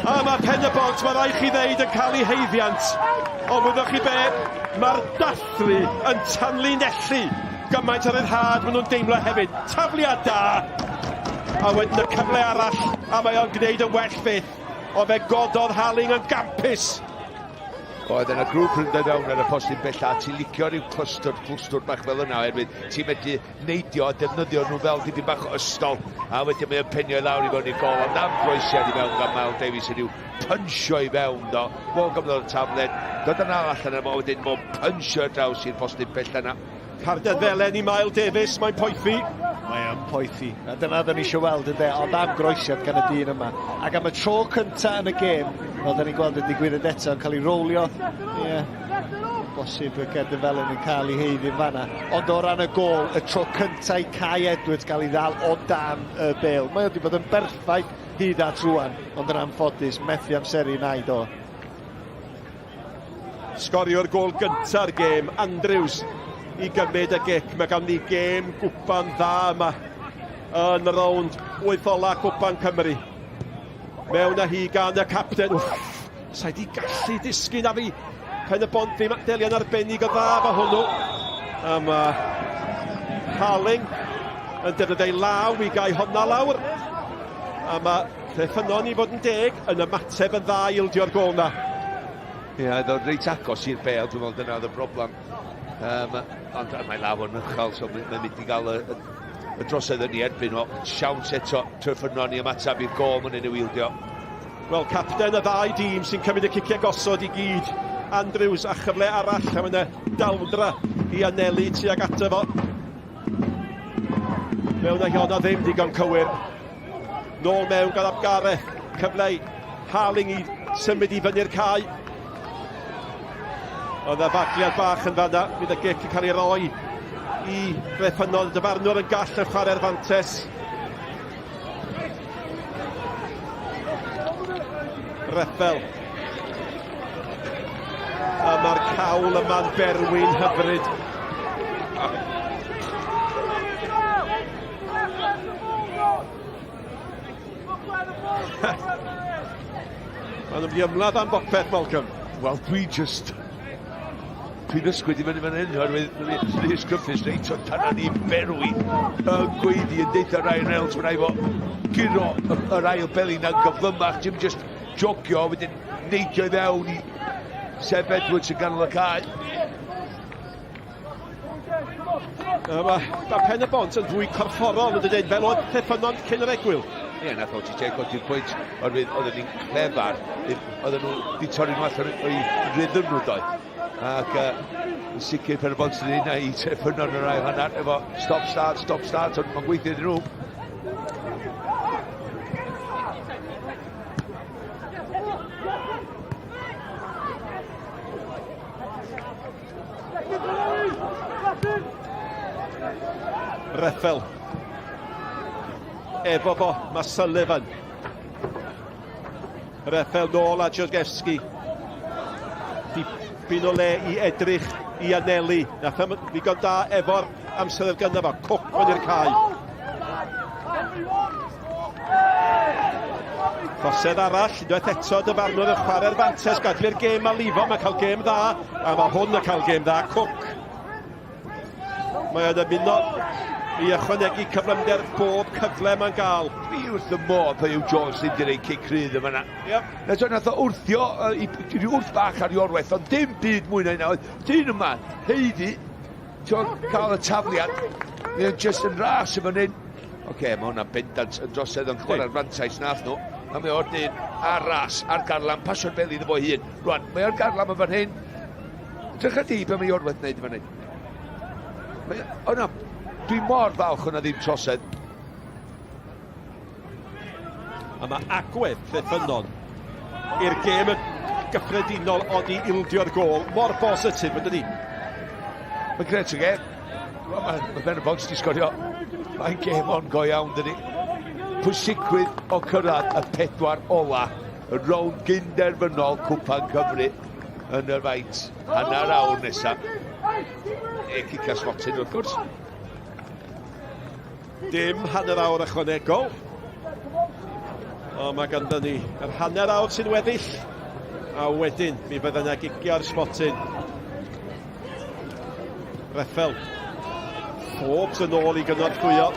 A mae Pen y Bont, mae rhaid chi ddeud, yn cael ei heiddiant. Ond wyddoch chi be, mae'r dathlu yn tanlinellu gymaint o ryddhad maen nhw'n deimlo hefyd. Tafliad da! A wedyn y cyfle arall, a mae o'n gwneud yn well fyth. Ond fe gododd Harling yn gampus. Oedd yna grŵp yn dod fewn ar y postyn bella, a ti'n licio rhyw clystwr, clwstwr bach fel yna, oherwydd ti'n medru neidio a defnyddio nhw fel dipyn bach o ystol, a wedyn mae o'n penio i lawr i fewn i'r gol, ond am groesiad i fewn gan Miles Davies yn i'w pynsio i fewn do. Fo gymrodd y tafled, dod yna allan yma wedyn fo'n pynsio ar draws i'r postyn bella yna. Carden felen i Mael Davies, mae'n poethi. Mae yn poethi. A dyna oedden ni eisiau weld ynde, ond am groesiad gan y dyn yma. Ac am y tro cynta yn y gêm, fel da ni'n gweld y digwyddiad eto yn cael ei rowlio. Ie, yeah, bosib y Gerdyn Felyn yn cael ei heiddi yn fanna. Ond o ran y gol, y tro cynta i Kai Edwards gael ei ddal o dan y bel. Mae wedi bod yn berffaith hyd at rwan, ond yn anffodus, methu amseru naid o. Sgorio'r gôl gynta'r gêm, Andrews i gymryd y gic. Mae ganddi gêm gwpan dda yma yn rownd wyth ola Cwpan Cymru. Mewn â hi gan y capten. Wff, sa'i di gallu disgyn a fi. Pen y bont ddim delian arbennig o dda fo hwnnw. A mae Harling yn defnyddio ei law i gau honna lawr. A mae Treffynnon i fod yn deg yn ymateb yn dda i ildio'r gôl na. Ie, yeah, oedd o'n reit agos i'r bel, dwi'n meddwl dyna oedd y broblem. Um, ond mae law yn uchel, so mae'n mynd i gael y, y, y drosedd yn ei erbyn o. Siawns eto, Treffynnon i ymateb i'r gôl mae'n ei ildio. Wel, capten y ddau dîm sy'n cymryd y ciciau gosod i gyd. Andrews a chyfle arall, a mae'n daldra i anelu tuag ato fo. Mewn â honna ddim digon cywir. Nôl mewn gan Ap Gareth. Cyfle i Harling i symud i fyny'r cae. Oedd y fagliad bach yn fanna. Bydd y gic yn cael ei roi i Dreffynnon. Dyfarnwr yn gall yn chwarae'r fantes. Reffel. A mae'r cawl yma'n berwi'n hyfryd. Maen nhw'n mynd i ymladd am bopeth, Malcolm. Wel, dwi just... Dwi'n ysgwyd i fyny fan hyn, oherwydd Rhys Griffiths reit o tan ni berwi yn gweiddi yn deitha Ryan Reynolds, mae'n rhaid fo guro yr ail beli na'n gyflymach, dim just jogio, wedyn neidio i fewn i Seb Edwards yn ganol y cae. Mae ma Pen y Bont yn fwy corfforol yn dweud, fel oedd Treffynnon cyn yr egwyl. Ie, nath o ti codi'r pwynt, oherwydd oedden ni'n clefar, oedden nhw wedi torri nhw allan o'i rhythm nhw doedd. Ac uh, yn sicr Pen y Bont yn un i Treffynnon yn yr ail hanner, efo stop start, stop start, ond mae'n gweithio iddyn nhw. Reffel. Efo fo, mae Sullivan. Reffel nôl a Georgievski. Dipyn o le i edrych i anelu. Nath am ddigon da efo'r amser oedd gynno fo. Cook fyny'r cae. Trosedd arall, unwaith eto dyfarnwr yn chwarae'r fantes, gadw i'r gêm a lifo, mae'n cael gêm dda, a mae hwn yn cael gêm dda, Cook. Mae o'n ymuno i ychwanegu cyflymder bob cyfle mae'n gael. Dwi wrth y modd pe yw Jones ddim wedi gwneud cic rhydd yma na. Yep. Na, so, nath o wrthio, uh, i, i wrth bach ar Iorwerth, ond dim byd mwy na hynna. Dyn yma, heiddi, Ti'n cael y tafliad, mae o'n just yn ras yn fan hyn. Oce, okay, mae hwnna'n bendant yn drosedd yn chwarae'r fantais nath nhw. A mae o'r dyn ar ras, ar garlam, pasio'r bel iddo fo hun. Rwan, mae o'r garlam yn fan hyn. Drych di be mae Iorwerth wneud yn fan hyn. Mae, o na, dwi mor falch o'na ddim trosedd. A mae agwedd Treffynnon i'r gêm yn gyffredinol ond i ildio'r gôl. Mor bositif yn dydi? Mae'n gret o gêm. Mae ma Ben y Bont wedi sgorio. Mae'n gêm on go iawn, dydi? Pwysigrwydd o cyrraedd y pedwar ola, y rownd gynderfynol Cwpan Cymru yn yr faint hanner awr nesaf. E cicio smotyn wrth gwrs. Dim hanner awr ychwanegol. Ond mae ganddo ni yr hanner awr sy'n weddill. A wedyn mi fydda yna gigio'r smotyn. Reffel. Forbes yn ôl i gynorthwyo.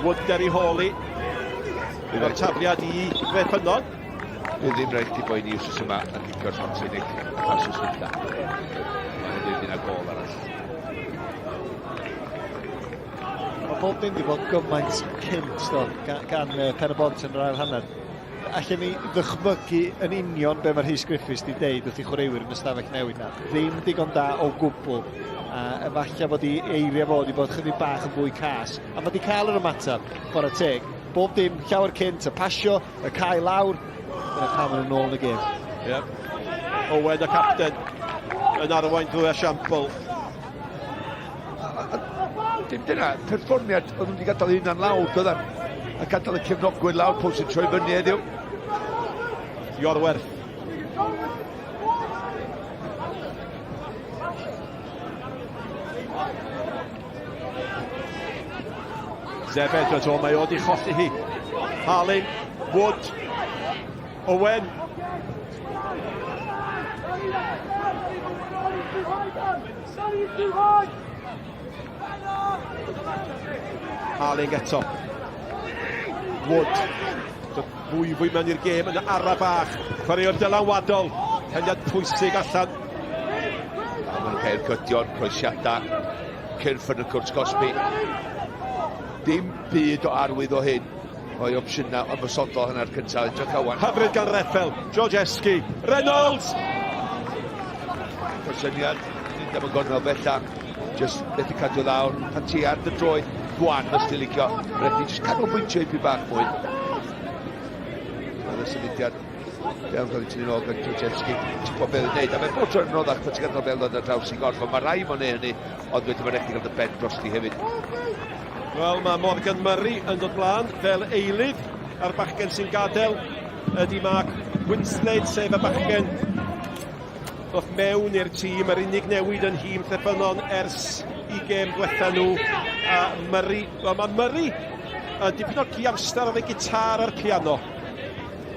Wood ar ei hôl i. Efo'r tafliad i Dreffynnon. Bydd ddim rhaid ti boeni wrth yma yn gicio'r smotyn neu pas wrth nesa. Mae'n dweud yna gol arall. Mae bob dim wedi bod gymaint cynt do, gan, gan uh, Pen y Bont yn yr ail hanner. Allen ni ddychmygu yn union be mae Rhys Griffiths wedi deud wrth i chwaraewyr yn y stafell newid na. Ddim digon da o gwbl. A efallai fod i eiriau fo wedi bod chydig bach yn fwy cas. A mae wedi cael yr ymateb, chwarae teg. Bob dim llawer cynt, y pasio, y cae lawr. Dyna pam maen nhw'n nôl yn y gêm. Yep. Owen y capten yn arwain drwy esiampl. Dim dyna, perfformiad, oedd nhw wedi gadael hynna'n lawr, doedden. A gadael y cefnogwyr lawr, pwy sy'n troi fyny heddiw. Iorwerth. Zeb Edwards, o, mae o di cholli hi. Harlin, Wood, Owen. Harling eto. Wood. Dod fwy fwy mewn i'r gêm yn ara bach. Chwaraewr dylanwadol. Peniad pwysig allan. A maen nhw'n cael cydion, croesiadau, cyrff yn y cwrt cosbi. Dim byd o arwydd o hyn o'i opsiynau ymosodol hanner cyntaf. Edrych awan. Hyfryd gan Reffel. Georgeski. Reynolds! Croesiad, nid am y gornel bella. Just methu cadw lawr. Pan ti ar dy droed, gwan os ti'n licio. Rhaid ti just canolbwyntio i bach mwy. Mae'n y symudiad. Bel cael ei tynnu nôl gan Georgievski. Ti'n gwybod beth yn neud. A mae'n bob tro'n anoddach pan ti'n gadael bel ddod ar draws i gorff. Ond mae rai fo'n neud hynny. Ond wedyn mae'n rhaid i gael dy ben drosti hefyd. Wel, mae Morgan Murray yn dod mlaen fel eilydd a'r bachgen sy'n gadael ydy Mark Winslade, sef y bachgen ddoth mewn i'r tîm, yr unig newid yn nhîm Lleffynon ers i gêm dwetha nhw. A Murray, wel mae Murray yn dipyn o giamstar ar ei gitar a'r piano.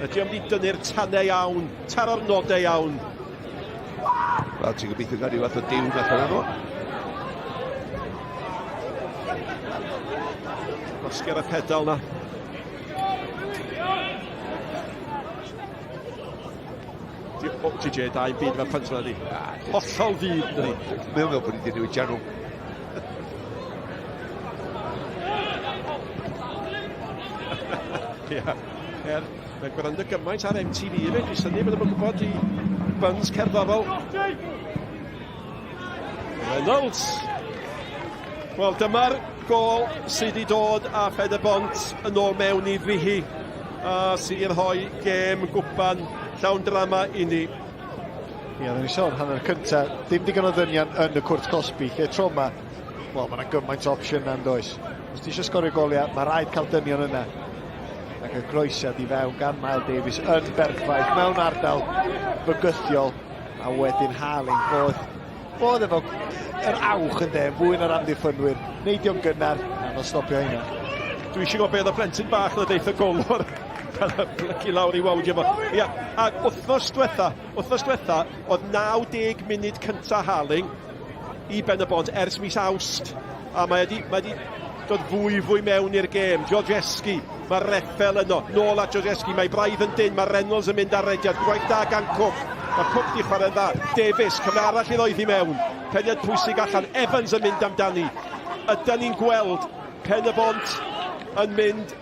Ydy o'n mynd i dynnu'r tanau iawn, taro'r nodau iawn. Wel, ti'n gobeithio gael rhyw fath o diwn allan o'n nhw. Gwasgu ar y pedal na. O, TJ, dau byd fel pwynt yna di. Hollol fyd, dydi. Mae'n meddwl bod ni wedi newid jarw. Ia. Er, mae'n gwrando gymaint ar MTV hefyd. Dwi'n synnu bod yn gwybod i buns cerddorol. Reynolds. Wel, dyma'r gol sydd wedi dod â Phen-y-bont yn ôl mewn i ddihi a sydd wedi rhoi gêm gwpan llawn drama i ni. Ie, oedden ni sôn hanner cyntaf, dim digon o ddynion yn y cwrt cosbi, lle tro yma, wel, mae yna gymaint o opsiynau yn does. Os ti eisiau sgorio goliau, mae rhaid cael dynion yna. Ac y groesiad i fewn gan Mael Davies yn berffaith mewn ardal fygythiol, a wedyn Harling bod, bod efo yr awch yn de, fwy na'r amddiffynwyr, neidio'n gynnar, anodd stopio hynna. Dwi eisiau gwybod beth oedd y plentyn bach na deith y golwr cael y plygu lawr i wawdio fo. Ia, a wythnos diwetha, wythnos diwetha, oedd 90 munud cynta Harling i Ben y Bont ers mis Awst. A mae wedi, mae wedi dod fwy fwy mewn i'r gêm. Georgeski, mae Reffel yno, nôl at Georgeski, mae braidd yn dyn, mae Reynolds yn mynd ar rediad, gwaith da gan Cook. Mae Cook di chwarae'n dda. Davies, cyfle arall i ddoedd i mewn. Peniad pwysig allan, Evans yn mynd amdani. Ydy ni'n gweld Pen y Bont yn mynd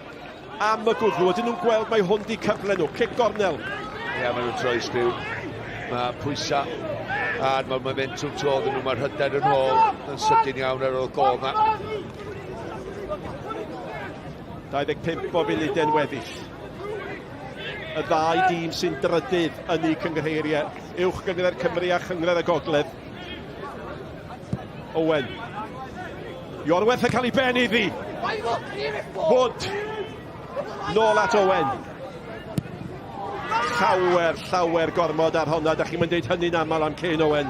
am y gwddw. Ydyn nhw'n gweld mai hwn di cyfle nhw? Cic gornel. Ie, yeah, maen nhw'n troi sgriw. Mae pwysau a mae'r momentum tu ôl nhw, mae'r hyder yn ôl yn sydyn iawn ar ôl gol na. 25 o funudau'n weddill. Y ddau dîm sy'n drydydd yn eu cynghreiriau, Uwch Gynghrair Cymru a Chynghrair y Gogledd. Owen. Iorwerth yn cael ei ben iddi. Wood. Nôl at Owen. Llawer, llawer gormod ar honna. Da chi'n mynd deud hynny'n aml am Kane Owen.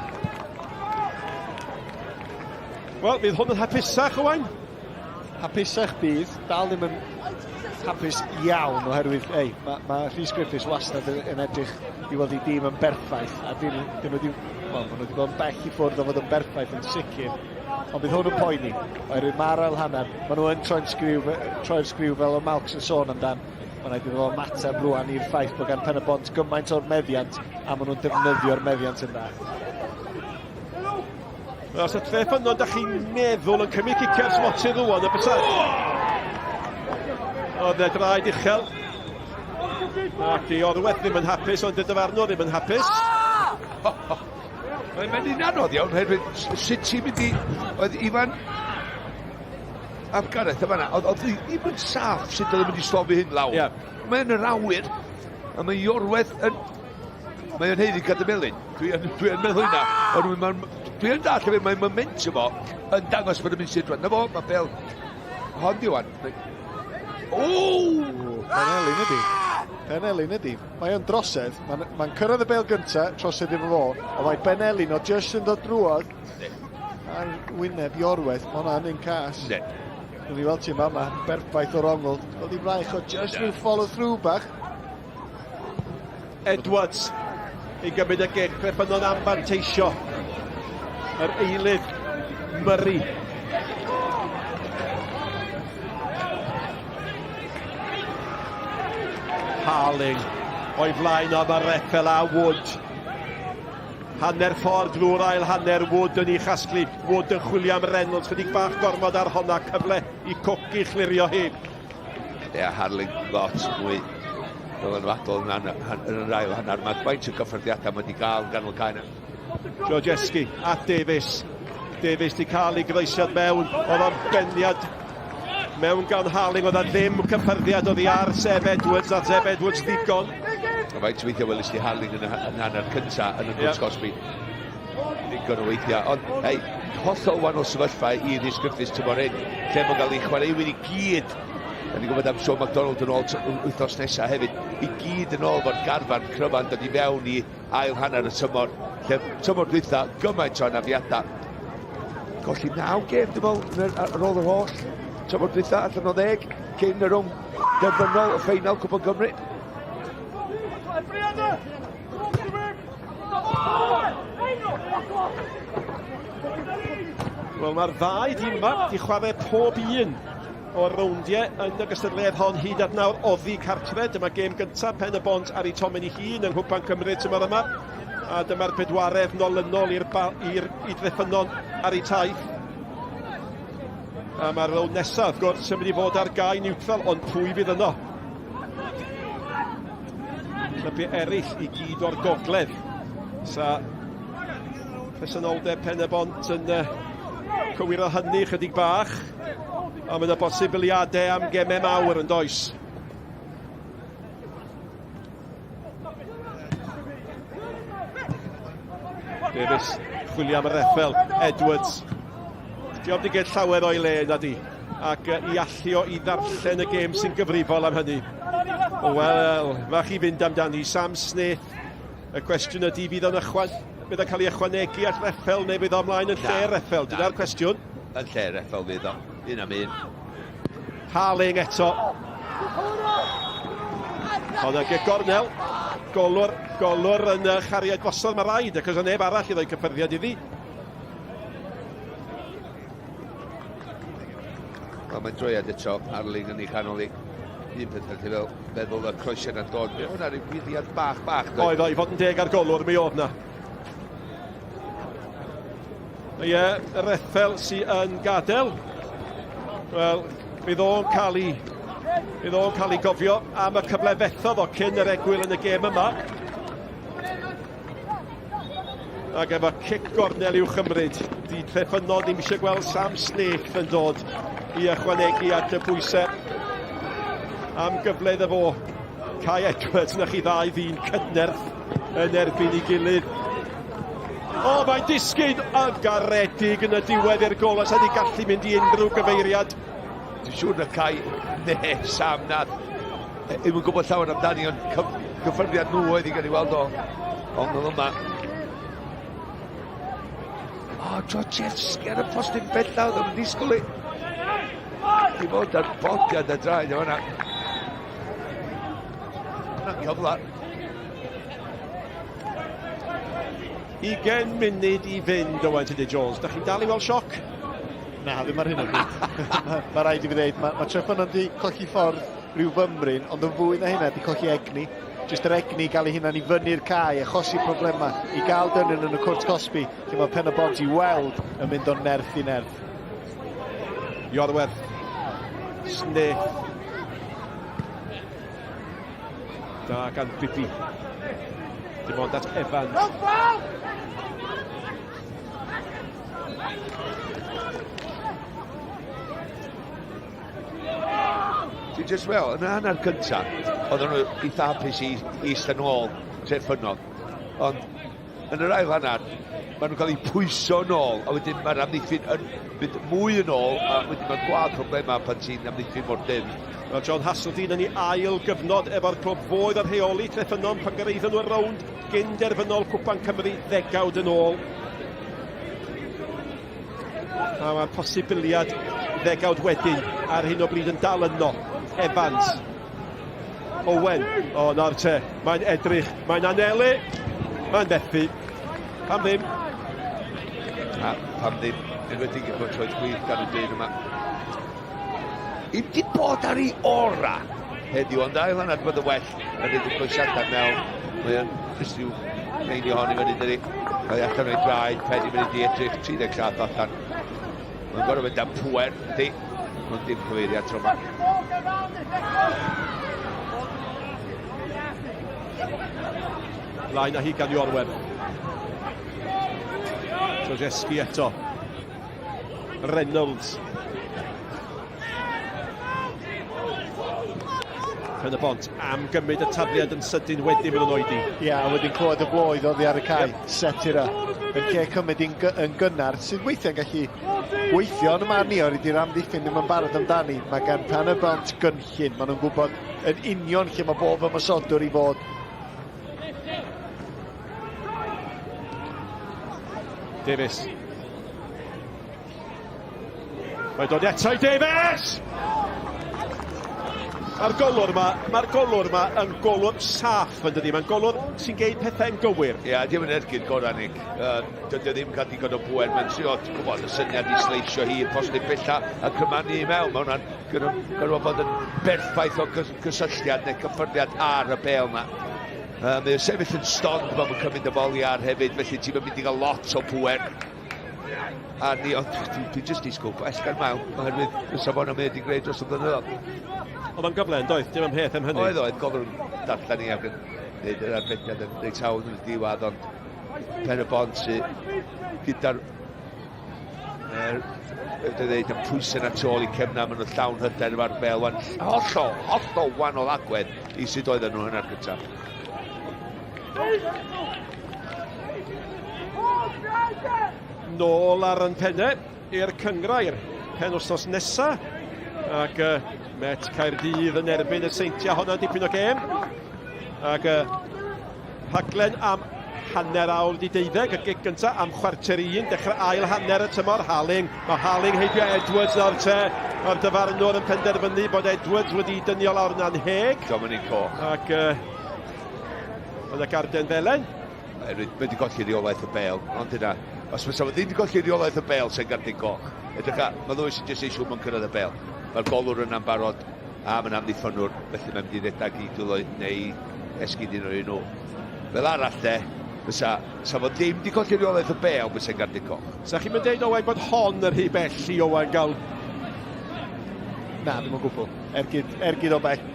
Wel, fydd hwn yn hapusach, Owain? Hapusach bydd, dal ddim yn hapus iawn oherwydd, ei, mae ma Rhys Griffiths wastad yn, yn edrych i weld ei dîm yn berffaith a dyn, dyn nhw wedi, well, maen nhw wedi bod yn bell i ffwrdd o fod yn berffaith yn sicr. Ond bydd hwn yn poeni, oherwydd mae'r ail hanner, maen nhw yn troi'n sgriw, troi'r sgriw fel o Malks yn sôn amdan. Mae'n rhaid iddo fo ymateb rwan i'r ffaith bod gan Pen y Bont gymaint o'r meddiant a maen nhw'n defnyddio'r meddiant yn dda. Os y tre ffynnon da chi'n meddwl yn cymryd ciciau'r smotyn rwan, y bysa... Oedd e draed uchel. Ac di Iorwerth ddim yn hapus, ond y dyfarnwr ddim yn hapus. Mae'n mynd i'n anodd iawn, herwydd sut ti'n mynd i... Oedd Ifan ap Gareth yn fanna, oedd ddim yn saff sut oedd yn mynd i slofi hyn lawr. Yeah. Mae'n yr awyr, a mae Iorwerth yn... Mae o'n haeddu card melyn. Dwi yn, dwi yn meddwl hynna. Ond mae'n... Dwi yn dall hefyd, mae momentum o yn dangos bod yn mynd sydd. Na fo, mae Bel... Hon di wan. O! Penelin ydi. Penelin ydi. Mae o'n drosedd. Mae'n mae cyrraedd y bel gynta, trosedd iddo fo, ond mae Benelin o just yn dod drwodd ar wyneb Iorwerth. Mae hwnna'n un cas. Ne. Dwi'n i weld ti'n fama, berffaith o'r ongl. Oedd i braich o just rhyw follow through bach. Edwards i gymryd y gic, fe bynnod am fanteisio. Yr eilydd Murray. Harling o'i flaen o mae Reffel a Wood. Hanner ffordd drwy'r ail hanner, Wood yn ei chasglu. Wood yn chwilio am Reynolds, chydig bach gormod ar honna, cyfle i Cook i chlirio hi. Ie, Harling lot mwy dylanwadol yn, yn yr ail hanner. Mae faint o gyffyrddiadau mae wedi gael yn ganol cae yna. Georgeski at Davies. Davies di cael ei groesiad mewn. Oedd o'n beniad mewn gan Harling. Oedd o ddim cyffyrddiad oddi ar Seb Edwards. A Seb Edwards ddigon. A faint o weithiau welys di Harling yn, yn hanner cynta yn y yeah. Cosby. Ddigon o weithiau. Ond, hei, hollol wahanol sefyllfa i Rhys Griffiths tymor hyn, lle mae'n cael ei chwaraewyr i gyd. Da ni'n gwybod am Sean McDonald yn ôl wythnos nesaf hefyd. I gyd yn ôl fo'r garfan cryfa'n dod i fewn i ail hanner y tymor. Lle tymor dwytha, gymaint o anafiadau. Colli naw gêm, dwi'n meddwl, ar ôl yr holl tymor dwytha, allan o ddeg, cyn y rownd derfynol y ffeinal Cwpan Cymru. Wel, mae'r ddau dîm yma wedi chwarae pob un o'r rowndiau yn y gystadleuaeth hon hyd at nawr oddi cartre. Dyma gêm gyntaf Pen y Bont ar ei tomen ei hun yng Nghwpan Cymru tymor yma. A dyma'r bedwaredd nolynol i'r i Dreffynnon ar ei taith. A mae'r rownd nesaf, wrth gwrs, yn mynd i fod ar gae niwtral, ond pwy fydd yno? Clybiau eraill i gyd o'r gogledd. Sa presenoldeb Pen y Bont yn uh, cywiro hynny chydig bach. Ond mae yna bosibiliadau am gemau mawr yn does. Davies, chwilio am yr effel, Edwards. Diolch wedi gael llawer o'i le na di. Ac i allu o i ddarllen y gêm sy'n gyfrifol am hynny. Wel, fach i fynd amdani. Sam Smith, y cwestiwn ydy fydd o'n ychwan... Bydd o'n cael ei ychwanegu at Reffel neu fydd o ymlaen yn lle Reffel? Dyna'r cwestiwn. Yn lle Reffel fydd o. Un am un. Harling eto. Ond ag y gornel, golwr, golwr yn chariad drosodd, mae rhaid, ac oes neb arall i roi cyffyrddiad iddi. Wel, mae'n droiad eto, Arling yn ei chanol i. Un peth felly fel feddwl y croesiad yn dod. Mae hwnna rhyw guddiad bach bach. Oedd o, i fod yn deg ar golwr, mi oedd na. Ie, yr ethel sy'n yn gadael. Wel, fydd o'n cael ei fydd o'n cael ei gofio am y cyfle fethodd o cyn yr egwyl yn y gêm yma. Ac efo cic gornel i'w chymryd, di Treffynnon ddim eisiau gweld Sam Snaith yn dod i ychwanegu at y pwysau am gyfle iddo fo. Kai Edwards, na chi ddau ddyn cydnerth yn erbyn ei gilydd. O, mae'n disgyn yn garedig yn y diwedd i'r gol, os ydy gallu mynd i unrhyw gyfeiriad. Dwi'n siŵr na Kai, ne, Sam nath. Ddim yn gwybod llawer amdani, ond cyffyrddiad nhw oedd i gael ei weld o. Ond oedd yma. O, Georgievski ar y postyn bella, oedd o'n disgwyl i. Di fod ar bodiad y draed o hwnna. Hwnna'n cyfle. 20 munud i fynd, Owain Tudur Jones. Da chi'n dal i weld sioc? Na, ddim ar hyn o bryd. Mae ma rhaid i fi ddeud, mae, ma Treffynnon wedi colli ffordd rhyw fymryn, ond yn fwy na hynna, wedi colli egni. Jyst yr egni i gael ei hunan i fyny'r cae, achosi problemau, i gael dynyn yn y cwrt cosbi, lle mae Pen y Bont i weld yn mynd o nerth i nerth. Iorwerth, Smith. Da gan Bibi. Dim ond at Evans. Ti just wel, yn y hanner cynta, oedden nhw eitha hapus i eistedd nôl Treffynnon. Ond yn yr ail hanner, maen nhw'n cael eu pwyso nôl, a wedyn mae'r amddiffyn yn mynd mwy yn ôl, a wedyn mae'n gweld problemau pan ti'n amddiffyn mor dynn. Wel, John Hasseldean yn ei ail gyfnod efo'r clwb foedd ar rheoli Treffynnon pan gyrhaeddon nhw'r rownd gyn-derfynol Cwpan Cymru ddegawd yn ôl. A mae'r posibiliad ddegawd wedyn ar hyn o bryd yn dal yno. Evans. Owen. O, na'r te. Mae'n edrych. Mae'n anelu. Mae'n methu. Pam ddim? A pam ddim? Enwedig efo troed chwith gan y dyn yma. Im di bod ar ei ora heddiw, ond ail hanner bod y well yn neud y croesiadau mewn. Mae o'n jyst i'w meinio hon i fyny dydi. Cael ei allan o'i draed, pen i fyny di edrych, 30 llath allan. Mae'n gorfod mynd am pwer, ydy. Ond dim cyfeiriad tro yma. Lain a hi gan Iorwerth. Trojeski eto. Reynolds. Pen y bont am gymryd y tafliad yn sydyn wedyn mynd yn oedi. Ia, yeah, a wedyn clywed y bloedd oddi ar y cae, yep. set i'r yn lle cymryd yn, yn gynnar, sydd weithiau'n gallu gweithio yn y marn i, oherwydd di'r amddiffyn ddim yn barod amdani. Mae gan Pen y Bont gynllun, maen nhw'n gwybod yn union lle mae bob ymosodwr i fod. Davies. Mae'n dod eto i Davies! Mae'r golwr yma, mae'r golwr yma yn golwr saff yn dydi, mae'n golwr sy'n geud pethau'n gywir. Ie, yeah, dim yn ergyd gorau, Nick. Uh, dydy o ddim cael digon o bwer, mae'n trio, ti'n gwybod, y syniad i sleisio hi, posib bella a cymanu i mewn. Mae hwnna'n gorfod bod yn berffaith o gysylltiad neu cyffyrddiad ar y bel yma. Uh, mae o'n sefyll yn stond pan mae'n cymryd y foli ar hefyd, felly ti'n mynd i gael lot o pwer. A ni, ond dwi, dwi jyst disgwyl gwell gan Mael, oherwydd y safon am wedi gwneud dros y blynyddoedd. Oedd o'n gyfle yn doedd, dim amheth am hynny. Oedd, oedd, gofyn darllen ni ac yn gwneud yr arbediad yn reit hawdd yn y diwedd, ond pen y bont sydd gyda'r er, dwi'n dweud, y pwysau na tu ôl i cefna, maen nhw'n llawn hyder efo'r bel, wan, hollol, hollol wahanol agwedd i sut oedden nhw hynna'r gyntaf. Nôl ar yn penne i'r cyngrair pen wythnos nesa ac uh, Met Caerdydd yn erbyn y Seintiau honna'n dipyn o gêm ac uh, rhaglen am hanner awr di deuddeg, y gic gyntaf am chwarter i un, dechrau ail hanner y tymor, Harling, mae Harling heibio Edwards nawr te, mae'r dyfarnwr yn penderfynu bod Edwards wedi dynio lawr yn anheg. Dominic Coch. Ac uh, Mae yna garden felen. Mae wedi golli reolaeth y bel, ond dyna, os fysa fo ddim wedi golli reolaeth y bel, sy'n garden goch. Edrych a, mae Lewis yn jyst eisiau mwyn cyrraedd y bel. Mae'r golwr yna'n barod, a mae'n amddiffynwr, felly mae'n mynd i redag i dwylo neu esgid un o'r nhw. Fel arall de, fysa, sa fo ddim wedi colli reolaeth y bel, fysa'n garden goch. Sa chi'n mynd deud, Owain, bod hon yn rhy bell i Owain gael? Na, ddim o gwbl. Ergyd, ergyd o bell.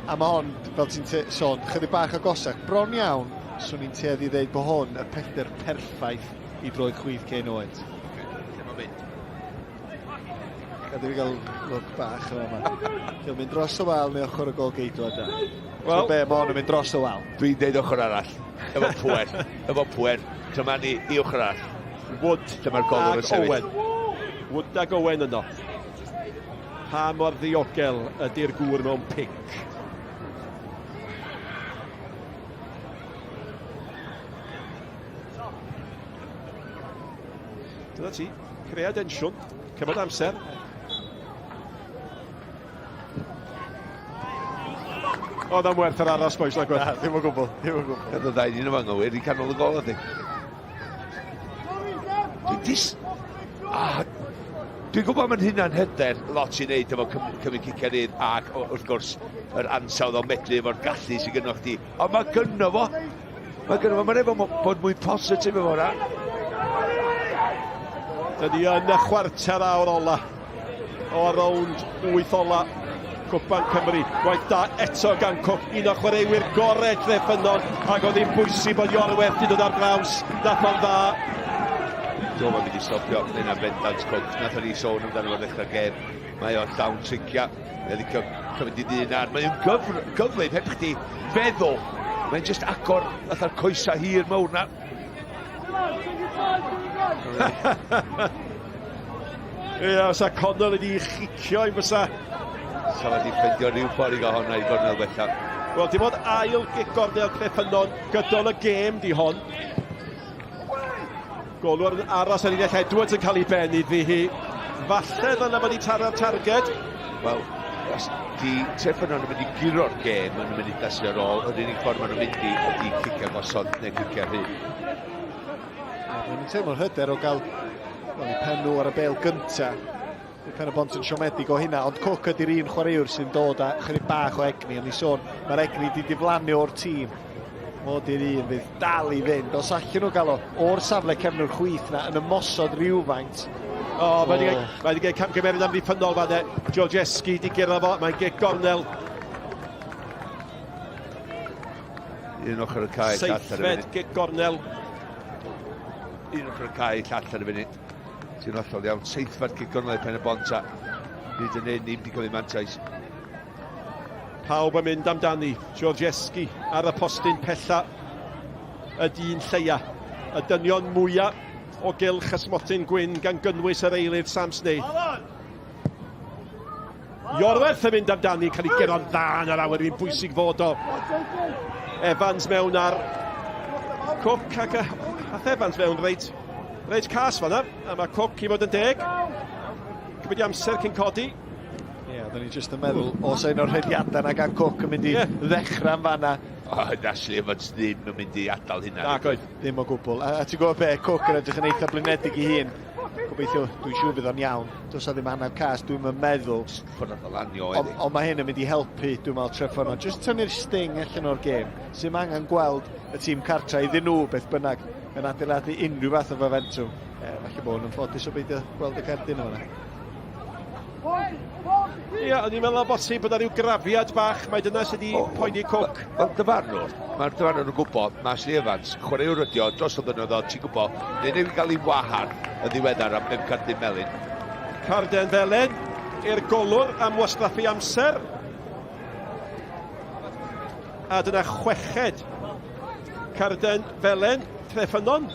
A mae hon, fel ti'n sôn, chydig bach agosach. Bron iawn, swn i'n tueddu i ddeud bod hwn y pellter perffaith i droed chwith Kane Owens. Lle mae'n mynd? Gad i fi gael look bach o yma. Dwi'n mynd dros y wal neu ochr y gol geidwad da. Wel, so be, mae hwn yn mynd dros y wal. Dwi'n deud ochr arall. Efo pwer. Efo pwer. Dyma ni i ochr arall. Wood Dyma'r golwr yn sefyll. Owen. Wood ag Owen yno. Pa mor ddiogel ydy'r gŵr mewn pinc? Dyna ti, crea densiwn, cymryd amser. Oedd am werth yr aros, boys, nag oedd? Na, ddim o gwbl, ddim o gwbl. Oedd y ddau ddyn yma'n gywir i canol y gol, ydy. Dwi'n dis... Ah, Dwi'n gwybod mae'n hynna'n hyder lot i wneud efo cymryd ciciau rydd ac wrth gwrs yr ansawdd o medru efo'r gallu sydd gynno chdi. Ond mae gynno fo. Mae gynno fo. Mae'n efo bod mwy positif efo hwnna. Dydy yn y chwarter awr ola o rownd wyth ola. Cwpan Cymru. Gwaith da eto gan Cook, un o chwaraewyr gorau Treffynnon, ac oedd hi'n bwysig bod Iorwerth wedi dod ar draws, nath o'n dda. Do, mae'n mynd i stopio, yna bendant Cook. Nath o'n i sôn amdano fo ddechrau'r gêm. Mae o'n llawn tricia. Mae'n licio cymryd i ddyn ar. Mae'n gyflym, heb chdi feddwl. Mae'n just agor fatha'r coesau hir mawr na. Ie, os a Connor wedi chicio i fysa. Sa wedi ffeindio rhyw ffordd i gael honna i gornel wella. Wel, dim ond ail gic gornel Treffynnon gydol y gêm di hon. Golwr yn aros ar unell Edwards yn cael ei ben iddi hi. Falle ddyna fod i taro'r targed. Wel, os di Treffynnon yn mynd i guro'r gêm yn y munud sydd ar ôl, yr unig ffordd maen nhw'n mynd i ydy cicio gosod neu cicio rhydd. Mae'n teimlo'r hyder o gael well, eu pen nhw ar y bel gynta. Mae Pen y Bont yn siomedig o hynna, ond Cook ydy'r un chwaraewr sy'n dod â chydig bach o egni. O'n i sôn, mae'r egni di diflannu o'r tîm. Fo di'r un fydd dal i fynd. Os allan nhw gael o o'r safle cefnwr chwith na yn ymosod rhywfaint. O, oh, mae wedi oh. Mae cael camgymeriad amddiffynnol fan e. Georgeski di gyrra fo, mae'n gig gornel. Un ochr y cae, llall ar y funud. Seithfed gig gornel. Un ochr y cae, llall ar y funud. Ti'n hollol iawn. Seithfed gig gornel i Pen y Bont a hyd yn hyn, ddim wedi cymryd mantais. Pawb yn mynd amdani. Georgeski ar y postyn pella. Y dyn lleia. Y dynion mwyaf o gylch y smotyn gwyn gan gynnwys yr eilydd Sam Snaith. Iorwerth yn mynd amdani, cael ei guro'n dda yn yr awyr, hi'n bwysig fod o. Evans mewn ar Cook ac ath Evans mewn reit, reit cas fanna, a mae Cook i fod yn deg. Cymryd i amser cyn codi. Ie, yeah, oedden ni jyst yn meddwl, os un o'r rhediadau na gan Cook yn mynd i yeah. ddechrau yn fanna. O, oh, Ashley Evans ddim yn mynd i adael hynna. Nag oedd. Ddim o gwbl. A, a ti'n gwybod be, Cook yn edrych yn eitha blinedig i hun. Gobeithio, dwi'n siŵr bydd o'n iawn. Does na ddim anaf cas, dwi'n meddwl. Ffordd nath o lanio oedd. Ond on mae hyn yn mynd i helpu, dwi'n meddwl, Treffynnon. Jyst tynnu'r sting allan o'r gêm. Sy'n angen gweld y tîm cartra iddyn nhw, beth bynnag, yn adeiladu unrhyw fath o fomentwm. E, falle bod nhw'n ffodus o beidio gweld y cerdyn yma. Ie, o'n i'n meddwl o bosib bod 'na ryw grafiad bach, mae dyna sydd wedi poeni Cook. Wel, dyfarnwr, mae'r dyfarnwr yn gwybod, mae Ashley Evans, chwaraewr ydi o, dros y blynyddoedd, ti'n gwybod, neu newid gael ei wahardd yn ddiweddar am bum cardyn melyn. Carden felen i'r golwr am wastraffu amser. A dyna chweched carden felen Treffynnon.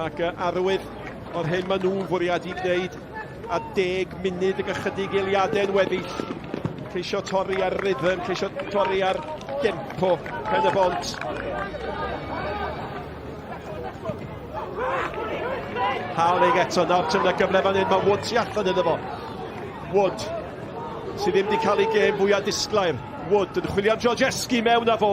Ac arwydd o'r hyn maen nhw'n fwriadu gwneud a 10 munud ag ychydig eiliadau yn weddill. Ceisio torri ar rhythm, ceisio torri ar dempo Pen y Bont. Howling eto, nawr tyn y gyfle fan hyn, mae Wood tu allan iddo fo. Wood, sydd ddim wedi cael ei gêm fwyaf disglair. Wood yn chwilio am Georgeski mewn â fo.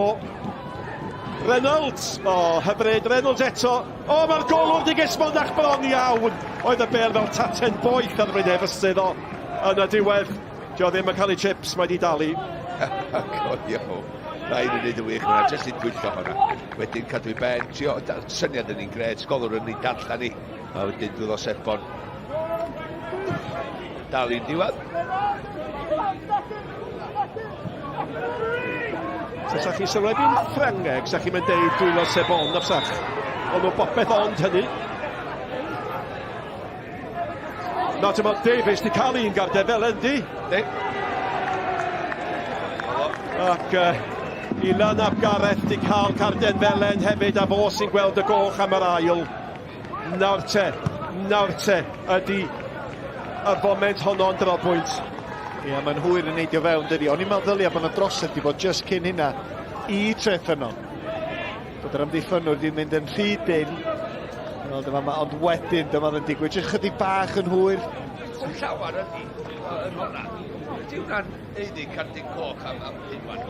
Reynolds, o, oh, hyfryd, Reynolds eto. O, oh, mae'r golwr di gesmondach bron iawn. Oedd y bel fel taten boeth ar bryd efo sydd o yn y diwedd. Dio ddim yn cael ei chips, mae di dalu. Go iawn. Rhaid i wneud y wych hwnna, jyst i'n dwyllo hwnna. Wedyn cadw i ben, trio, syniad yn un gred, sgolwr yn ei darllen ni. A wedyn dwylo sebon. Dal i'n diwedd. So sa chi sylwebu'n Ffrangeg, sa chi'n mynd deud dwylo sebon, na fsach. Ond nhw bopeth ond hynny. Na, ti'n meddwl, Davies di cael un garde fel yndi? Di. Ac Ilan ap Gareth di cael carden felen hefyd, a fo sy'n gweld y goch am yr ail. Nawr te, nawr te, ydy y foment honno'n drobwynt. Ie, yeah, mae'n hwyr yn neidio fewn, dydy. O'n i'n meddwl ddylia bod yna drosedd di bod just cyn hynna i Treffynnon. Bod yr amddiffynnwr wedi mynd yn rhy dyn. Wel, dyma, ma, ond wedyn dyma yn digwydd. Jyst chydig bach yn hwyr. Sy'n llawer ydy yn hwnna. Ydy hwnna'n haeddu cardyn coch am, am hyn wan?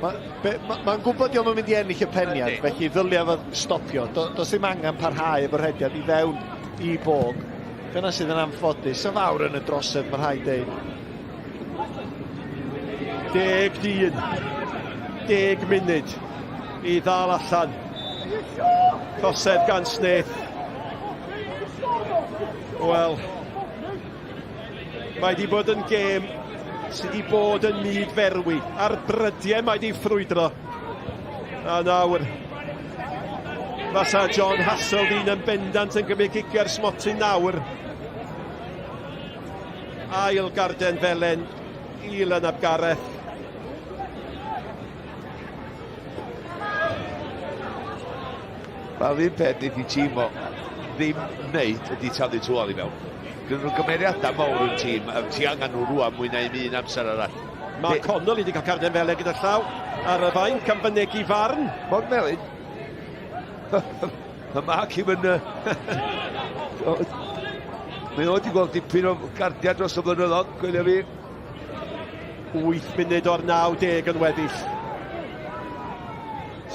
Mae'n ma, ma, ma gwybod diolch yn mynd i ennill y peniad, felly ddylia fo stopio. Do, does ddim angen parhau efo'r rhediad i fewn i bog. Dyna sydd yn anffodus. Sy'n fawr yn y drosedd, mae'n rhaid deud. Deg dyn, 10 munud i ddal allan. Trosedd gan Snaith. Wel, Mae wedi bod yn gêm sydd wedi bod yn myd ferwi. Ar brydiau mae wedi ffrwydro. A nawr, fasa John Hasseldine yn bendant yn gymryd gicio'r smotyn nawr. Ail garden felen i Lynab Gareth. Wel, un peth wneith i tîm o ddim wneud ydy taflu tŵal i mewn. Gynnu nhw gymeriadau mawr yn tîm, a ti angen nhw rwan mwy na un un amser arall. Mae Connolly wedi cael carden felen gyda llaw ar y fainc am fynegi farn. Mor melyn. Mae Mark i'm yn... Mae o wedi gweld dipyn o gardiau dros y blynyddoedd, gwylio fi. 8 munud o'r 90 yn weddill.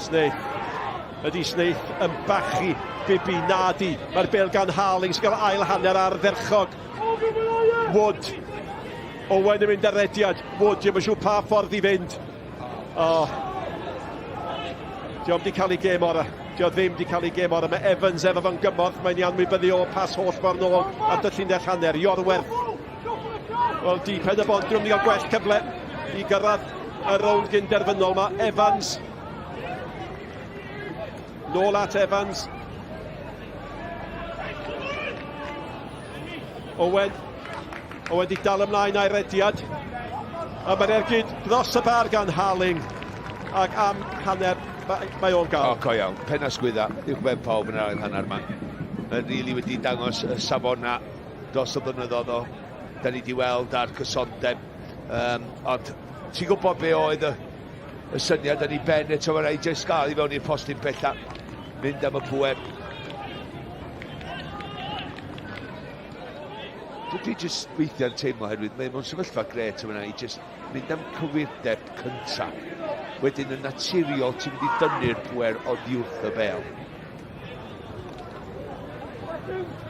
Snaith. Ydy Snaith yn bachu Bibi? Nadi. Mae'r bel gan Harling sy'n cael ail hanner ardderchog. Wood. Owen yn mynd ar rediad. Wood, ddim yn siŵr pa ffordd i fynd. Oh. Diolch wedi cael ei gêm orau. Dio ddim wedi cael ei gêm orau. Mae Evans efo fo'n gymorth. Mae'n iawn wybyddu o pas holl ffordd nôl at y llinell hanner. Iorwerth. Wel, di pen y bont, dwi'n mynd i gael gwell cyfle i gyrraedd y rownd gynderfynol. Mae Evans. Nôl at Evans. Owen. Owen di dal ymlaen a'i rediad. A mae'r ergyd dros y bar gan Harling. Ac am hanner, mae, mae o'n gael. O, co iawn. Pen a sgwydda, uwchben pawb yn yr ail hanner yma. Mae'n rili really wedi dangos y safona dros y blynyddoedd o. Da ni wedi weld ar cysondeb. Um, ond ti'n gwybod be oedd y, y syniad yn ei ben eto, mae rhaid jyst gael i fewn i'r postyn pella. Mynd am y pwer. Dwi jyst weithiau'n teimlo oherwydd mae mewn sefyllfa gret yma i jyst mynd am cywirdeb cynta. Wedyn yn naturiol ti'n mynd i dynnu'r pwer oddi wrth y bel.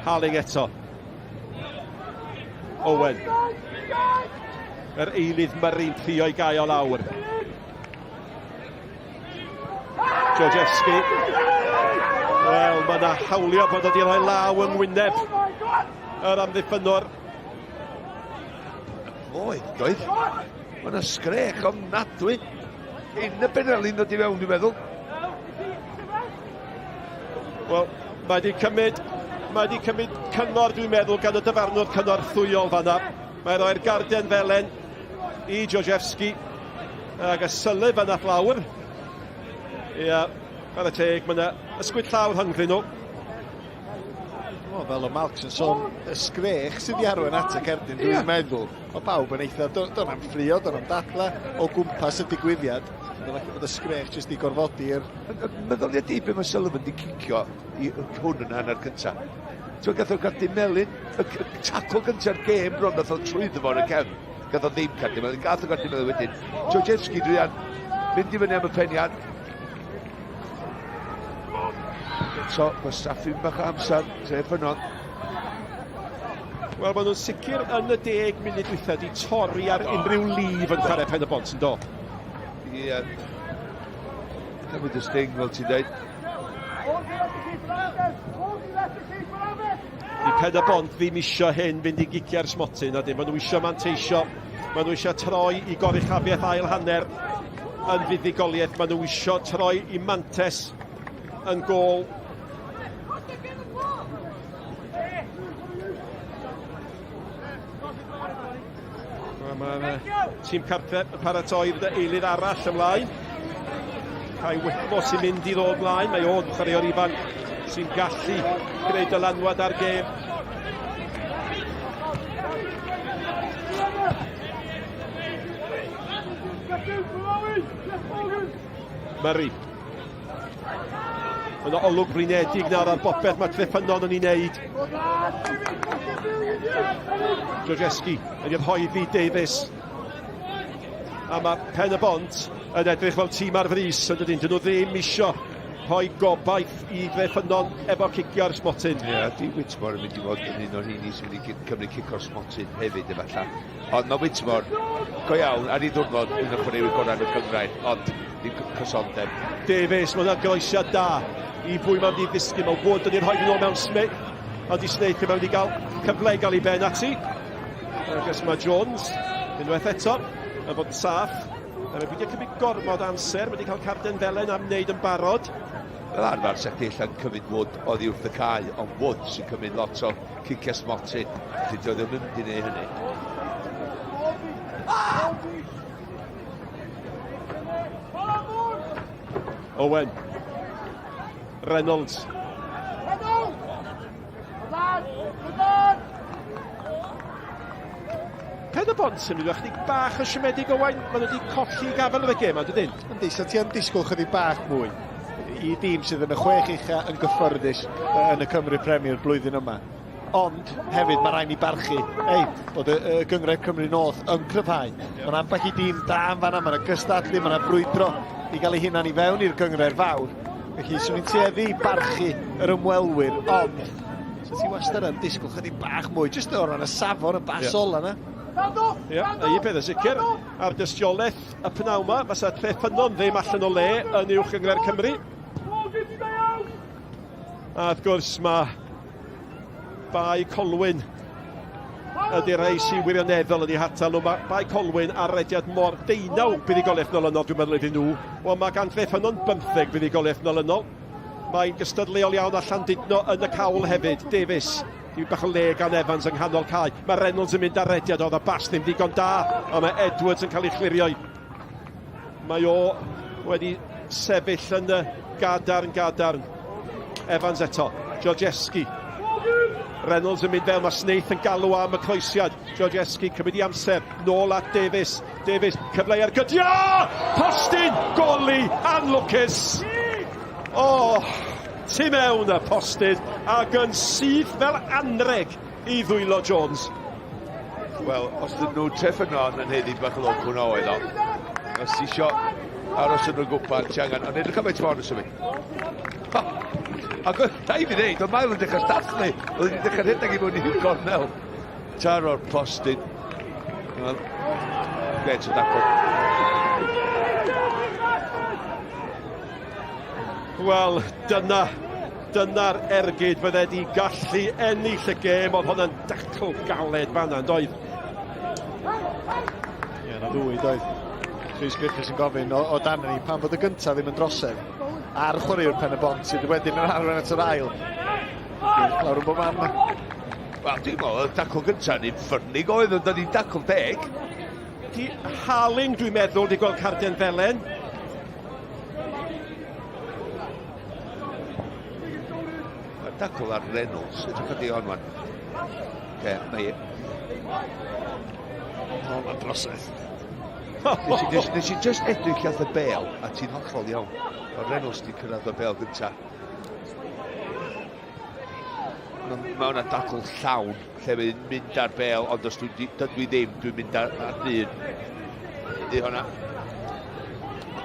Harling eto. Owen. Yr eilydd Murray'n trio i gael o lawr. Georgievski. Wel, mae yna hawlio bod wedi rhoi law yng ngwyneb yr amddiffynnwr. Oedd, doedd. Mae yna sgrech ofnadwy. Cyn y benelin ddod i fewn, dwi'n meddwl. Wel, mae wedi cymryd, mae wedi cymryd cyngor, dwi'n meddwl, gan y dyfarnwr cynorthwyol fanna. Mae roi'r garden felen i Georgievski. Ac y syllu fanna fflawr. Ia, chwarae teg, mae yna ysgwyd llaw rhyngddyn nhw. O, fel o Malcs yn sôn, y sgrech sydd wedi arwain at y cerdyn, dwi'n yeah. meddwl. Mae pawb yn eitha, do'n am ffrio, do'n am dadla o gwmpas y digwyddiad. Dwi'n falle bod y sgrech jyst i gorfodi'r... Meddwl i di be mae Sullivan di cicio i hwn yn hanner cyntaf. Ti'n gath o gardyn melyn, y tacl gynta'r gêm bron, nath o trwyddo fo yn y cefn. Gath o ddim cardyn melyn, gath o gardyn melyn wedyn. Georgievski druan, mynd i fyny am y peniad. Eto, gwastraffu bach o amser, Tre Ffynnon. Wel, maen nhw'n sicr yn y deg munud dwytha di torri ar unrhyw lif yn chwarae Pen y Bont, yn do? Ie. Yeah. Cymryd y sting, fel ti'n dweud. Di Pen y Bont ddim isio hyn fynd i giciau'r smotyn, na dim. Maen nhw isio manteisio. Maen nhw isio troi i goruchafiaeth ail hanner yn fuddugoliaeth. Maen nhw isio troi i mantes yn gôl. Mae'r tîm cartref yn paratoi fod y eilydd arall ymlaen. Kai Whitmore sy'n mynd i ddod mlaen. Mae o'n chwaraewr ifanc sy'n gallu gwneud dylanwad ar gêm. Murray. Mae yna olwg flinedig nawr ar bopeth mae Treffynnon yn ei wneud. Georgeski yn i Davies. A mae Pen y Bont yn edrych fel tîm ar frys yn dydyn. Dyn nhw ddim isio rhoi gobaith i Dreffynnon efo cicio'r smotyn. Ie, yeah, di Whitmore yn mynd i fod yn un o'r rheini sy'n mynd i cymryd cic o'r smotyn hefyd efallai. Ond mae Whitmore, go iawn, ar ei ddwrnod, un o'r chwaraewyr gorau yn y gynghrair, ond ddim cysondeb. Davies, mae hwnna'n groesiad da i bwy mae'n mynd i ddisgyn. Mae Wood yn ei rhoi yn ôl mewn Smith, ond i Snaith mae'n mynd i gael cyfle i gael ei ben ati. Ac mae Jones, unwaith eto, yn fod yn saff. A mae wedi cymryd gormod amser, wedi cael carden felen am wneud yn barod. Fel arfer, sa chdi allan cymryd Wood oddi wrth y cae, ond Wood sy'n cymryd lot o ciciau smotyn. Felly dio ddim yn mynd i wneud hynny. Owen. Reynolds. Pen y bont sy'n mynd chdi bach o siomedig Owain, maen nhw wedi colli gafel yn y gêm, ond dydyn? Yndi, so ti yn disgwyl chydig bach mwy i dîm sydd yn y chwech ucha yn gyffyrddus yn y Cymru Premier blwyddyn yma. Ond hefyd mae rhaid ni barchu, ei, bod y, y Gynghrair Cymru North yn cryfhau. Mae'n ambell i dîm da yn fanna, mae'n gystadlu, mae'n brwydro i gael ei hunan i fewn i'r Gynghrair fawr. Felly, swn i'n tueddu i barchu yr ymwelwyr, ond so ti wastad yn disgwyl chydig bach mwy, jyst o ran y safon, y bas yeah. ola yna. Ie, yeah, a un peth yn sicr, a'r dystiolaeth y pnawn yma, fysa Treffynnon ddim allan o le yn uwch gynghrair Cymru. A wrth gwrs mae Bae Colwyn ydy'r rhai sy'n wirioneddol yn eu hatal nhw. Mae Bae Colwyn ar rediad mor deunaw buddugoliaeth nolynol, dwi'n meddwl iddyn nhw. Wel, mae gan Treffynnon bymtheg buddugoliaeth nolynol. Mae'n gystadleuol iawn a Llandudno yn y cawl hefyd. Davies, dipyn bach o le gan Evans yng nghanol cae. Mae Reynolds yn mynd ar rediad, oedd y bas ddim digon da, ond mae Edwards yn cael ei chlirio. Mae o wedi sefyll yn y gadarn gadarn. Evans eto, Georgeski. Reynolds yn mynd fel mae Snaith yn galw am y croesiad. Georgeski cymryd i amser, nôl at Davies. Davies, cyfle i ergydio! Postyn, goli, anlwcus! O, oh, tu mewn y postyn, ac yn syth fel anreg i ddwylo Jones. Wel, os dyn nhw Treffynnon yn haeddu bach o lwc hwnna oedd o. Os ti isio aros yn y gwpan, ti angen... Ond edrych am faint mor yn symud. Ac oedd rhaid fi ddeud, oedd Mael yn dechrau dathlu. Oedd wedi dechrau rhedeg i mewn i'r gornel. Taro'r postyn. Wel, gret o dacl. Wel, dyna, dyna'r ergyd fydde di gallu ennill y gêm, oedd hwnna'n dacl galed fanna, yn doedd? Ie, na ddwy, doedd. Rhys Griffiths yn gofyn o, o dan ni, pan fod y gyntaf ddim yn drosedd ar chwaraewr Pen y Bont sydd wedyn yn arwain at yr ail. Lawr yn bob man. Wel, dwi'n meddwl, y dacl gyntaf ni'n ffyrnig oedd, ond ni'n dacl deg. Di Harling, dwi'n meddwl, di gweld carden felen. Mae'r dacl ar Reynolds, edrych ar di hon wan. Oce, mae... O, mae'n drosedd. Nes i just, nes i just edrych at y bel, a ti'n hollol iawn. Mae Reynolds di cyrraedd y bel gynta. Mae ma hwnna dacl llawn, lle mae'n mynd ar bel, ond os dwi, dydw i ddim, dwi'n mynd ar, ar dyn. Ydy hwnna.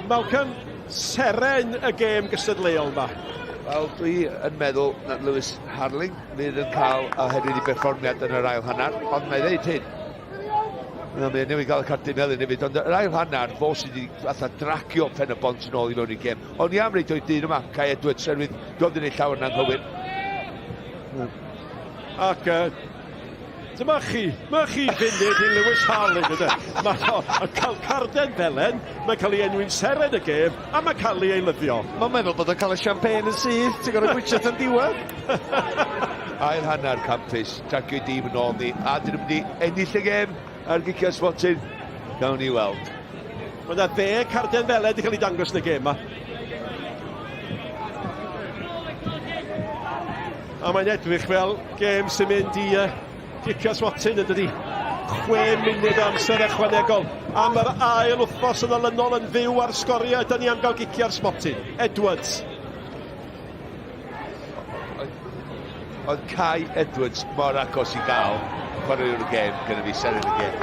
Malcolm, seren y gêm gystadleuol yma. Wel, dwi yn meddwl na Lewis Harling fydd yn cael oherwydd i berfformiad yn yr ail hanner, ond mae ddeud hyn, Mae'n mae newydd gael y cardyn melyn hefyd, ond yr ail hanner, fo sydd wedi fatha dragio pen y bont yn ôl i mewn i gêm. Ond i am reid o'i dyn yma, Kai Edwards, oherwydd dwi'n wedi gwneud llawer na'n nghywir. Ac uh, dyma chi, mae chi funud i Lewis Harling, ydy. Mae o'n cael carden felen, mae'n cael ei enwi'n seren y gêm, a mae'n cael ei eilyddio. Mae'n meddwl bod o'n cael y champagne yn syth, ti'n gorau gwytio tan diwedd. Ail hanner campus, dragio dîm yn ôl ni, a dyn nhw'n mynd i ennill y gêm ar gicio smotyn. Gawn ni weld. Mae yna dde carden felen wedi cael ei dangos yn y gêm yma. A mae'n edrych fel gêm sy'n mynd i uh, gicio swatyn yn dydi. 6 munud o amser ychwanegol am yr ail wythnos yn olynol yn fyw ar sgoriau. Da ni am gael gicio'r smotyn. Edwards. Oedd Kai Edwards mor agos i gael chwaraewr y gêm gyda fi, seren y gêm.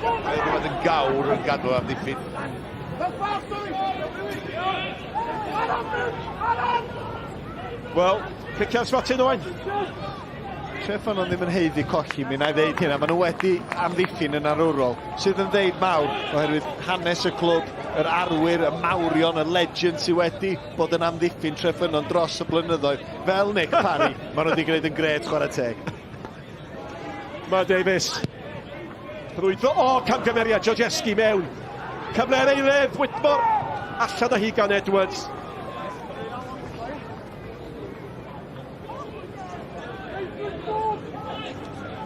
Mae'n rhywbeth yn gawr yn gadw amddiffyn. Wel, cicio'r smotyn Owain. Treffynnon ddim yn haeddu colli, mi wna i ddeud hynna. Maen nhw wedi amddiffyn yn arwrol, sydd yn ddeud mawr oherwydd hanes y clwb, yr arwyr, y mawrion, y legend sydd wedi bod yn amddiffyn Treffynnon dros y blynyddoedd, fel Nick Parry, maen nhw wedi gwneud yn gret chwarae teg. Mae Davies. Rhwydro, o, oh, camgymeriad, Georgeski mewn. Cyfle ar eilydd, Whitmore, allan o hi gan Edwards.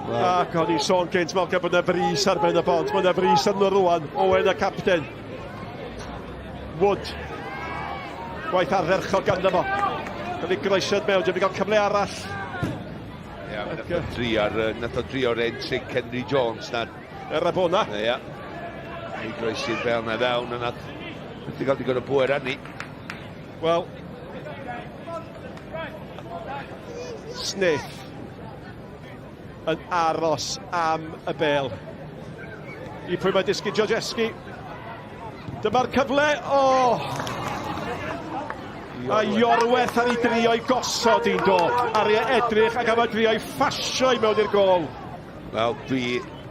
Well. Ac o'n i'n sôn gynt, Malcolm, bod yna frys ar ben y bont. Mae yna frys arno rwan. Owen y capten. Wood. Gwaith ardderchog ganddo fo. Cael ei groesiad mewn, dwi'n cael cyfle arall. Ia, nath o drio ar, nath o drio ren tric Henry Jones na. Y Rabona. Ia. I groesi'r bel na fewn, a nath, nath i gael digon o bwer arni. Wel, Smith yn aros am y bel. I pwy mae disgyn Georgeski. Dyma'r cyfle. O! Oh! A Iorwerth ar ei drio i gosod i'n do. Ar ei edrych ac am ei drio i ffasio i mewn i'r gol. Wel, dwi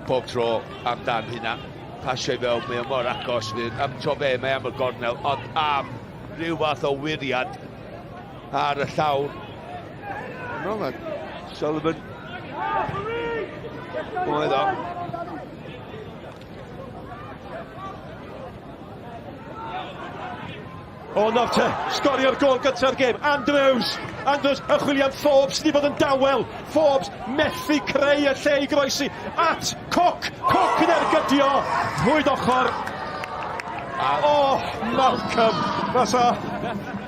pob tro amdan hynna. Pasio i fewn, mae o mor agos. Am to fe, mae am y gornel, ond am rhyw fath o wiriad ar y llawr. No, mae Sullivan. Oedd o. O, nawr te, sgorio'r gol gyntaf gêm. Andrews, Andrews, yn chwilio am Forbes, sydd wedi bod yn dawel. Forbes methu creu y lle i groesi. At Cook, Cook yn ergydio. Rhwyd ochr. A, o, oh, Malcolm, fasa,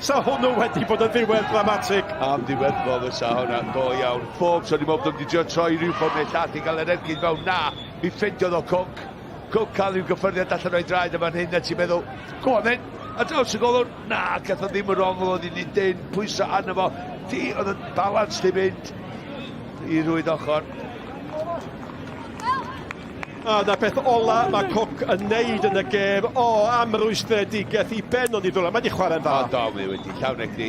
sa hwnnw wedi bod yn ddiwedd dramatig. Am ddiweddglo fysa hwnna, go iawn. Forbes, o'n i'n meddwl bod wedi trio troi rhyw ffordd neu llall i gael yr ergyd fewn. Na, mi ffeindiodd o Cook. Cook cael rhyw gyffyrddiad allan o'i draed yn fan hyn a ti'n meddwl, go on then, a draws y golwr, na, gath o ddim yr ongl oedd hi'n dyn, pwyso arno fo, di, oedd y balans di mynd i rwyd ochr. A na beth ola mae Cook yn neud yn y gêm. O, am rwystredigaeth i ben o'n i ddwylo. Mae wedi chwarae'n dda. O, do, mae wedi llawn egni.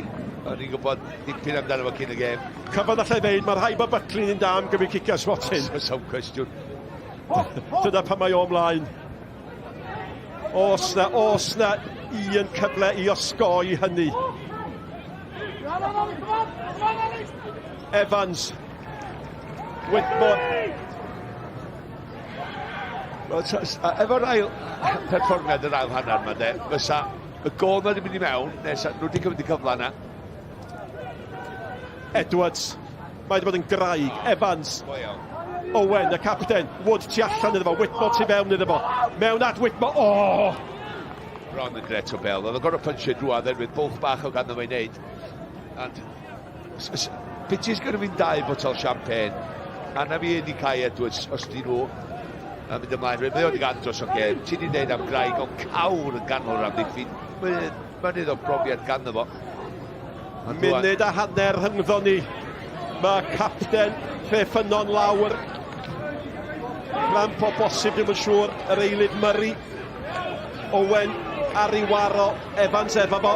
O'n i'n gwybod dipyn amdano fo cyn y gêm. Cyfan allai ddeud, mae rhai bod Buckley'n un da am gymryd ciciau swatyn. Sawl cwestiwn. Dyna pan mae o ymlaen. Os na, os na un cyfle i osgoi hynny. Evans. Whitmore. Wel, efo'r ail perfformiad yr ail hanner yma, de, fysa y gol na wedi mynd i mewn, nes nhw wedi cymryd y cyfle yna. Edwards. Mae wedi bod yn graig. Evans. Owen, y capten. Wood tu allan iddo fo. Whitmore tu fewn iddo fo. Mewn at Whitmore. Oh! Bron yn gret o bel. Oedd o'n gorfod punchio drwadd erwydd bwlch bach o ganddo fo'i wneud. And Piti's gyrru fi'n dau botel champagne. A na fi un i Kai Edwards, os di nhw yn mynd ymlaen. Mae o wedi gael dros o gêm. Ti wedi dweud am graig o cawr yn ganol yr amddiffyn. Mae'n iddo brofiad ganddo fo. Munud a hanner rhyngddo ni. Mae capten Treffynnon lawr. Cramp o bosib, ddim yn siŵr. Yr eilydd Murray. Owen ar ei waro. Evans efo fo.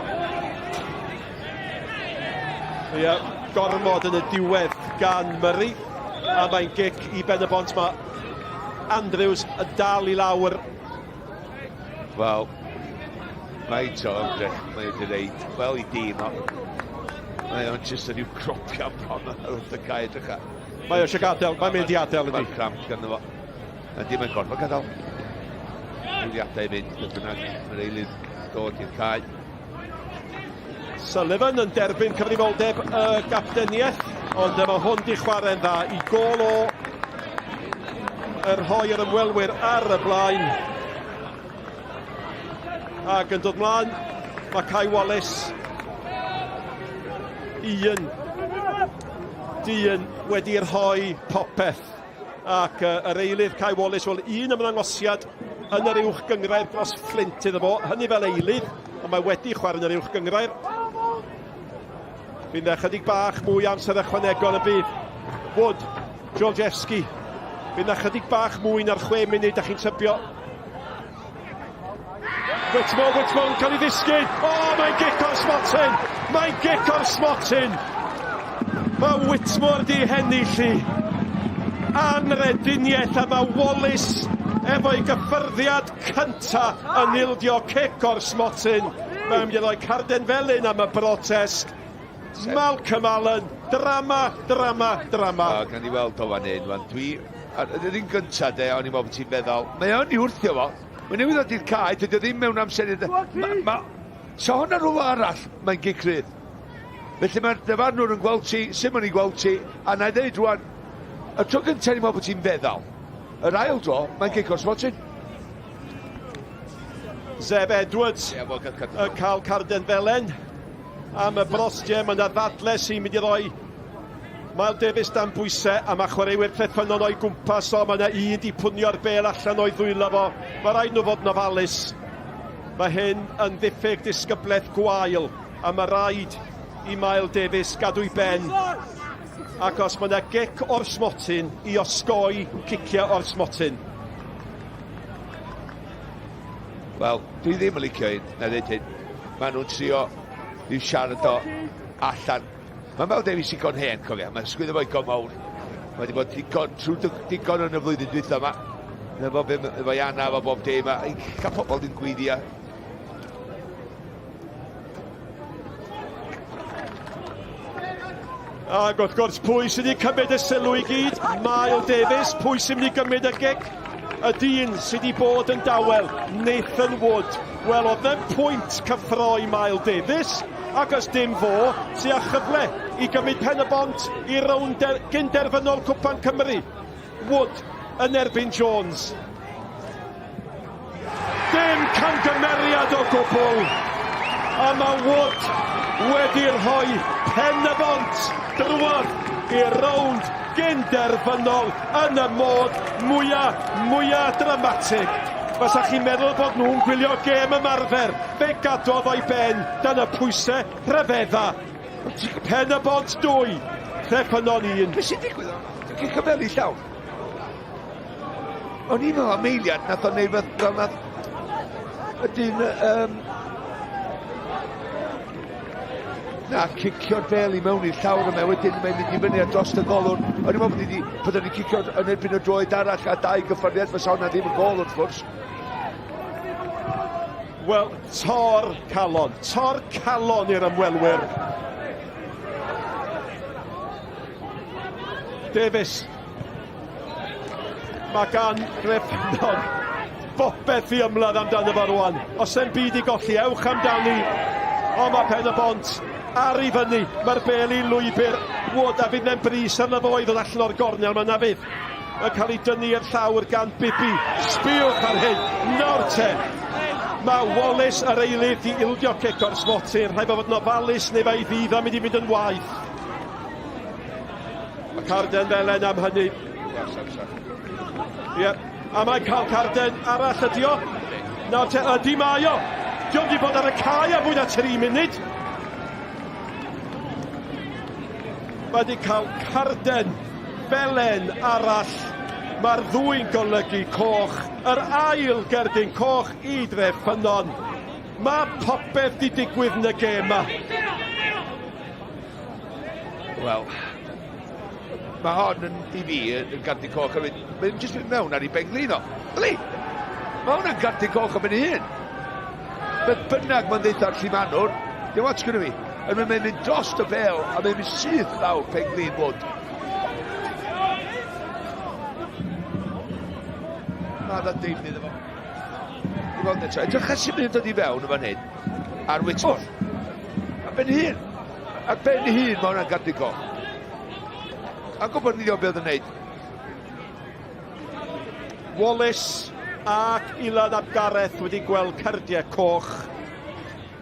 Ie, gormod yn y diwedd gan Murray. A mae'n gic i Ben y Bont. Mae Andrews yn dal i lawr. Wel, faint o ymdrech mae wedi reid, wel i dîm o. Mae o'n jyst yn rhyw cropio bron ar wrth y cae edrych ar. Mae o eisiau gadael, mae'n mynd i adael ydi. Mae'n cramp ganddo fo. A dim yn gorfod gadael. Eiliadau i fynd, beth bynnag, mae'r eilydd dod i'r cae. Sullivan yn derbyn cyfrifoldeb y gapteniaeth, ond mae hwn di chwarae'n dda i gôl o yr rhoi yr ymwelwyr ar y blaen. Ac yn dod mlaen, mae Kai Wallace. Un dyn wedi rhoi popeth. Ac uh, yr eilydd Kai Wallace, wel un ymddangosiad yn yr uwch gyngrair dros Flint iddo fo, hynny fel eilydd, ond mae wedi chwarae yn yr uwch gyngrair. Fydd yna chydig bach mwy amser ychwanegol y bydd. Wood, Georgievski. Fydd yna chydig bach mwy na'r chwe munud, da chi'n tybio. Whitmore, Whitmore yn cael ei ddisgyn. O, oh, mae'n gic o'r smotyn! Mae'n gic o'r smotyn! Mae Whitmore di hennill i. Anrediniaeth a mae Wallace efo'i gyffyrddiad cynta yn ildio cic o'r smotyn. Mae'n mynd i roi carden felyn am y brotest. Malcolm Allen, drama, drama, drama. O, gan i weld o fan hyn, wan. Dwi... Yr un gynta de, o'n i'n meddwl bod ti'n feddal. Mae o'n i wrthio fo. Mae newydd ddod i'r cae, dydy o ddim mewn amser i... Ma, ma, so hwnna rhywle arall, mae'n gic rydd. Felly mae'r dyfarnwr yn gweld ti, sut mae'n ei gweld ti, a na i ddeud rwan, y tro gyntaf ni'n meddwl bod ti'n feddal. Yr ail dro, mae'n gic o'r smotyn. Zeb Edwards yn cael carden felen am y brostiau. Mae yna ddadle sy'n mynd i roi Miles Davies dan bwysau a mae chwaraewyr Treffynnon o'i gwmpas o. Mae yna un di pwnio'r bel allan o'i ddwylo fo. Mae rhaid nhw fod yn ofalus. Mae hyn yn ddiffyg disgyblaeth gwael a mae rhaid i Miles Davies gadw'i ben. Ac os mae yna gic o'r smotyn i osgoi ciciau o'r smotyn. Wel, dwi ddim yn licio hyn, na ddeud hyn. Maen nhw'n trio i siarad o allan. Mae Mel Davies digon hen, cofia. Mae'n sgwyddo fo igon mawr. Mae wedi bod digon, trwy digon yn y flwyddyn dwytha yma. Efo, efo Iana, efo bob dim. A cael pobl ddim gwyddi a Ac wrth gwrs, pwy sydd wedi cymryd y sylw i gyd? Mael Davies. Pwy sy'n mynd i gymryd y gic? Y dyn sydd wedi bod yn dawel, Nathan Wood. Wel, oedd ddim pwynt cyffroi Mael Davies, ac os dim fo, sy â chyfle i gymryd pen y bont i rownd gynderfynol Cwpan Cymru. Wood yn erbyn Jones. Dim camgymeriad o gwbl. A mae Wood wedi rhoi pen y bont drwodd i'r rownd gynderfynol yn y modd mwyaf, mwyaf dramatig. Fysa chi'n meddwl bod nhw'n gwylio gêm ymarfer. Fe gadwodd o'i ben dan y pwysau rhyfedda. Pen y bont 2, Treffynnon 1. Be sy'n digwydd? Dwi'n cicio fel i llawn. O'n i'n meddwl am eiliad nath o'n neud fel nath y dyn um, na cicio'r bel i mewn i'r llawr yma wedyn mae'n mynd i fyny a dros y golwr o'n i'n meddwl bod wedi bod wedi cicio yn erbyn y droed arall a dau gyffyrddiad fysa hwnna ddim yn gol wrth gwrs. Wel, tor calon, tor calon i'r ymwelwyr. Davies. Mae gan Greffynon bopeth i ymladd amdano fo rwan. Os e'n byd i golli, ewch amdani. O, mae Pen y Bont ar i fyny. Mae'r bel i lwybr Wood a fydd e'n bris arno fo i ddod allan o'r gornel. Mae na fydd yn cael ei dynnu i'r llawr gan Bibi. Sbiwch ar hyn. Nawr te. Mae Wallace yr eilydd di ildio cic o'r smotyn. Rhaid fod yn ofalus neu mae ei ddydd am mynd i fynd yn waeth. Mae carden felen am hynny. Ie, yeah. a mae'n cael carden arall ydi o. Nawr te, ydi mae o. Diolch wedi bod ar y cae am fwy na 3 munud. Mae wedi cael carden felen arall. Mae'r ddwy'n golygu coch. Yr ail gerdyn coch i Dref Ffynnon. Mae popeth di digwydd yn y gêm ma. Wel, mae hon yn, i fi, yn gardyn coch hefyd. Mae'n jyst mynd mewn ar ei benglin o. Yli! Mae hwnna'n gardyn coch am ei hun. Beth bynnag mae'n ddeud ar llimanwr, dim ots gyda fi. Yn mynd, mae'n mynd dros y bel a mae'n mynd syth lawr penglin Wood. Mae yna deimlad iddo fo. I weld eto. Edrych ar sy'n mynd dod i fewn yn fan hyn. Ar Whitmore. Ar ben hun. Ar ben hun mae hwnna'n gadw goch. A gwybod ni beth yn neud. Wallace ac Ilan ap Gareth wedi gweld cardiau coch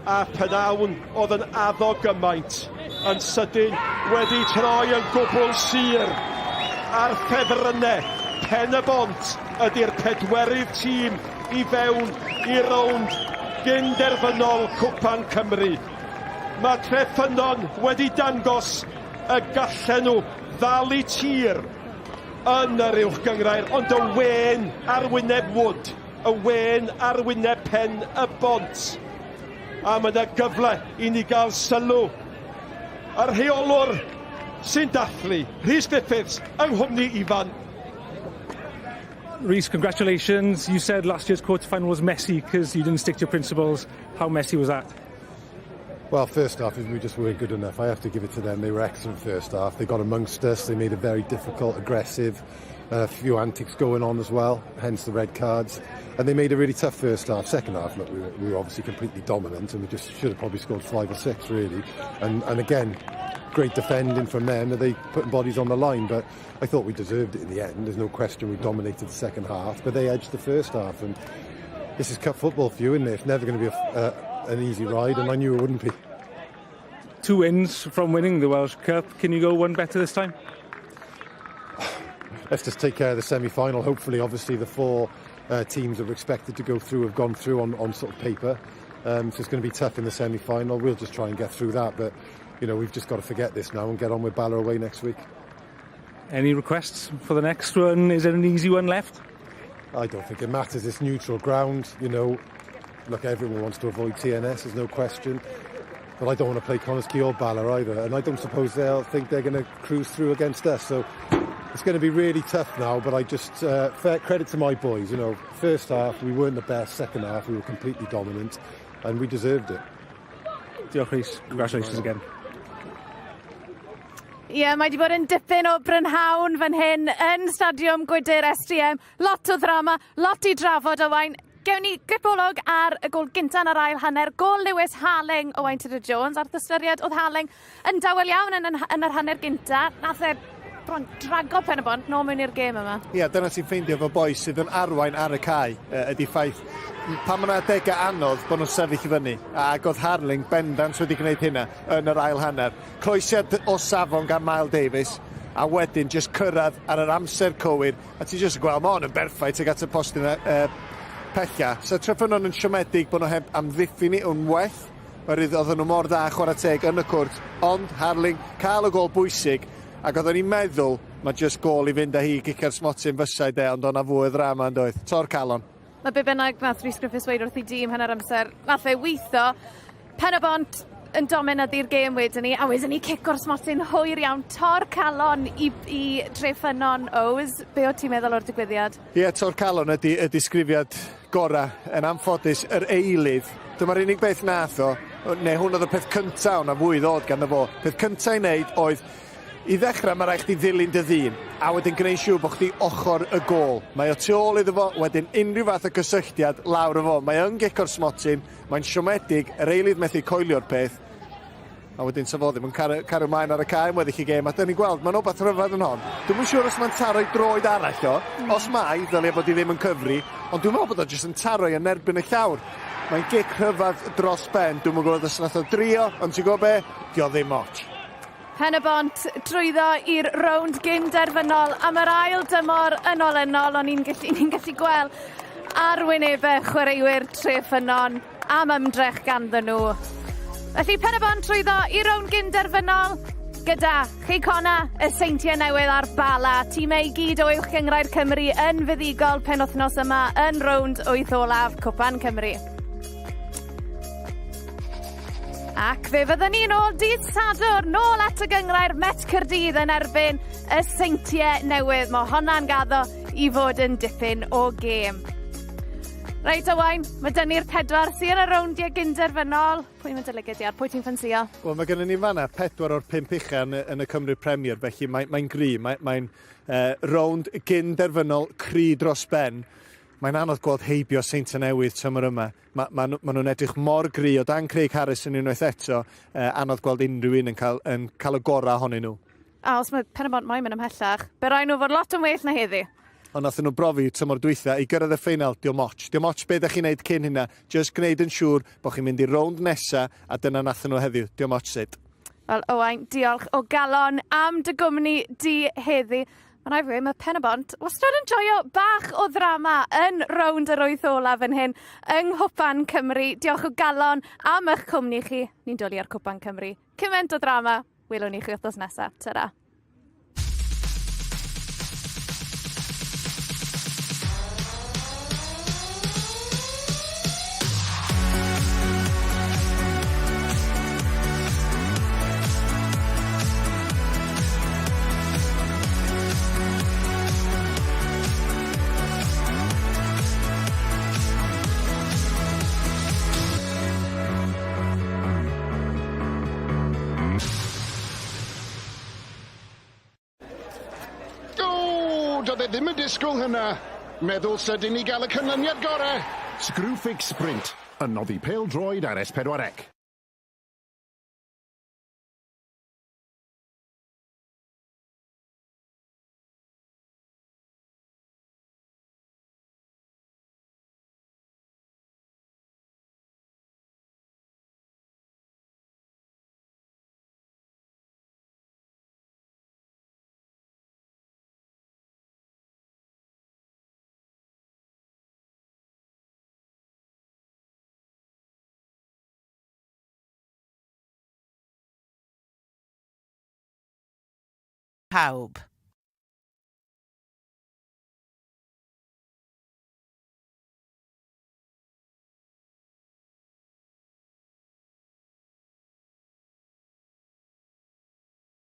a prynawn oedd yn addo gymaint yn sydyn wedi troi yn gwbl sur a'r ffefrynnau Pen y Bont ydy'r pedwerydd tîm i fewn i rownd gyn-derfynol Cwpan Cymru. Mae Treffynnon wedi dangos y gallen nhw ddal eu tir yn yr Uwch Gynghrair, ond y wên ar wyneb Wood, y wên ar wyneb Pen y Bont. A mae yna gyfle i ni gael sylw. Y rheolwr sy'n dathlu, Rhys Griffiths, yng nghwmni Ifan. Rhys, congratulations. You said last year's quarter-final was messy because you didn't stick to your principles. How messy was that? Well, first half, we just weren't good enough. I have to give it to them. They were excellent first half. They got amongst us. They made it very difficult, aggressive. A few antics going on as well, hence the red cards. And they made a really tough first half. Second half, look, we were, we were obviously completely dominant and we just should have probably scored five or six, really. And, and again, great defending from them. They putting bodies on the line, but I thought we deserved it in the end. There's no question we dominated the second half, but they edged the first half. And this is cup football for you, isn't it? It's never going to be a, an easy ride, and I knew it wouldn't be. Two wins from winning the Welsh Cup. Can you go one better this time? Let's just take care of the semi-final. Hopefully, obviously, the four teams that were expected to go through have gone through on, on sort of paper. So it's going to be tough in the semi-final. We'll just try and get through that. But, you know, we've just got to forget this now and get on with Bala away next week. Any requests for the next one? Is there an easy one left? I don't think it matters. It's neutral ground. You know, look, everyone wants to avoid TNS, there's no question. But I don't want to play Connah's Quay or Bala either. And I don't suppose they'll think they're going to cruise through against us. So it's going to be really tough now. But I just, fair credit to my boys. You know, first half, we weren't the best. Second half, we were completely dominant. And we deserved it. Diolch, Rhys. Congratulations again. Ie, yeah, mae wedi bod yn dipyn o brynhawn fan hyn yn Stadiwm Gwydyr STM. Lot o ddrama, lot i drafod, Owain. Gewn ni gipolwg ar y gôl gynta yn yr ail hanner. Gôl Lewis Harling, Owain Tudur Jones. Wrth ystyried oedd Harling yn dawel iawn yn, yn, yn yr hanner gynta. Nath e bron drago Pen y Bont nôl mewn i'r gêm yma. Ie, yeah, dyna ti'n ffeindio efo bois sydd yn arwain ar y cae, ydy ffaith pan mae yna adegau anodd bod nhw'n sefyll i fyny. Ac oedd Harling bendant wedi gwneud hynna yn yr ail hanner. Croesiad o safon gan Mael Davies, a wedyn jyst cyrraedd ar yr amser cywir, a ti jyst yn gweld, mae hwn yn berffaith tuag at y postyn uh, pella. So Treffynnon yn siomedig bod nhw heb amddiffyn ni yn well, oherwydd oedden nhw mor dda chwarae teg yn y cwrt, ond Harling cael y gol bwysig, ac oedden ni'n meddwl mae jyst gol i fynd â hi gicio'r smotyn fysau de, ond o'na fwy o ddrama yn doedd. Tor calon. Mae be bynnag nath Rhys Griffiths weud wrth ei dîm hanner amser, nath e weitho. Pen y Bont yn dominyddu'r gêm wedyn ni, a wedyn ni cic o'r smotyn hwyr iawn, tor calon i, i Treffynnon Ows. Be o ti'n meddwl o'r digwyddiad? Ie, yeah, tor calon ydy y disgrifiad gorau. Yn anffodus, yr eilydd, dyma'r unig beth nath o, neu hwn oedd y peth cyntaf, o'na fwy ddod ganddo fo. Peth cyntaf i wneud oedd I ddechrau, mae rhaid chdi ddilyn dy ddyn, a wedyn gwneud siŵr bod chdi ochr y gôl. Mae o tu ôl iddo fo, wedyn unrhyw fath o gysylltiad lawr o fo. Mae o'n gic o'r smotyn, mae'n siomedig, yr eilydd methu coelio'r peth, a wedyn sa fo ddim yn cario, cario mlaen ar y cae am weddill y gêm, a dyn ni'n gweld, mae'n wbath rhyfedd yn hon. Dwi'm yn siŵr os mae'n taro i droed arall o, os mae, ddylia bod i ddim yn cyfri, ond dwi'n meddwl bod o jyst yn taro i yn erbyn y llawr. Mae'n gic rhyfedd dros ben, dwi'm yn gwybod os nath o drio, ond ti'n gwybod be? Dio ddim ots. Pen-y-bont drwyddo i'r rownd gyn derfynol am yr ail dymor yn olynol. O'n i'n gallu, ni'n gallu gweld arwynebau chwaraewyr Treffynnon am ymdrech ganddyn nhw. Felly Pen-y-bont trwyddo i'r rownd gyn derfynol gyda Chei Connah, y Seintiau Newydd a'r Bala. Tîmau i gyd o Uwch Gynghrair Cymru yn fuddugol penwythnos yma yn rownd wyth olaf Cwpan Cymru. Ac fe fyddwn ni'n ôl dydd Sadwrn, nôl at y gynghrair Met Caerdydd yn erbyn y Seintiau Newydd. Mae honna'n gaddo i fod yn dipyn o gêm. Reit, Owain, mae dyn ni'r pedwar sydd yn y rowndiau gynderfynol. Pwy mae'n dy lygad di ar? Pwy ti'n ffansio? Wel, mae gennym ni fanna pedwar o'r pump ucha yn, yn y Cymru Premier, felly mae'n mae gry. Mae'n mae rownd gynderfynol cry dros ben. Mae'n anodd gweld heibio Seintiau Newydd tymor yma. Ma' ma' nhw ma' nhw'n edrych mor gry o dan Craig Harris yn unwaith eto, uh, anodd gweld unrhyw un yn cael, yn cael y gorau ohonyn nhw. A os mae Pen-y-bont moyn mynd ymhellach, be rai nhw fod lot yn well na heddi. Ond nathon nhw brofi tymor dwytha i gyrraedd y ffeinal, diom ots. Diom ots be da chi'n neud cyn hynna, just gwneud yn siŵr bod chi'n mynd i'r rownd nesa, a dyna nathon nhw heddiw, diom ots sut. Wel, Owain, diolch o galon am dy gwmni di heddi. Mae'n rhaid fi weud, mae Pen-y-bont wastad yn joio bach o ddrama yn rownd yr wyth olaf fan hyn yng Nghwpan Cymru. Diolch o galon am eich cwmni chi. Ni'n dwlu ar Cwpan Cymru. Cymaint o ddrama. Welwn ni chi wythnos nesaf. Tara. Doedd e ddim yn disgwyl hynna. Meddwl sydyn i gael y canlyniad gorau. Screwfix Sprint, yn noddi pêl-droed ar S4C. Pawb.